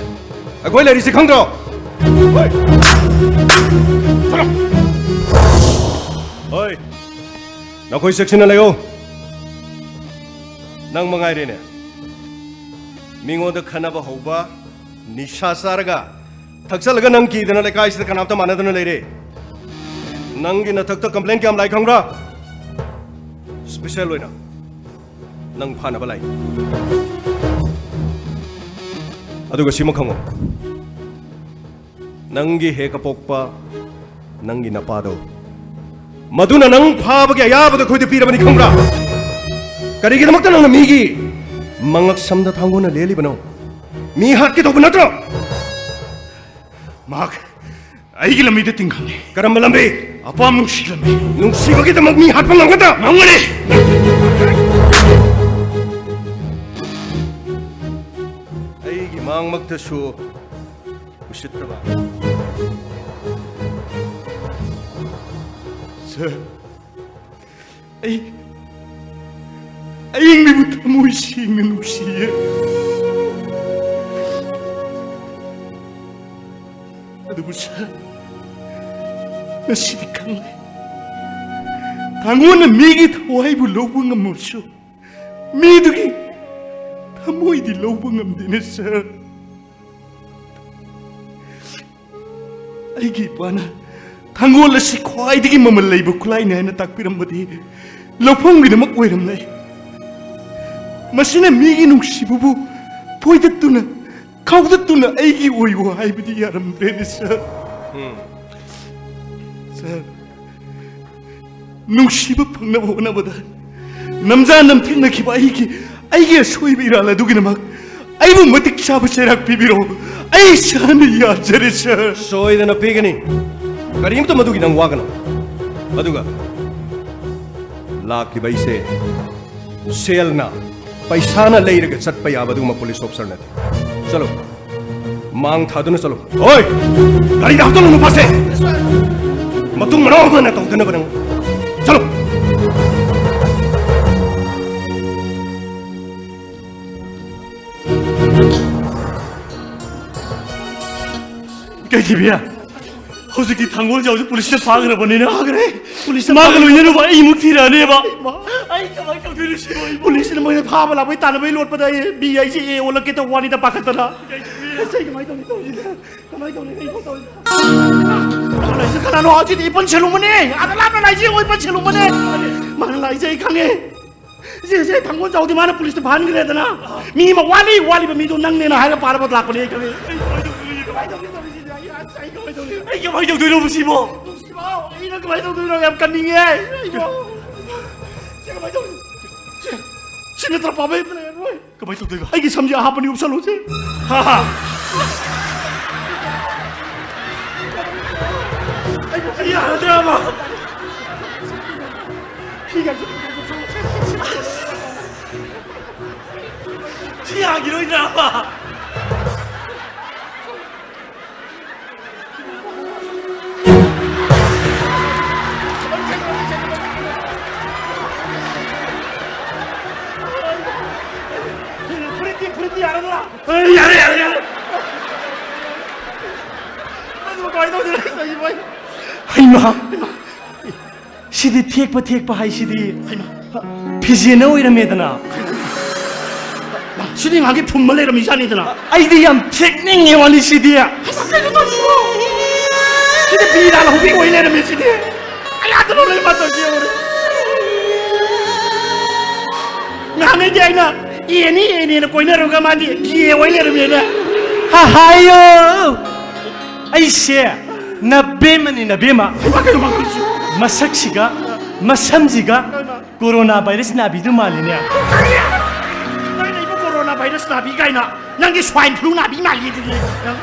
ꯑꯩꯈꯣꯏ ꯂꯩꯔꯤꯁꯦ ꯈꯪꯗ꯭ꯔꯣ? ꯍꯣꯏ꯫ ꯆꯠꯂꯣ꯫ ꯍꯣꯏ꯫ ꯅꯈꯣꯏ ꯆꯦꯛꯁꯤꯟꯅ ꯂꯩꯌꯨ꯫ ꯅꯪ ꯃꯉꯥꯏꯔꯦꯅꯦ꯫ ꯃꯤꯉꯣꯟꯗ ꯈꯟꯅꯕ ꯍꯧꯕ, ꯅꯤꯁꯥ ꯆꯥꯔꯒ, ꯊꯛꯆꯜꯂꯒ ꯅꯪ ꯀꯤꯗꯅ ꯂꯩꯀꯥꯏꯁꯤꯗ ꯀꯅꯥꯝꯇ ꯃꯥꯟꯅꯗꯅ ꯂꯩꯔꯦ꯫ ꯅꯪꯒꯤ ꯅꯊꯛꯇ complain ꯀꯌꯥꯝ ꯂꯥꯛꯏ ꯈꯪꯕ꯭ꯔꯥ? Special ꯑꯣꯏꯅ ꯅꯪ ꯐꯥꯅꯕ ꯂꯥꯛꯏ꯫ ꯑꯗꯨꯒ ꯁꯤꯃ ꯈꯪꯉꯣ, ꯅꯪꯒꯤ ꯍꯦꯛ ꯑꯄꯣꯛꯄ ꯅꯪꯒꯤ ꯅꯄꯥꯗꯣ, ꯃꯗꯨꯅ ꯅꯪ ꯐꯥꯕꯒꯤ ꯑꯌꯥꯕꯗꯣ ꯑꯩꯈꯣꯏꯗ ꯄꯤꯔꯕꯅꯤ, ꯈꯪꯕ꯭ꯔꯥ? ꯀꯔꯤꯒꯤꯗꯃꯛꯇ ꯅꯪꯅ ꯃꯤꯒꯤ ꯃꯉꯛ ꯁꯝꯗ ꯊꯥꯡꯒꯣꯟꯅ ꯂꯦꯜꯂꯤꯕꯅꯣ? ꯃꯤ ꯍꯥꯠꯀꯦ ꯇꯧꯕ ꯅꯠꯇ꯭ꯔꯣ? ꯃꯍꯥꯛ ꯑꯩꯒꯤ ꯂꯝꯕꯤꯗ ꯇꯤꯡꯈꯠꯂꯦ꯫ ꯀꯔꯝꯕ ꯂꯝꯕꯤ? ꯑꯄꯥꯝ ꯅꯨꯡꯁꯤ ꯂꯝꯕꯤ꯫ ꯅꯨꯡꯁꯤꯕꯒꯤꯗꯃꯛ ꯃꯤ ꯍꯥꯠꯄ ꯉꯝꯒꯗ꯭ꯔꯥ? ꯉꯝꯒꯅꯤ꯫ ꯑꯩꯒꯤ ꯃꯥꯡꯃꯛꯇꯁꯨ ꯎꯁꯤꯠꯇꯕ꯫ ꯁꯥꯔ, ꯑꯩ, ꯑꯩ ꯃꯤꯕꯨ ꯊꯃꯣꯏ ꯁꯦꯡꯅ ꯅꯨꯡꯁꯤꯌꯦ꯫ ꯑꯗꯨꯕꯨ ꯁꯥꯔ, ꯉꯁꯤꯗꯤ ꯈꯪꯂꯦ꯫ ꯊꯥꯡꯒꯣꯟꯅ ꯃꯤꯒꯤ ꯊꯋꯥꯏꯕꯨ ꯂꯧꯕ ꯉꯝꯃꯕꯁꯨ, ꯃꯤꯗꯨꯒꯤ ꯊꯃꯣꯏꯗꯤ ꯂꯧꯕ ꯉꯝꯗꯦꯅꯦ, ꯁꯥꯔ꯫ ꯑꯩꯒꯤ ꯏꯄꯥꯅ ꯊꯥꯡꯒꯣꯜ ꯑꯁꯤ ꯈ꯭ꯋꯥꯏꯗꯒꯤ ꯃꯃꯜ ꯂꯩꯕ ꯈꯨꯠꯂꯥꯏꯅꯤ ꯍꯥꯏꯅ ꯇꯥꯛꯄꯤꯔꯝꯕꯗꯤ ꯂꯧꯐꯝꯒꯤꯗꯃꯛ ꯑꯣꯏꯔꯝꯂꯦ꯫ ꯃꯁꯤꯅ ꯃꯤꯒꯤ ꯅꯨꯡꯁꯤꯕꯕꯨ ꯐꯣꯏꯗꯠꯇꯨꯅ, ꯈꯥꯎꯗꯠꯇꯨꯅ ꯑꯩꯒꯤ ꯑꯣꯏꯌꯨ ꯍꯥꯏꯕꯗꯤ ꯌꯥꯔꯝꯗ꯭ꯔꯦꯅꯦ, ꯁꯥꯔ꯫ ꯎꯝ꯫ ꯁꯥꯔ, ꯅꯨꯡꯁꯤꯕ ꯐꯪꯅꯕ ꯍꯣꯠꯅꯕꯗ ꯅꯝꯖꯥ ꯅꯝꯊꯦꯛꯅꯈꯤꯕ ꯑꯩꯒꯤ, ꯑꯩꯒꯤ ꯑꯁꯣꯏꯕ ꯏꯔꯥꯜ ꯑꯗꯨꯒꯤꯗꯃꯛ ꯑꯩꯕꯨ ꯃꯇꯤꯛ ꯆꯥꯕ ꯆꯩꯔꯥꯛ ꯄꯤꯕꯤꯔꯣ꯫ ꯑꯩ ꯁꯥꯔꯅ ꯌꯥꯖꯔꯦ, ꯁꯥꯔ꯫ ꯁꯣꯏꯗꯅ ꯄꯤꯒꯅꯤ꯫ ꯀꯔꯤꯝꯇ ꯃꯗꯨꯒꯤ ꯅꯪ ꯋꯥꯒꯅꯨ꯫ ꯑꯗꯨꯒ ꯂꯥꯛꯈꯤꯕ ꯑꯩꯁꯦ ꯁꯦꯜꯅ, ꯄꯩꯁꯥꯅ ꯂꯩꯔꯒ ꯆꯠꯄ ꯌꯥꯕ ꯑꯗꯨꯒꯨꯝꯕ police officer ꯅꯠꯇꯦ꯫ ꯆꯠꯂꯣ꯫ ꯃꯥꯡ ꯊꯥꯗꯨꯅ ꯆꯠꯂꯣ꯫ ꯍꯣꯏ! ꯒꯥꯔꯤꯗ ꯍꯥꯞꯆꯜꯂꯣ ꯅꯨꯄꯥꯁꯦ! ꯃꯇꯨꯡ ꯃꯅꯥꯎ ꯑꯃ ꯇꯧꯗꯅꯕ ꯅꯪ꯫ ꯆꯠꯂꯣ! ꯀꯩ ꯊꯤꯕꯤ? ꯍꯧꯖꯤꯛꯇꯤ ꯊꯥꯡꯒꯣꯜꯖꯥꯎꯁꯦ ꯄꯨꯂꯤꯁꯅ ꯐꯥꯈ꯭ꯔꯕꯅꯤꯅ꯫ ꯐꯥꯈ꯭ꯔꯦ꯫ ꯄꯨꯂꯤꯁꯅ ꯃꯥꯒ ꯐꯥꯈ꯭ꯔꯦ꯫ ꯂꯣꯏꯅꯅꯕ ꯑꯩ ꯑꯃꯨꯛ ꯊꯤꯔꯛꯑꯅꯦꯕ꯫ ꯏꯃꯥ꯫ ꯑꯩ ꯀꯃꯥꯏꯅ ꯇꯧꯗꯣꯏꯅꯣ ꯁꯤꯕꯣ ꯑꯩꯕꯣ? ꯄꯨꯂꯤꯁꯅ ꯃꯣꯏꯅ ꯐꯥꯕ ꯂꯥꯛꯄꯩ ꯇꯥꯟꯅꯕꯩ ꯂꯣꯠꯄꯗ ꯑꯩ ꯕꯤ ꯑꯥꯏ ꯁꯤ ꯑꯦ ꯑꯣꯜꯂꯛꯀꯦ ꯇꯧꯕ ꯋꯥꯅꯤꯗ ꯄꯥꯈꯠꯇꯅ꯫ ꯑꯁ, ꯑꯩ ꯀꯃꯥꯏꯅ ꯇꯧꯅꯤ ꯇꯧꯔꯤꯁꯦ? ꯀꯃꯥꯏꯅ ꯇꯧꯅꯤ? ꯀꯩꯅꯣ ꯇꯧꯔꯤꯁꯦ? ꯂꯥꯛꯏꯁꯦ ꯀꯅꯥꯅꯣ? ꯑꯁꯤꯗꯤ ꯏꯄꯟ ꯁꯦꯂꯨꯃꯅꯦ꯫ ꯑꯥꯗ ꯂꯥꯞꯅ ꯂꯥꯛꯏꯁꯦ ꯌꯦꯡꯉꯣ, ꯏꯄꯟ ꯁꯦꯂꯨꯃꯅꯦ꯫ ꯃꯥꯅ ꯂꯥꯛꯏꯁꯦ ꯑꯩ ꯈꯪꯉꯦ꯫ ꯁꯦ, ꯁꯦ, ꯊꯥꯡꯒꯣꯜꯖꯥꯎꯗꯤ ꯃꯥꯅ ꯄꯨꯂꯤꯁꯇ ꯐꯥꯍꯟꯈ꯭ꯔꯦꯗꯅ꯫ ꯃꯤ ꯑꯃ ꯋꯥꯠꯂꯤ, ꯋꯥꯠꯂꯤꯕ ꯃꯤꯗꯣ ꯅꯪꯅꯦꯅ ꯍꯥꯏꯔꯒ ꯄꯥꯔꯕ ꯂꯥꯛꯄꯅꯦ ꯑꯩ ꯈꯪꯉꯦ꯫ ꯀꯃꯥꯏꯅ ꯇꯧꯗꯣꯏꯅꯣ? ꯑꯩ ꯀꯃꯥꯏꯅ ꯇꯧꯗꯣꯏꯅꯣ? ꯑꯩ ꯀꯃꯥꯏꯅ ꯇꯧꯗꯣꯏꯅꯣ ꯁꯤꯕꯣ? ꯅꯨꯡꯁꯤꯕꯥꯎ, ꯑꯩꯅ ꯀꯃꯥꯏꯅ ꯇꯧꯗꯣꯏꯅꯣ? ꯌꯥꯝ ꯀꯟꯅꯤꯡꯉꯦ ꯑꯩꯕꯣ꯫ ꯁꯤ ꯀꯃꯥꯏꯅ ꯇꯧꯗꯣꯏꯅꯣ? ꯁꯤ, ꯁꯤ ꯅꯠꯇ꯭ꯔ ꯄꯥꯕꯩ ꯂꯩꯔꯔꯣꯏ꯫ ꯀꯃꯥꯏꯅ ꯇꯧꯗꯣꯏꯕ? ꯑꯩꯒꯤ ꯁꯝꯁꯦ ꯑꯍꯥꯞꯄꯅꯤ ꯎꯞꯁꯜꯂꯨꯁꯦ꯫ ꯍꯥ, ꯍꯥ꯫ ꯑꯩ ꯌꯥꯔꯗ꯭ꯔꯕ? ꯁꯤ ꯌꯥꯈꯤꯔꯣꯏꯗ꯭ꯔꯕ? ꯐꯨꯔꯤꯠꯇꯤ, ꯐꯨꯔꯤꯠꯇꯤ ꯌꯥꯔꯗ꯭ꯔꯥ? ꯑꯦ, ꯌꯥꯔꯦ, ꯌꯥꯔꯦ, ꯌꯥꯔꯦ꯫ ꯑꯗꯨ ꯀꯃꯥꯏꯅ ꯇꯧꯗꯣꯏꯅꯣ? ꯍꯩꯃꯥ! ꯁꯤꯗꯤ ꯊꯦꯛꯄ ꯊꯦꯛꯄ ꯍꯥꯏꯁꯤꯗꯤ꯫ ꯍꯩꯃꯥ! ꯐꯤꯖꯦꯅ ꯑꯣꯏꯔꯝꯃꯦꯗꯅ꯫ ꯁꯤꯗꯤ ꯉꯥꯏꯍꯥꯛꯀꯤ ꯐꯨꯝꯕ ꯂꯩꯔꯝꯃꯤꯖꯥꯠꯅꯤꯗꯅ꯫ ꯑꯩꯗꯤ ꯌꯥꯝ ꯊꯦꯛꯅꯤꯡꯉꯦ ꯋꯥꯅꯤ ꯁꯤꯗꯤ꯫ ꯑꯁ, ꯀꯩꯅꯣ ꯇꯧꯔꯤꯁꯤꯕꯣ? ꯁꯤꯗꯤ ꯕꯤꯔꯥ ꯂꯧꯕꯤ ꯑꯣꯏ ꯂꯩꯔꯝꯃꯦ ꯁꯤꯗꯤ꯫ ꯑꯩ ꯑꯥꯗ ꯂꯣꯏ ꯃꯇꯝꯁꯤ ꯌꯧꯔꯦ꯫ ꯉꯍꯥꯟꯉꯩꯗꯤ ꯑꯩꯅ ꯑꯦꯅꯤ ꯑꯦꯅꯦꯅ ꯀꯣꯏꯅꯔꯨꯔꯒ ꯃꯥꯗꯤ ꯒꯦ ꯑꯣꯏ ꯂꯩꯔꯝꯃꯦꯅꯦ꯫ ꯍꯥ, ꯍꯥꯏꯌꯣ! ꯑꯩꯁꯦ ꯅꯕꯦꯝꯃꯅꯤ, ꯅꯕꯦꯝꯃ꯫ ꯍꯩꯃꯥ, ꯀꯩꯅꯣ ꯃꯥ ꯍꯥꯏꯁꯤꯕꯣ? ꯃꯁꯛꯁꯤꯒ ꯃꯁꯝꯁꯤꯒ ꯀꯣꯔꯣꯅꯥ ꯚꯥꯏꯔꯁ ꯅꯥꯕꯤꯗꯨ ꯃꯥꯜꯂꯤꯅꯦ꯫ ꯀꯔꯤ? ꯅꯪꯅ ꯑꯩꯕꯨ ꯀꯣꯔꯣꯅꯥ ꯚꯥꯏꯔꯁ ꯅꯥꯕꯤ ꯀꯥꯏꯅ? ꯅꯪꯒꯤ ꯁ꯭ꯋꯥꯏꯟ ꯐ꯭ꯂꯨ ꯅꯥꯕꯤ ꯃꯥꯜꯂꯤ ꯑꯗꯨꯗꯤ꯫ ꯅꯪ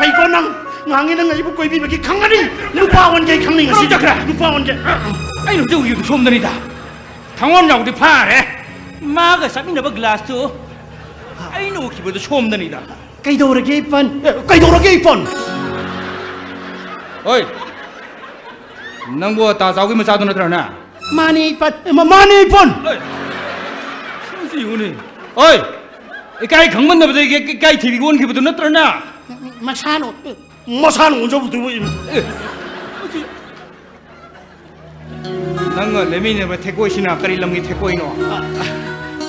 ꯐꯩꯀꯣ ꯅꯪ꯫ ꯉꯥꯡꯉꯤ ꯅꯪ ꯑꯩꯕꯨ ꯀꯣꯏꯕꯤꯕꯒꯤ ꯈꯪꯒꯅꯤ꯫ ꯅꯨꯄꯥ ꯑꯣꯟꯒꯦ ꯈꯪꯅꯤꯡꯉꯁꯤ꯫ ꯀꯔꯝ ꯆꯠꯈ꯭ꯔꯦ? ꯅꯨꯄꯥ ꯑꯣꯟꯒꯦ꯫ ꯑꯩꯅ ꯍꯧꯖꯤꯛ ꯎꯈꯤꯕꯗꯨ ꯁꯣꯝꯗꯅꯤꯗ꯫ ꯊꯥꯡꯒꯣꯜꯖꯥꯎꯗꯤ ꯐꯥꯔꯦ꯫ ꯃꯥꯒ ꯆꯠꯃꯤꯟꯅꯕ ꯒ꯭ꯂꯥꯁꯇꯨ ꯑꯩꯅ ꯎꯈꯤꯕꯗꯨ ꯁꯣꯝꯗꯅꯤꯗ꯫ ꯀꯩꯗꯧꯔꯒꯦ, ꯏꯄꯟ? ꯑꯦ, ꯀꯩꯗꯧꯔꯒꯦ, ꯏꯄꯟ? ꯍꯣꯏ꯫ ꯅꯪꯕꯨ ꯇꯥꯖꯥꯎꯒꯤ ꯃꯆꯥꯗꯨ ꯅꯠꯇ꯭ꯔꯅꯦ? ꯃꯥꯅꯦ, ꯏꯄꯟ꯫ ꯃ-, ꯃꯥꯅꯦ, ꯏꯄꯟ꯫ ꯑꯦ, ꯁꯤ ꯌꯦꯡꯉꯨꯅꯦ꯫ ꯍꯣꯏ꯫ ꯏꯀꯥꯏ ꯈꯪꯃꯟꯗꯕꯗꯒꯤ ꯏꯀꯥꯏ ꯊꯤꯕꯤꯒ ꯑꯣꯟꯈꯤꯕꯗꯨ ꯅꯠꯇ꯭ꯔꯅꯦ? ꯃꯁꯥꯅꯣ꯫ ꯃꯁꯥꯅ ꯑꯣꯟꯖꯕꯗꯨꯕꯨ ꯏꯃ-, ꯑꯦ, ꯅꯪꯒ ꯂꯩꯃꯤꯟꯅꯕ ꯊꯦꯛꯀꯣꯏꯁꯤꯅ ꯀꯔꯤ ꯂꯝꯒꯤ ꯊꯦꯛꯀꯣꯏꯅꯣ?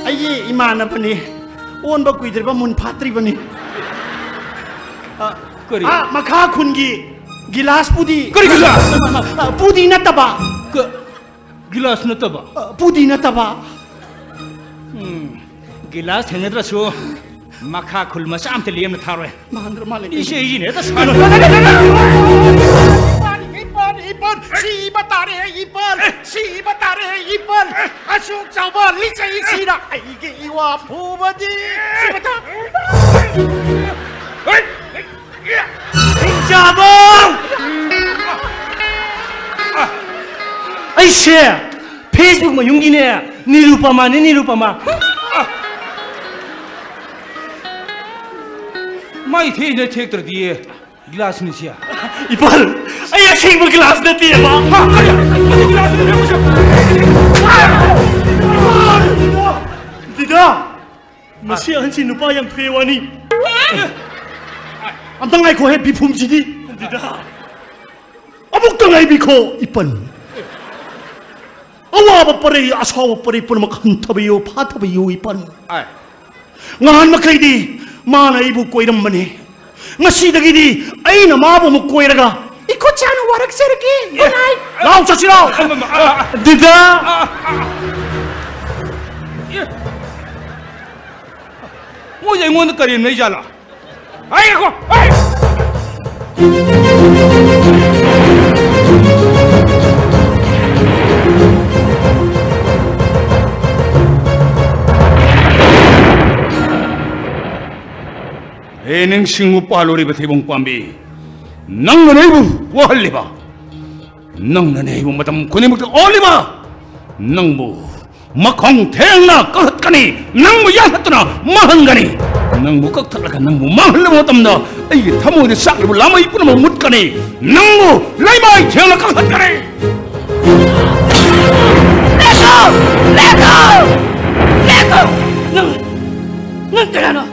ꯑꯩꯒꯤ ꯏꯃꯥꯟꯅꯕꯅꯤ꯫ ꯑꯣꯟꯕ ꯀꯨꯏꯗ꯭ꯔꯤꯕ, ꯃꯨꯟ ꯐꯥꯠꯇ꯭ꯔꯤꯕꯅꯤ꯫ ꯑ, ꯀꯔꯤ? ꯑ, ꯃꯈꯥ ꯈꯨꯟꯒꯤ ꯒꯤꯂꯥꯁ ꯄꯨꯗꯤ꯫ ꯀꯔꯤ ꯒꯤꯂꯥꯁ? ꯑ, ꯄꯨꯗꯤ ꯅꯠꯇꯕ꯫ ꯀ-, ꯒꯤꯂꯥꯁ ꯅꯠꯇꯕ? ꯑ, ꯄꯨꯗꯤ ꯅꯠꯇꯕ꯫ ꯎꯝ, ꯒꯤꯂꯥꯁ ꯊꯦꯡꯅꯗ꯭ꯔꯁꯨ ꯃꯈꯥ ꯈꯨꯜ ꯃꯆꯥ ꯑꯝꯇ ꯂꯦꯝꯅ ꯊꯥꯔꯣꯏ꯫ ꯃꯥꯟꯗ꯭ꯔ ꯃꯥꯜꯂꯦ꯫ ꯏꯁꯦ ꯏꯅꯦ, ꯑꯗ ꯁꯥꯟꯅ-, ꯏꯄꯟ, ꯏꯄꯟ, ꯏꯄꯟ, ꯁꯤꯕ ꯇꯥꯔꯦ, ꯏꯄꯟ, ꯁꯤꯕ ꯇꯥꯔꯦ, ꯏꯄꯟ꯫ ꯑꯁꯨꯛ ꯆꯥꯎꯕ ꯂꯤꯆꯩꯁꯤꯅ ꯑꯩꯒꯤ ꯏꯋꯥ ꯐꯨꯕꯗꯤ꯫ ꯁꯤꯕ ꯇꯥ-, ꯍꯤꯡꯆꯥꯕ! ꯑꯩꯁꯦ Facebook ꯃꯌꯨꯝꯒꯤꯅꯦ, ꯅꯤꯔꯨꯄꯃꯥꯅꯦ, ꯅꯤꯔꯨꯄꯃꯥ꯫ ꯃꯥꯏ ꯊꯦꯛꯏꯅ ꯊꯦꯛꯇ꯭ꯔꯗꯤ ꯒꯤꯂꯥꯁꯅꯤ ꯁꯤ꯫ ꯏꯄꯥꯜ, ꯑꯩ ꯑꯁꯦꯡꯕ ꯒꯤꯂꯥꯁ ꯅꯠꯇꯦꯕ꯫ ꯍꯥ? ꯀꯔꯤ? ꯀꯔꯤ ꯒꯤꯂꯥꯁꯅꯣ? ꯗꯤꯗꯥ, ꯃꯁꯤ ꯑꯍꯟꯁꯤ ꯅꯨꯄꯥ ꯌꯥꯝ ꯊꯣꯛꯑꯦ ꯋꯥꯅꯤ꯫ ꯑꯝꯇ ꯉꯥꯏꯈꯣꯍꯦ, ꯕꯤꯐꯨꯝꯁꯤꯗꯤ꯫ ꯗꯤꯗꯥ꯫ ꯑꯃꯨꯛꯇ ꯉꯥꯏꯕꯤꯈꯣ, ꯏꯄꯟ꯫ ꯑꯋꯥꯕ ꯄꯔꯩ, ꯑꯁꯥꯎꯕ ꯄꯔꯩ ꯄꯨꯝꯅꯃꯛ ꯍꯟꯊꯕꯤꯌꯨ, ꯐꯥꯊꯕꯤꯌꯨ, ꯏꯄꯟ꯫ ꯑꯥꯏ꯫ ꯉꯍꯥꯟ ꯃꯈꯩꯗꯤ ꯃꯥꯅ ꯑꯩꯕꯨ ꯀꯣꯏꯔꯝꯕꯅꯤ꯫ ꯉꯁꯤꯗꯒꯤꯗꯤ ꯑꯩꯅ ꯃꯥꯕꯨ ꯑꯃꯨꯛ ꯀꯣꯏꯔꯒ ꯏꯈꯨꯠ ꯁꯥꯅ ꯋꯥꯔꯛꯆꯔꯒꯦ꯫ Good night꯫ ꯂꯥꯎ ꯆꯠꯁꯤꯔꯣ? ꯑ, ꯑ, ꯑ, ꯑ꯫ ꯗꯤꯗꯥ꯫ ꯑ, ꯑ, ꯑ, ꯑ꯫ ꯑꯦ꯫ ꯃꯣꯏꯁꯦ ꯑꯩꯉꯣꯟꯗ ꯀꯔꯦꯝꯅꯩ ꯖꯥꯠꯂꯥ? ꯑꯩ ꯉꯥꯏꯈꯣ! ꯑꯩ! ꯍꯦ, ꯅꯤꯡꯁꯤꯡꯉꯨ, ꯄꯥꯜꯂꯨꯔꯤꯕ ꯊꯩꯕꯣꯡ ꯄꯥꯝꯕꯤ, ꯅꯪꯅ ꯑꯩꯕꯨ ꯋꯥꯍꯜꯂꯤꯕ, ꯅꯪꯅꯅꯦ ꯑꯩꯕꯨ ꯃꯇꯝ ꯈꯨꯗꯤꯡꯃꯛꯇ ꯑꯣꯜꯂꯤꯕ꯫ ꯅꯪꯕꯨ ꯃꯈꯣꯡ ꯊꯦꯡꯅ ꯀꯛꯊꯠꯀꯅꯤ꯫ ꯅꯪꯕꯨ ꯌꯥꯟꯊꯠꯇꯨꯅ ꯃꯥꯡꯍꯟꯒꯅꯤ꯫ ꯅꯪꯕꯨ ꯀꯛꯊꯠꯂꯒ ꯅꯪꯕꯨ ꯃꯥꯡꯍꯜꯂꯕ ꯃꯇꯝꯗ ꯑꯩꯒꯤ ꯊꯃꯣꯏꯗ ꯆꯥꯛꯂꯤꯕ ꯂꯥꯃꯩ ꯄꯨꯝꯅꯃꯛ ꯃꯨꯠꯀꯅꯤ꯫ ꯅꯪꯕꯨ ꯂꯩꯃꯥꯏ ꯊꯦꯡꯅ ꯀꯛꯊꯠꯀꯅꯤ꯫ ꯂꯦꯞꯄꯣ! ꯂꯦꯞꯄꯣ! ꯂꯦꯞꯄꯣ! ꯅꯪ, ꯅꯪ ꯀꯅꯥꯅꯣ?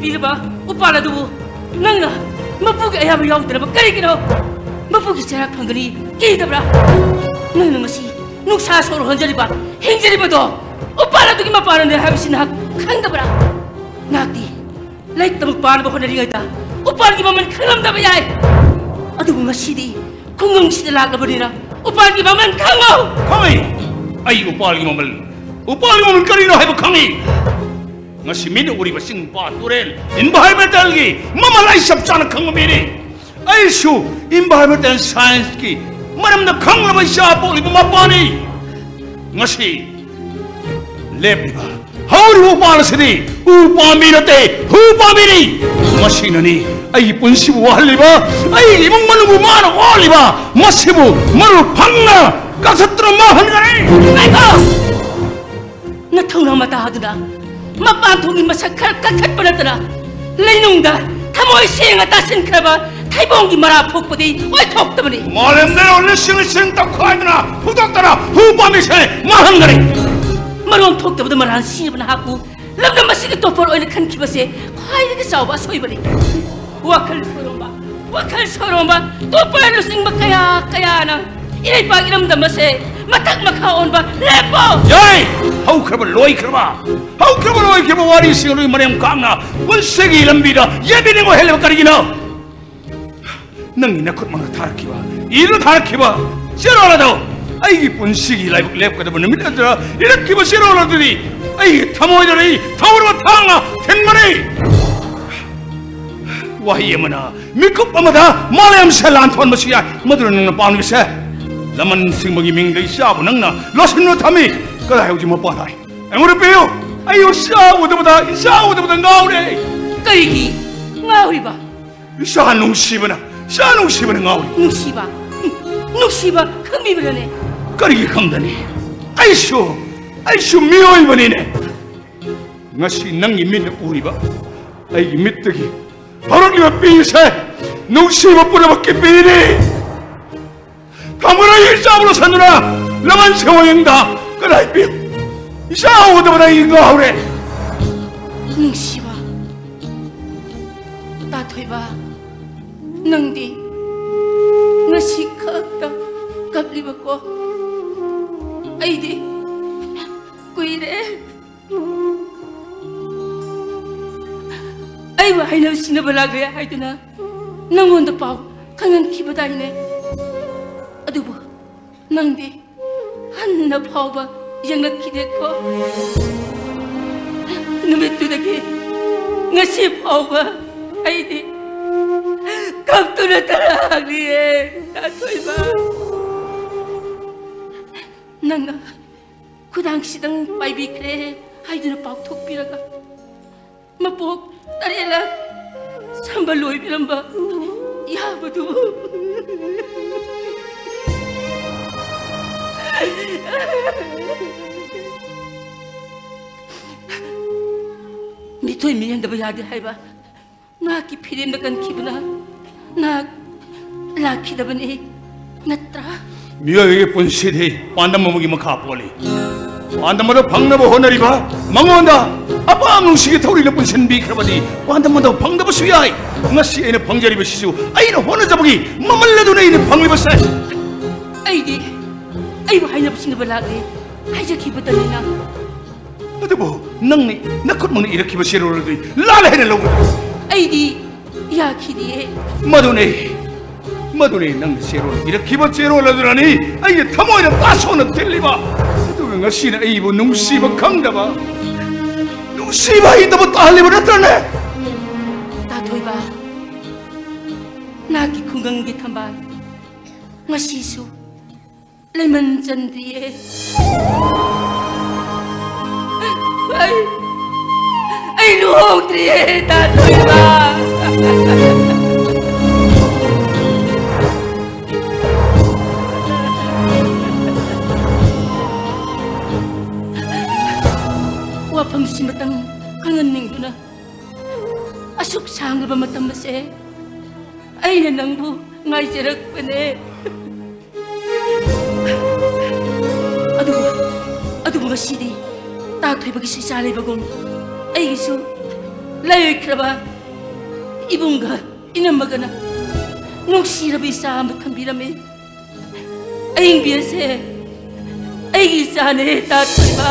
ꯄꯤꯔꯕ ꯎꯄꯥꯜ ꯑꯗꯨꯕꯨ ꯅꯪꯅ ꯃꯄꯨꯒꯤ ꯑꯌꯥꯕ ꯌꯥꯎꯗꯅꯕ ꯀꯔꯤꯒꯤꯅꯣ? ꯃꯄꯨꯒꯤ ꯆꯩꯔꯥꯛ ꯐꯪꯒꯅꯤ ꯀꯤꯗꯕ꯭ꯔꯥ? ꯅꯪꯅ ꯉꯁꯤ ꯅꯨꯡꯁꯥ ꯁꯣꯔ ꯍꯣꯟꯖꯔꯤꯕ, ꯍꯤꯡꯖꯔꯤꯕꯗꯣ ꯎꯄꯥꯜ ꯑꯗꯨꯒꯤ ꯃꯄꯥꯟꯅꯅꯦ ꯍꯥꯏꯕꯁꯤ ꯅꯍꯥꯛ ꯈꯪꯗꯕ꯭ꯔꯥ? ꯅꯍꯥꯛꯇꯤ ꯂꯥꯏꯔꯤꯛ ꯇꯝꯕ ꯄꯥꯅꯕ ꯍꯣꯠꯅꯔꯤꯉꯩꯗ ꯎꯄꯥꯜꯒꯤ ꯃꯃꯜ ꯈꯪꯂꯝꯗꯕ ꯌꯥꯏ꯫ ꯑꯗꯨꯕꯨ ꯉꯁꯤꯗꯤ ꯈꯨꯡꯒꯪꯁꯤꯗ ꯂꯥꯛꯂꯕꯅꯤꯅ ꯎꯄꯥꯜꯒꯤ ꯃꯃꯜ ꯈꯪꯉꯣ꯫ ꯈꯪꯉꯤ꯫ ꯑꯩ ꯎꯄꯥꯜꯒꯤ ꯃꯃꯜ, ꯎꯄꯥꯜꯒꯤ ꯃꯃꯜ ꯀꯔꯤꯅꯣ ꯍꯥꯏꯕ ꯈꯪꯉꯤ꯫ ꯉꯁꯤ ꯃꯤꯠꯅ ꯎꯔꯤꯕ ꯆꯤꯡ, ꯄꯥꯠ, ꯇꯨꯔꯦꯜ, environmentalꯒꯤ ꯃꯃꯜ ꯑꯩ ꯆꯞ ꯆꯥꯅ ꯈꯪꯕ ꯃꯤꯅꯤ꯫ ꯑꯩꯁꯨ environmental scienceꯀꯤ ꯃꯔꯝꯗ ꯈꯪꯂꯕ ꯏꯆꯥ ꯄꯣꯛꯂꯤꯕ ꯃꯄꯥꯅꯤ꯫ ꯉꯁꯤ ꯂꯦꯞꯂꯤꯕ, ꯍꯧꯔꯤꯕ ꯎꯄꯥꯜ ꯑꯁꯤꯗꯤ ꯎ ꯄꯥꯝꯕꯤ ꯅꯠꯇꯦ, ꯍꯨ ꯄꯥꯝꯕꯤꯅꯤ꯫ ꯃꯁꯤꯅꯅꯤ ꯑꯩꯒꯤ ꯄꯨꯟꯁꯤꯕꯨ ꯋꯥꯍꯜꯂꯤꯕ, ꯑꯩꯒꯤ ꯏꯃꯨꯡ ꯃꯅꯨꯡꯕꯨ ꯃꯥꯅ ꯑꯣꯜꯂꯤꯕ꯫ ꯃꯁꯤꯕꯨ ꯃꯔꯨ ꯐꯪꯅ ꯀꯛꯊꯠꯇꯨꯅ ꯃꯥꯡꯍꯟꯒꯅꯤ꯫ ꯉꯥꯏꯈꯣ! ꯅꯊꯧꯅ ꯃꯇꯥ ꯑꯗꯨꯅ ꯃꯄꯥꯟ ꯊꯣꯡꯒꯤ ꯃꯁꯛ ꯈꯔ ꯀꯛꯊꯠꯄ ꯅꯠꯇꯅ, ꯂꯩꯅꯨꯡꯗ ꯊꯃꯣꯏ ꯁꯦꯡꯅ ꯇꯥꯁꯤꯟꯈ꯭ꯔꯕ ꯊꯩꯕꯣꯡꯒꯤ ꯃꯔꯥ ꯐꯨꯛꯄꯗꯤ ꯑꯣꯏꯊꯣꯛꯇꯕꯅꯤ꯫ ꯃꯥꯂꯦꯝꯗ ꯂꯤꯁꯤꯡ ꯂꯤꯁꯤꯡ ꯇꯧꯈꯥꯏꯗꯨꯅ ꯐꯨꯗꯣꯛꯇꯅ ꯍꯨ ꯄꯥꯝꯕꯤꯁꯦ ꯃꯥꯡꯍꯟꯒꯅꯤ꯫ ꯃꯔꯣꯟ ꯊꯣꯛꯇꯕꯗ ꯃꯔꯥꯟ ꯁꯤꯔꯕ ꯅꯍꯥꯛꯄꯨ ꯂꯝꯗꯝ ꯑꯁꯤꯒꯤ ꯇꯣꯞꯄꯔ ꯑꯣꯏꯅ ꯈꯟꯈꯤꯕꯁꯦ ꯈ꯭ꯋꯥꯏꯗꯒꯤ ꯆꯥꯎꯕ ꯑꯁꯣꯏꯕꯅꯤ꯫ ꯋꯥꯈꯜ ꯁꯣꯏꯔꯣꯝꯕ, ꯋꯥꯈꯜ ꯁꯣꯏꯔꯣꯝꯕ, ꯇꯣꯞꯄꯔ ꯂꯨꯆꯤꯡꯕ ꯀꯌꯥ ꯀꯌꯥꯅ ꯏꯔꯩꯄꯥꯛ ꯏꯔꯝꯗꯝ ꯑꯁꯦ ꯃꯊꯛ ꯃꯈꯥ ꯑꯣꯟꯕ ꯂꯦꯞꯄꯣ! ꯌꯥꯏ! ꯍꯧꯈ꯭ꯔꯕ ꯂꯣꯏꯈ꯭ꯔꯕ, ꯍꯧꯈ꯭ꯔꯕ ꯂꯣꯏꯈ꯭ꯔꯕ ꯋꯥꯔꯤꯁꯤꯡ ꯑꯗꯨꯒꯤ ꯃꯔꯦꯝ ꯀꯥꯡꯅ ꯄꯨꯟꯁꯤꯒꯤ ꯂꯝꯕꯤꯗ ꯌꯦꯠꯅꯤꯡꯉꯣꯏ ꯍꯦꯜꯂꯤꯕ ꯀꯔꯤꯒꯤꯅꯣ? ꯅꯪꯒꯤ ꯅꯈꯨꯠꯃꯛꯅ ꯊꯥꯔꯛꯈꯤꯕ, ꯏꯗꯨꯅ ꯊꯥꯔꯛꯈꯤꯕ ꯆꯦꯔꯣꯜ ꯑꯗꯣ ꯑꯩꯒꯤ ꯄꯨꯟꯁꯤꯒꯤ ꯂꯥꯏꯕꯛ ꯂꯦꯞꯀꯗꯕ ꯅꯨꯃꯤꯠ ꯑꯗꯨꯗ ꯏꯔꯛꯈꯤꯕ ꯆꯦꯔꯣꯜ ꯑꯗꯨꯗꯤ ꯑꯩꯒꯤ ꯊꯃꯣꯏꯗ ꯂꯩ ꯊꯧꯔꯕ ꯊꯥꯡꯅ ꯊꯤꯟꯕꯅꯤ꯫ ꯋꯥꯍꯩ ꯑꯃꯅ ꯃꯤꯀꯨꯞ ꯑꯃꯗ ꯃꯥꯂꯦꯝꯁꯦ ꯂꯥꯟꯊꯣꯛꯍꯟꯕꯁꯨ ꯌꯥꯏ꯫ ꯃꯗꯨꯅ ꯅꯪꯅ ꯄꯥꯝꯂꯤꯕꯁꯦ? ꯂꯃꯟ ꯁꯤꯡꯕꯒꯤ ꯃꯤꯡꯗ ꯏꯆꯥꯕꯨ ꯅꯪꯅ ꯂꯣꯠꯁꯤꯟꯗꯨꯅ ꯊꯝꯃꯤ꯫ ꯀꯗꯥꯏ ꯍꯧꯖꯤꯛ ꯃꯄꯥ ꯂꯥꯛꯏ? ꯑꯩꯉꯣꯟꯗ ꯄꯤꯌꯨ꯫ ꯑꯩ ꯏꯆꯥ ꯎꯗꯕꯗ, ꯏꯆꯥ ꯎꯗꯕꯗ ꯉꯥꯎꯔꯦ꯫ ꯀꯔꯤꯒꯤ ꯉꯥꯎꯔꯤꯕ? ꯏꯆꯥ ꯅꯨꯡꯁꯤꯕꯅ, ꯏꯆꯥ ꯅꯨꯡꯁꯤꯕꯅ ꯉꯥꯎꯔꯤ꯫ ꯅꯨꯡꯁꯤꯕ? ꯎꯝ, ꯅꯨꯡꯁꯤꯕ ꯈꯪꯕꯤꯕ꯭ꯔꯅꯦ? ꯀꯔꯤꯒꯤ ꯈꯪꯗꯅꯤ? ꯑꯩꯁꯨ, ꯑꯩꯁꯨ ꯃꯤꯑꯣꯏꯕꯅꯤꯅꯦ꯫ ꯉꯁꯤ ꯅꯪꯒꯤ ꯃꯤꯠꯅ ꯎꯔꯤꯕ ꯑꯩꯒꯤ ꯃꯤꯠꯇꯒꯤ ꯍꯧꯔꯛꯂꯤꯕ ꯄꯤꯁꯦ ꯅꯨꯡꯁꯤꯕ ꯄꯨꯝꯅꯃꯛꯀꯤ ꯄꯤꯅꯤ꯫ ꯊꯝꯈ꯭ꯔꯣ, ꯏꯆꯥꯕꯨ ꯂꯣꯠꯁꯤꯟꯗꯨꯅ ꯂꯃꯟ ꯁꯦꯝꯕꯒꯤ ꯃꯤꯡꯗ꯫ ꯀꯗꯥꯏ ꯄꯤ? ꯏꯆꯥ ꯎꯗꯕꯗ ꯑꯩ ꯉꯥꯎꯔꯦ꯫ ꯅꯨꯡꯁꯤꯕ, ꯅꯪꯗꯤ ꯉꯁꯤ ꯈꯛꯇ ꯀꯞꯂꯤꯕꯀꯣ? ꯑꯩꯗꯤ ꯀꯨꯏꯔꯦ꯫ ꯑꯩꯕꯨ ꯍꯥꯏꯅꯕ ꯁꯤꯡꯅꯕ ꯂꯥꯛꯂꯦ ꯍꯥꯏꯗꯨꯅ ꯅꯪꯉꯣꯟꯗ ꯄꯥꯎ ꯈꯪꯍꯟꯈꯤꯕꯗꯥꯏꯅꯦ? ꯑꯗꯨꯕꯨ ꯅꯪꯗꯤ ꯍꯟꯅ ꯐꯥꯎꯕ ꯌꯦꯡꯂꯛꯈꯤꯗꯦꯀꯣ? ꯅꯨꯃꯤꯠꯇꯨꯗꯒꯤ ꯉꯁꯤ ꯐꯥꯎꯕ ꯑꯩꯗꯤ ꯀꯞꯇꯨꯅ ꯇꯔꯥꯛꯂꯤꯌꯦ, ꯇꯥꯊꯣꯏꯕ꯫ ꯅꯪꯅ ꯈꯨꯗꯥꯡꯁꯤꯗꯪ ꯄꯥꯏꯕꯤꯈ꯭ꯔꯦ ꯍꯥꯏꯗꯨꯅ ꯄꯥꯎꯊꯣꯛꯄꯤꯔꯒ, ꯃꯄꯣꯛ ꯇꯔꯦꯠꯂꯛ ꯁꯝꯕ ꯂꯣꯏꯕꯤꯔꯝꯕ ꯌꯥꯕꯗꯨꯕꯨ꯫ ꯃꯤꯊꯣꯏ ꯃꯤꯍꯦꯟꯗꯕ ꯌꯥꯗꯦ ꯍꯥꯏꯕ ꯉꯥꯛꯀꯤ ꯐꯤꯔꯦꯝꯗ ꯀꯟꯈꯤꯕꯅ ꯅꯍꯥꯛ ꯂꯥꯛꯈꯤꯗꯕꯅꯤ, ꯅꯠꯇ꯭ꯔꯥ? ꯃꯤꯑꯣꯏꯕꯒꯤ ꯄꯨꯟꯁꯤꯗꯤ ꯄꯥꯟꯗꯝ ꯑꯃꯒꯤ ꯃꯈꯥ ꯄꯣꯜꯂꯤ꯫ ꯄꯥꯟꯗꯝ ꯑꯗꯨ ꯐꯪꯅꯕ ꯍꯣꯠꯅꯔꯤꯕ ꯃꯉꯣꯟꯗ ꯑꯄꯥꯝ ꯅꯨꯡꯁꯤꯒꯤ ꯊꯧꯔꯤꯅ ꯄꯨꯟꯁꯤꯟꯕꯤꯈ꯭ꯔꯕꯗꯤ ꯄꯥꯟꯗꯝ ꯑꯗꯨ ꯐꯪꯗꯕꯁꯨ ꯌꯥꯏ꯫ ꯉꯁꯤ ꯑꯩꯅ ꯐꯪꯖꯔꯤꯕꯁꯤꯁꯨ ꯑꯩꯅ ꯍꯣꯠꯅꯖꯕꯒꯤ ꯃꯃꯜ ꯑꯗꯨꯅ ꯑꯩꯅ ꯐꯪꯂꯤꯕꯁꯦ꯫ ꯑꯩꯗꯤ ꯑꯩꯕꯨ ꯍꯥꯏꯅꯕ ꯁꯤꯡꯅꯕ ꯂꯥꯛꯂꯦ ꯍꯥꯏꯖꯈꯤꯕꯗꯅꯤꯅ꯫ ꯑꯗꯨꯕꯨ ꯅꯪꯅ ꯅꯈꯨꯠꯃꯛꯅ ꯏꯔꯛꯈꯤꯕ ꯆꯦꯔꯣꯜ ꯑꯗꯨꯗꯤ ꯂꯥꯜꯂꯦ ꯍꯥꯏꯅ ꯂꯧꯒꯗ꯭ꯔꯥ? ꯑꯩꯗꯤ ꯌꯥꯈꯤꯗꯦ꯫ ꯃꯗꯨꯅꯦ, ꯃꯗꯨꯅꯦ ꯅꯪꯅ ꯆꯦꯔꯣꯜ ꯏꯔꯛꯈꯤꯕ ꯆꯦꯔꯣꯜ ꯑꯗꯨꯅꯅꯤ ꯑꯩꯒꯤ ꯊꯃꯣꯏꯗ ꯇꯥꯁꯣꯟꯅ ꯊꯤꯜꯂꯤꯕ꯫ ꯑꯗꯨꯒ ꯉꯁꯤꯅ ꯑꯩꯕꯨ ꯅꯨꯡꯁꯤꯕ ꯈꯪꯗꯕ, ꯅꯨꯡꯁꯤꯕ ꯍꯩꯇꯕ ꯇꯥꯍꯜꯂꯤꯕ ꯅꯠꯇ꯭ꯔꯅꯦ? ꯇꯥꯊꯣꯏꯕ, ꯅꯍꯥꯛꯀꯤ ꯈꯨꯡꯒꯪꯒꯤ ꯊꯝꯕꯥꯜ ꯉꯁꯤꯁꯨ ꯂꯩꯃꯟ ꯆꯟꯗ꯭ꯔꯤꯌꯦ꯫ ꯑꯩ, ꯑꯩ ꯂꯨꯍꯣꯡꯗ꯭ꯔꯤꯌꯦ, ꯇꯥꯊꯣꯏꯕ꯫ ꯋꯥꯐꯝꯁꯤꯃꯇꯪ ꯈꯪꯍꯟꯅꯤꯡꯗꯨꯅ ꯑꯁꯨꯛ ꯁꯥꯡꯂꯕ ꯃꯇꯝ ꯑꯁꯦ ꯑꯩꯅ ꯅꯪꯕꯨ ꯉꯥꯏꯖꯔꯛꯄꯅꯦ꯫ ꯑꯗꯨꯕꯨ, ꯑꯗꯨꯕꯨ ꯉꯁꯤꯗꯤ ꯇꯥꯊꯣꯏꯕꯒꯤꯁꯨ ꯏꯆꯥ ꯂꯩꯕꯒꯨꯝ ꯑꯩꯒꯤꯁꯨ ꯂꯩꯈ꯭ꯔꯕ ꯏꯕꯨꯡꯒ ꯏꯅꯝꯃꯒꯅ ꯅꯨꯡꯁꯤꯔꯕ ꯏꯆꯥ ꯑꯃ ꯊꯝꯕꯤꯔꯝꯃꯤ꯫ ꯑꯏꯪꯕꯤ ꯑꯁꯦ ꯑꯩꯒꯤ ꯏꯆꯥꯅꯦ, ꯇꯥ ꯊꯣꯏꯕ꯫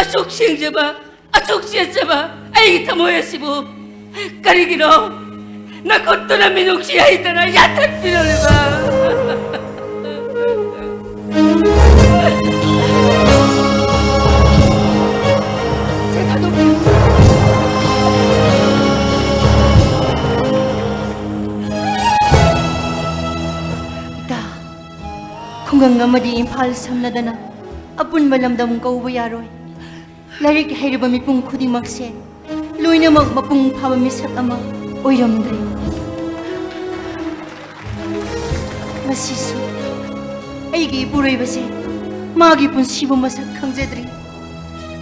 ꯑꯁꯨꯛ ꯁꯦꯡꯖꯕ, ꯑꯁꯨꯛ ꯆꯦꯠꯆꯕ ꯑꯩꯒꯤ ꯊꯃꯣꯏ ꯑꯁꯤꯕꯨ ꯀꯔꯤꯒꯤꯅꯣ ꯅꯈꯨꯠꯇꯨꯅ ꯃꯤꯅꯨꯡꯁꯤ ꯍꯩꯇꯅ ꯌꯥꯟꯊꯠꯄꯤꯔꯝꯂꯤꯕ? ꯁꯦ ꯊꯥꯗꯣꯛꯄꯤꯌꯨ꯫ ꯏꯇꯥ, ꯈꯨꯡꯒꯪ ꯑꯃꯗꯤ ꯏꯝꯐꯥꯜ ꯁꯝꯅꯗꯅ ꯑꯄꯨꯟꯕ ꯂꯝꯗꯝ ꯀꯧꯕ ꯌꯥꯔꯣꯏ꯫ ꯂꯥꯏꯔꯤꯛ ꯍꯩꯔꯕ ꯃꯤꯄꯨꯝ ꯈꯨꯗꯤꯡꯃꯛꯁꯦ ꯂꯣꯏꯅꯃꯛ ꯃꯄꯨꯡ ꯐꯥꯕ ꯃꯤꯁꯛ ꯑꯃ ꯑꯣꯏꯔꯝꯗ꯭ꯔꯦ꯫ ꯉꯁꯤꯁꯨ ꯑꯩꯒꯤ ꯏꯄꯨꯔꯣꯏꯕꯁꯦ ꯃꯥꯒꯤ ꯄꯨꯟꯁꯤꯕꯨ ꯃꯁꯛ ꯈꯪꯖꯗ꯭ꯔꯤ꯫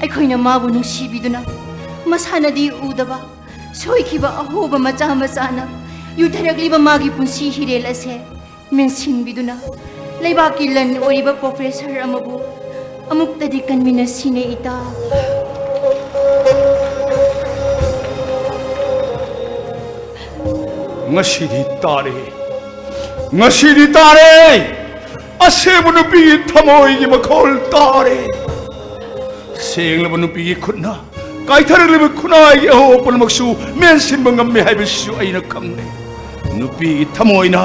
ꯑꯩꯈꯣꯏꯅ ꯃꯥꯕꯨ ꯅꯨꯡꯁꯤꯕꯤꯗꯨꯅ ꯃꯁꯥꯅꯗꯤ ꯎꯗꯕ, ꯁꯣꯏꯈꯤꯕ ꯑꯍꯣꯕ ꯃꯆꯥ ꯃꯆꯥꯅ ꯌꯨꯊꯔꯛꯂꯤꯕ ꯃꯥꯒꯤ ꯄꯨꯟꯁꯤ ꯍꯤꯔꯦꯜ ꯑꯁꯦ ꯃꯦꯟꯁꯤꯟꯕꯤꯗꯨꯅ ꯂꯩꯕꯥꯛꯀꯤ ꯂꯟ ꯑꯣꯏꯔꯤꯕ ꯄ꯭ꯔꯣꯐꯦꯁꯔ ꯑꯃꯕꯨ ꯑꯃꯨꯛꯇꯗꯤ ꯀꯟꯃꯤꯟꯅꯁꯤꯅꯦ ꯏꯇꯥ꯫ ꯉꯁꯤꯗꯤ ꯇꯥꯔꯦ, ꯉꯁꯤꯗꯤ ꯇꯥꯔꯦ꯫ ꯑꯁꯦꯡꯕ ꯅꯨꯄꯤꯒꯤ ꯊꯃꯣꯏꯒꯤ ꯃꯈꯣꯜ ꯇꯥꯔꯦ꯫ ꯁꯦꯡꯂꯕ ꯅꯨꯄꯤꯒꯤ ꯈꯨꯠꯅ ꯀꯥꯏꯊꯔꯛꯂꯤꯕ ꯈꯨꯟꯅꯥꯏꯒꯤ ꯑꯍꯣꯕ ꯄꯨꯝꯅꯃꯛꯁꯨ ꯃꯦꯟꯁꯤꯟꯕ ꯉꯝꯃꯤ ꯍꯥꯏꯕꯁꯤꯁꯨ ꯑꯩꯅ ꯈꯪꯂꯦ꯫ ꯅꯨꯄꯤꯒꯤ ꯊꯃꯣꯏꯅ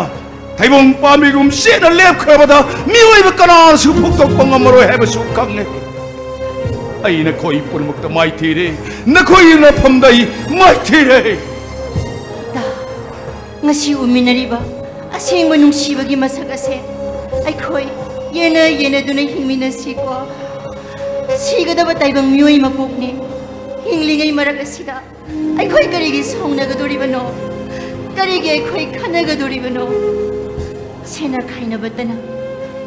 ꯊꯩꯕꯣꯡ ꯄꯥꯝꯕꯤꯒꯨꯝ ꯆꯦꯠꯅ ꯂꯦꯞꯈ꯭ꯔꯕꯗ ꯃꯤꯑꯣꯏꯕ ꯀꯅꯥꯅꯁꯨ ꯐꯨꯛꯇꯣꯛꯄ ꯉꯝꯃꯔꯣꯏ ꯍꯥꯏꯕꯁꯨ ꯈꯪꯂꯦ꯫ ꯑꯩ ꯅꯈꯣꯏ ꯄꯨꯝꯅꯃꯛꯇ ꯃꯥꯏꯊꯤꯔꯦ, ꯅꯈꯣꯏꯒꯤ ꯅꯐꯝꯗ ꯑꯩ ꯃꯥꯏꯊꯤꯔꯦ꯫ ꯏꯇꯥ, ꯉꯁꯤ ꯎꯃꯤꯟꯅꯔꯤꯕ ꯑꯁꯦꯡꯕ ꯅꯨꯡꯁꯤꯕꯒꯤ ꯃꯁꯛ ꯑꯁꯦ ꯑꯩꯈꯣꯏ ꯌꯦꯟꯅ ꯌꯦꯟꯅꯗꯨꯅ ꯍꯤꯡꯃꯤꯟꯅꯁꯤꯀꯣ꯫ ꯁꯤꯒꯗꯕ ꯇꯥꯏꯕꯪ ꯃꯤꯑꯣꯏ ꯃꯄꯣꯛꯅꯤ꯫ ꯍꯤꯡꯂꯤꯉꯩ ꯃꯔꯛ ꯑꯁꯤꯗ ꯑꯩꯈꯣꯏ ꯀꯔꯤꯒꯤ ꯁꯥꯎꯅꯒꯗꯣꯔꯤꯕꯅꯣ? ꯀꯔꯤꯒꯤ ꯑꯩꯈꯣꯏ ꯈꯟꯅꯒꯗꯣꯔꯤꯕꯅꯣ? ꯁꯦꯟꯅ ꯈꯥꯏꯅꯕꯇꯅ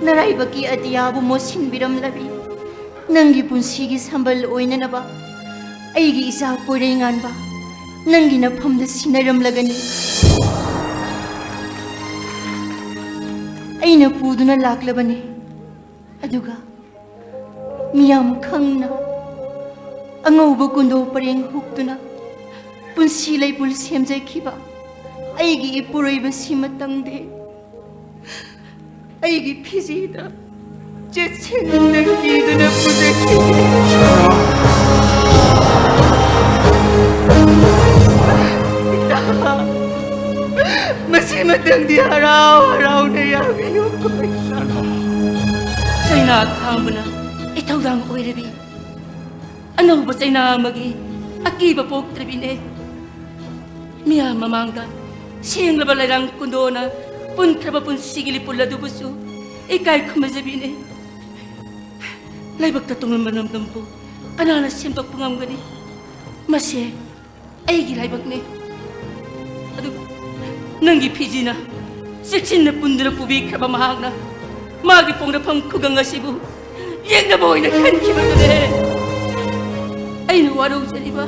ꯅꯔꯥꯏꯕꯛꯀꯤ ꯑꯇꯤꯌꯥꯕꯨ ꯃꯣꯠꯁꯤꯟꯕꯤꯔꯝꯂꯕꯤ꯫ ꯅꯪꯒꯤ ꯄꯨꯟꯁꯤꯒꯤ ꯁꯝꯕꯜ ꯑꯣꯏꯅꯅꯕ ꯑꯩꯒꯤ ꯏꯆꯥ ꯄꯣꯏꯔꯩꯉꯥꯟꯕ ꯅꯪꯒꯤ ꯅꯐꯝꯗ ꯁꯤꯟꯅꯔꯝꯂꯒꯅꯤ꯫ ꯑꯩꯅ ꯄꯨꯗꯨꯅ ꯂꯥꯛꯂꯕꯅꯤ꯫ ꯑꯗꯨꯒ ꯃꯤꯌꯥꯝ ꯈꯪꯅ ꯑꯉꯧꯕ ꯀꯨꯟꯗꯣ ꯄꯔꯦꯡ ꯍꯨꯛꯇꯨꯅ ꯄꯨꯟꯁꯤ ꯂꯩꯄꯨꯟ ꯁꯦꯝꯖꯈꯤꯕ ꯑꯩꯒꯤ ꯏꯄꯨꯔꯣꯏꯕꯁꯤꯃꯇꯪꯗꯤ ꯑꯩꯒꯤ ꯐꯤꯖꯤꯗ ꯆꯦꯠꯁꯤꯟꯅ ꯀꯤꯗꯨꯅ ꯄꯨꯖꯈꯤꯒꯦ꯫ ꯏꯇꯥ, ꯃꯁꯤꯃꯇꯪꯗꯤ ꯍꯔꯥꯎ ꯍꯔꯥꯎꯅ ꯌꯥꯕꯤꯌꯨ꯫ ꯆꯩꯅꯥ ꯈꯥꯡꯕꯅ ꯏꯊꯧꯗꯥꯡ ꯑꯣꯏꯔꯕꯤ ꯑꯅꯧꯕ ꯆꯩꯅꯥ ꯑꯃꯒꯤ ꯑꯀꯤꯕ ꯄꯣꯛꯇ꯭ꯔꯕꯤꯅꯦ꯫ ꯃꯤꯌꯥꯝ ꯃꯃꯥꯡꯗ ꯁꯦꯡꯂꯕ ꯂꯩꯔꯥꯡ ꯀꯨꯟꯗꯣꯅ ꯄꯨꯟꯈ꯭ꯔꯕ ꯄꯨꯟꯁꯤꯒꯤ ꯂꯤꯄꯨꯜ ꯑꯗꯨꯕꯨꯁꯨ ꯏꯀꯥꯏ ꯈꯨꯝꯅꯖꯕꯤꯅꯦ꯫ ꯂꯥꯏꯕꯛꯇ ꯇꯣꯡꯂꯝꯕ ꯅꯝꯗꯝꯕꯨ ꯀꯅꯥꯅ ꯁꯦꯝꯗꯣꯛꯄ ꯉꯝꯒꯅꯤ? ꯃꯁꯦ ꯑꯩꯒꯤ ꯂꯥꯏꯕꯛꯅꯦ꯫ ꯑꯗꯨꯕꯨ ꯅꯪꯒꯤ ꯐꯤꯖꯤꯅ ꯆꯦꯛꯁꯤꯟꯅ ꯄꯨꯟꯗꯨꯅ ꯄꯨꯕꯤꯈ꯭ꯔꯕ ꯃꯍꯥꯛꯅ ꯃꯥꯒꯤ ꯄꯣꯛꯅꯐꯝ ꯈꯨꯒꯪ ꯑꯁꯤꯕꯨ ꯌꯦꯛꯅꯕ ꯑꯣꯏꯅ ꯈꯟꯈꯤꯕꯗꯨꯅꯦ꯫ ꯑꯩꯅ ꯋꯥꯔꯧꯖꯔꯤꯕ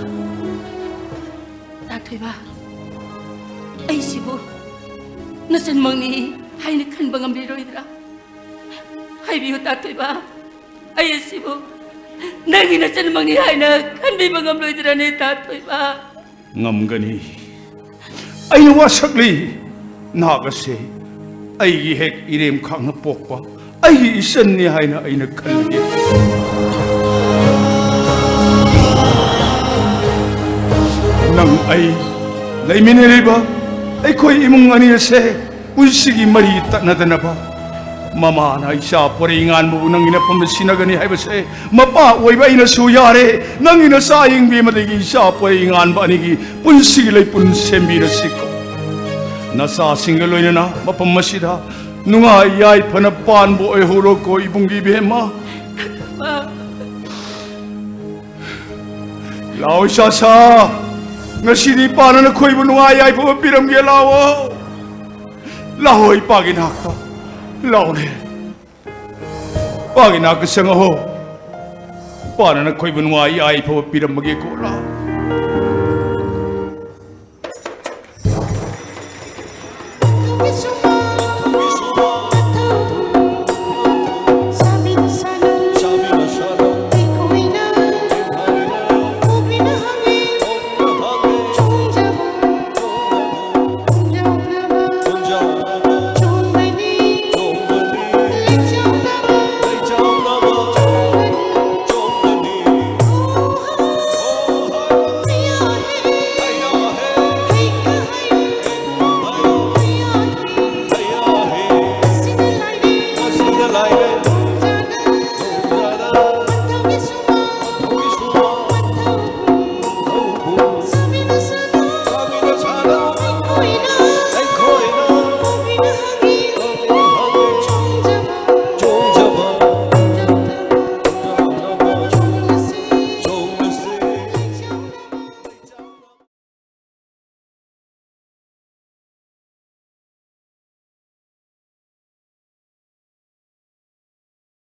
ꯇꯥꯊꯣꯏꯕ, ꯑꯩꯁꯤꯕꯨ ꯅꯆꯟꯃꯛꯅꯤ ꯍꯥꯏꯅ ꯈꯟꯕ ꯉꯝꯂꯔꯣꯏꯗ꯭ꯔꯥ? ꯍꯥꯏꯕꯤꯌꯨ ꯇꯥꯊꯣꯏꯕ, ꯑꯩ ꯑꯁꯤꯕꯨ ꯅꯪꯒꯤ ꯅꯆꯟꯃꯛꯅꯤ ꯍꯥꯏꯅ ꯈꯟꯕꯤꯕ ꯉꯝꯂꯣꯏꯗ꯭ꯔꯅꯦ ꯇꯥꯊꯣꯏꯕ? ꯉꯝꯒꯅꯤ꯫ ꯑꯩꯅ ꯋꯥꯁꯛꯂꯤ꯫ ꯅꯍꯥꯛ ꯑꯁꯦ ꯑꯩꯒꯤ ꯍꯦꯛ ꯏꯔꯦꯝ ꯈꯥꯛꯅ ꯄꯣꯛꯄ ꯑꯩꯒꯤ ꯏꯆꯟꯅꯤ ꯍꯥꯏꯅ ꯑꯩꯅ ꯈꯜꯂꯤ꯫ ꯅꯪ ꯑꯩ ꯂꯩꯃꯤꯟꯅꯔꯤꯕ ꯑꯩꯈꯣꯏ ꯏꯃꯨꯡ ꯑꯅꯤ ꯑꯁꯦ ꯄꯨꯟꯁꯤꯒꯤ ꯃꯔꯤ ꯇꯠꯅꯗꯅꯕ ꯃꯃꯥꯅ ꯏꯆꯥ ꯄꯣꯔꯩ ꯉꯥꯟꯕꯕꯨ ꯅꯪꯒꯤ ꯅꯐꯝꯗ ꯁꯤꯟꯅꯒꯅꯤ ꯍꯥꯏꯕꯁꯦ ꯃꯄꯥ ꯑꯣꯏꯕ ꯑꯩꯅꯁꯨ ꯌꯥꯔꯦ꯫ ꯅꯪꯒꯤ ꯅꯆꯥ ꯌꯦꯡꯕꯤ ꯑꯃꯗꯒꯤ ꯏꯆꯥ ꯄꯣꯔꯩ ꯉꯥꯟꯕ ꯑꯅꯤꯒꯤ ꯄꯨꯟꯁꯤꯒꯤ ꯂꯩꯄꯨꯟ ꯁꯦꯝꯕꯤꯔꯁꯤꯀꯣ꯫ ꯅꯆꯥꯁꯤꯡꯒ ꯂꯣꯏꯅꯅ ꯃꯐꯝ ꯑꯁꯤꯗ ꯅꯨꯡꯉꯥꯏ ꯌꯥꯏꯐꯅ ꯄꯥꯟꯕ ꯑꯣꯏꯍꯧꯔꯣꯀꯣ ꯏꯕꯨꯡꯒꯤ ꯏꯕꯦꯝꯃ꯫ ꯂꯥꯛꯑꯣ ꯏꯆꯥꯁꯥ, ꯉꯁꯤꯗꯤ ꯏꯄꯥꯅ ꯅꯈꯣꯏꯕꯨ ꯅꯨꯡꯉꯥꯏ ꯌꯥꯏꯐꯕ ꯄꯤꯔꯝꯒꯦ꯫ ꯂꯥꯛꯑꯣ, ꯂꯥꯛꯑꯣ ꯏꯄꯥꯒꯤ ꯅꯥꯛꯇ ꯂꯥꯛꯑꯣꯅꯦ꯫ ꯏꯄꯥꯒꯤ ꯅꯥꯛꯇ ꯆꯪꯉꯛꯑꯣ꯫ ꯏꯄꯥꯅ ꯅꯈꯣꯏꯕꯨ ꯅꯨꯡꯉꯥꯏ ꯌꯥꯏꯐꯕ ꯄꯤꯔꯝꯃꯒꯦꯀꯣ꯫ ꯂꯥꯛꯑꯣ꯫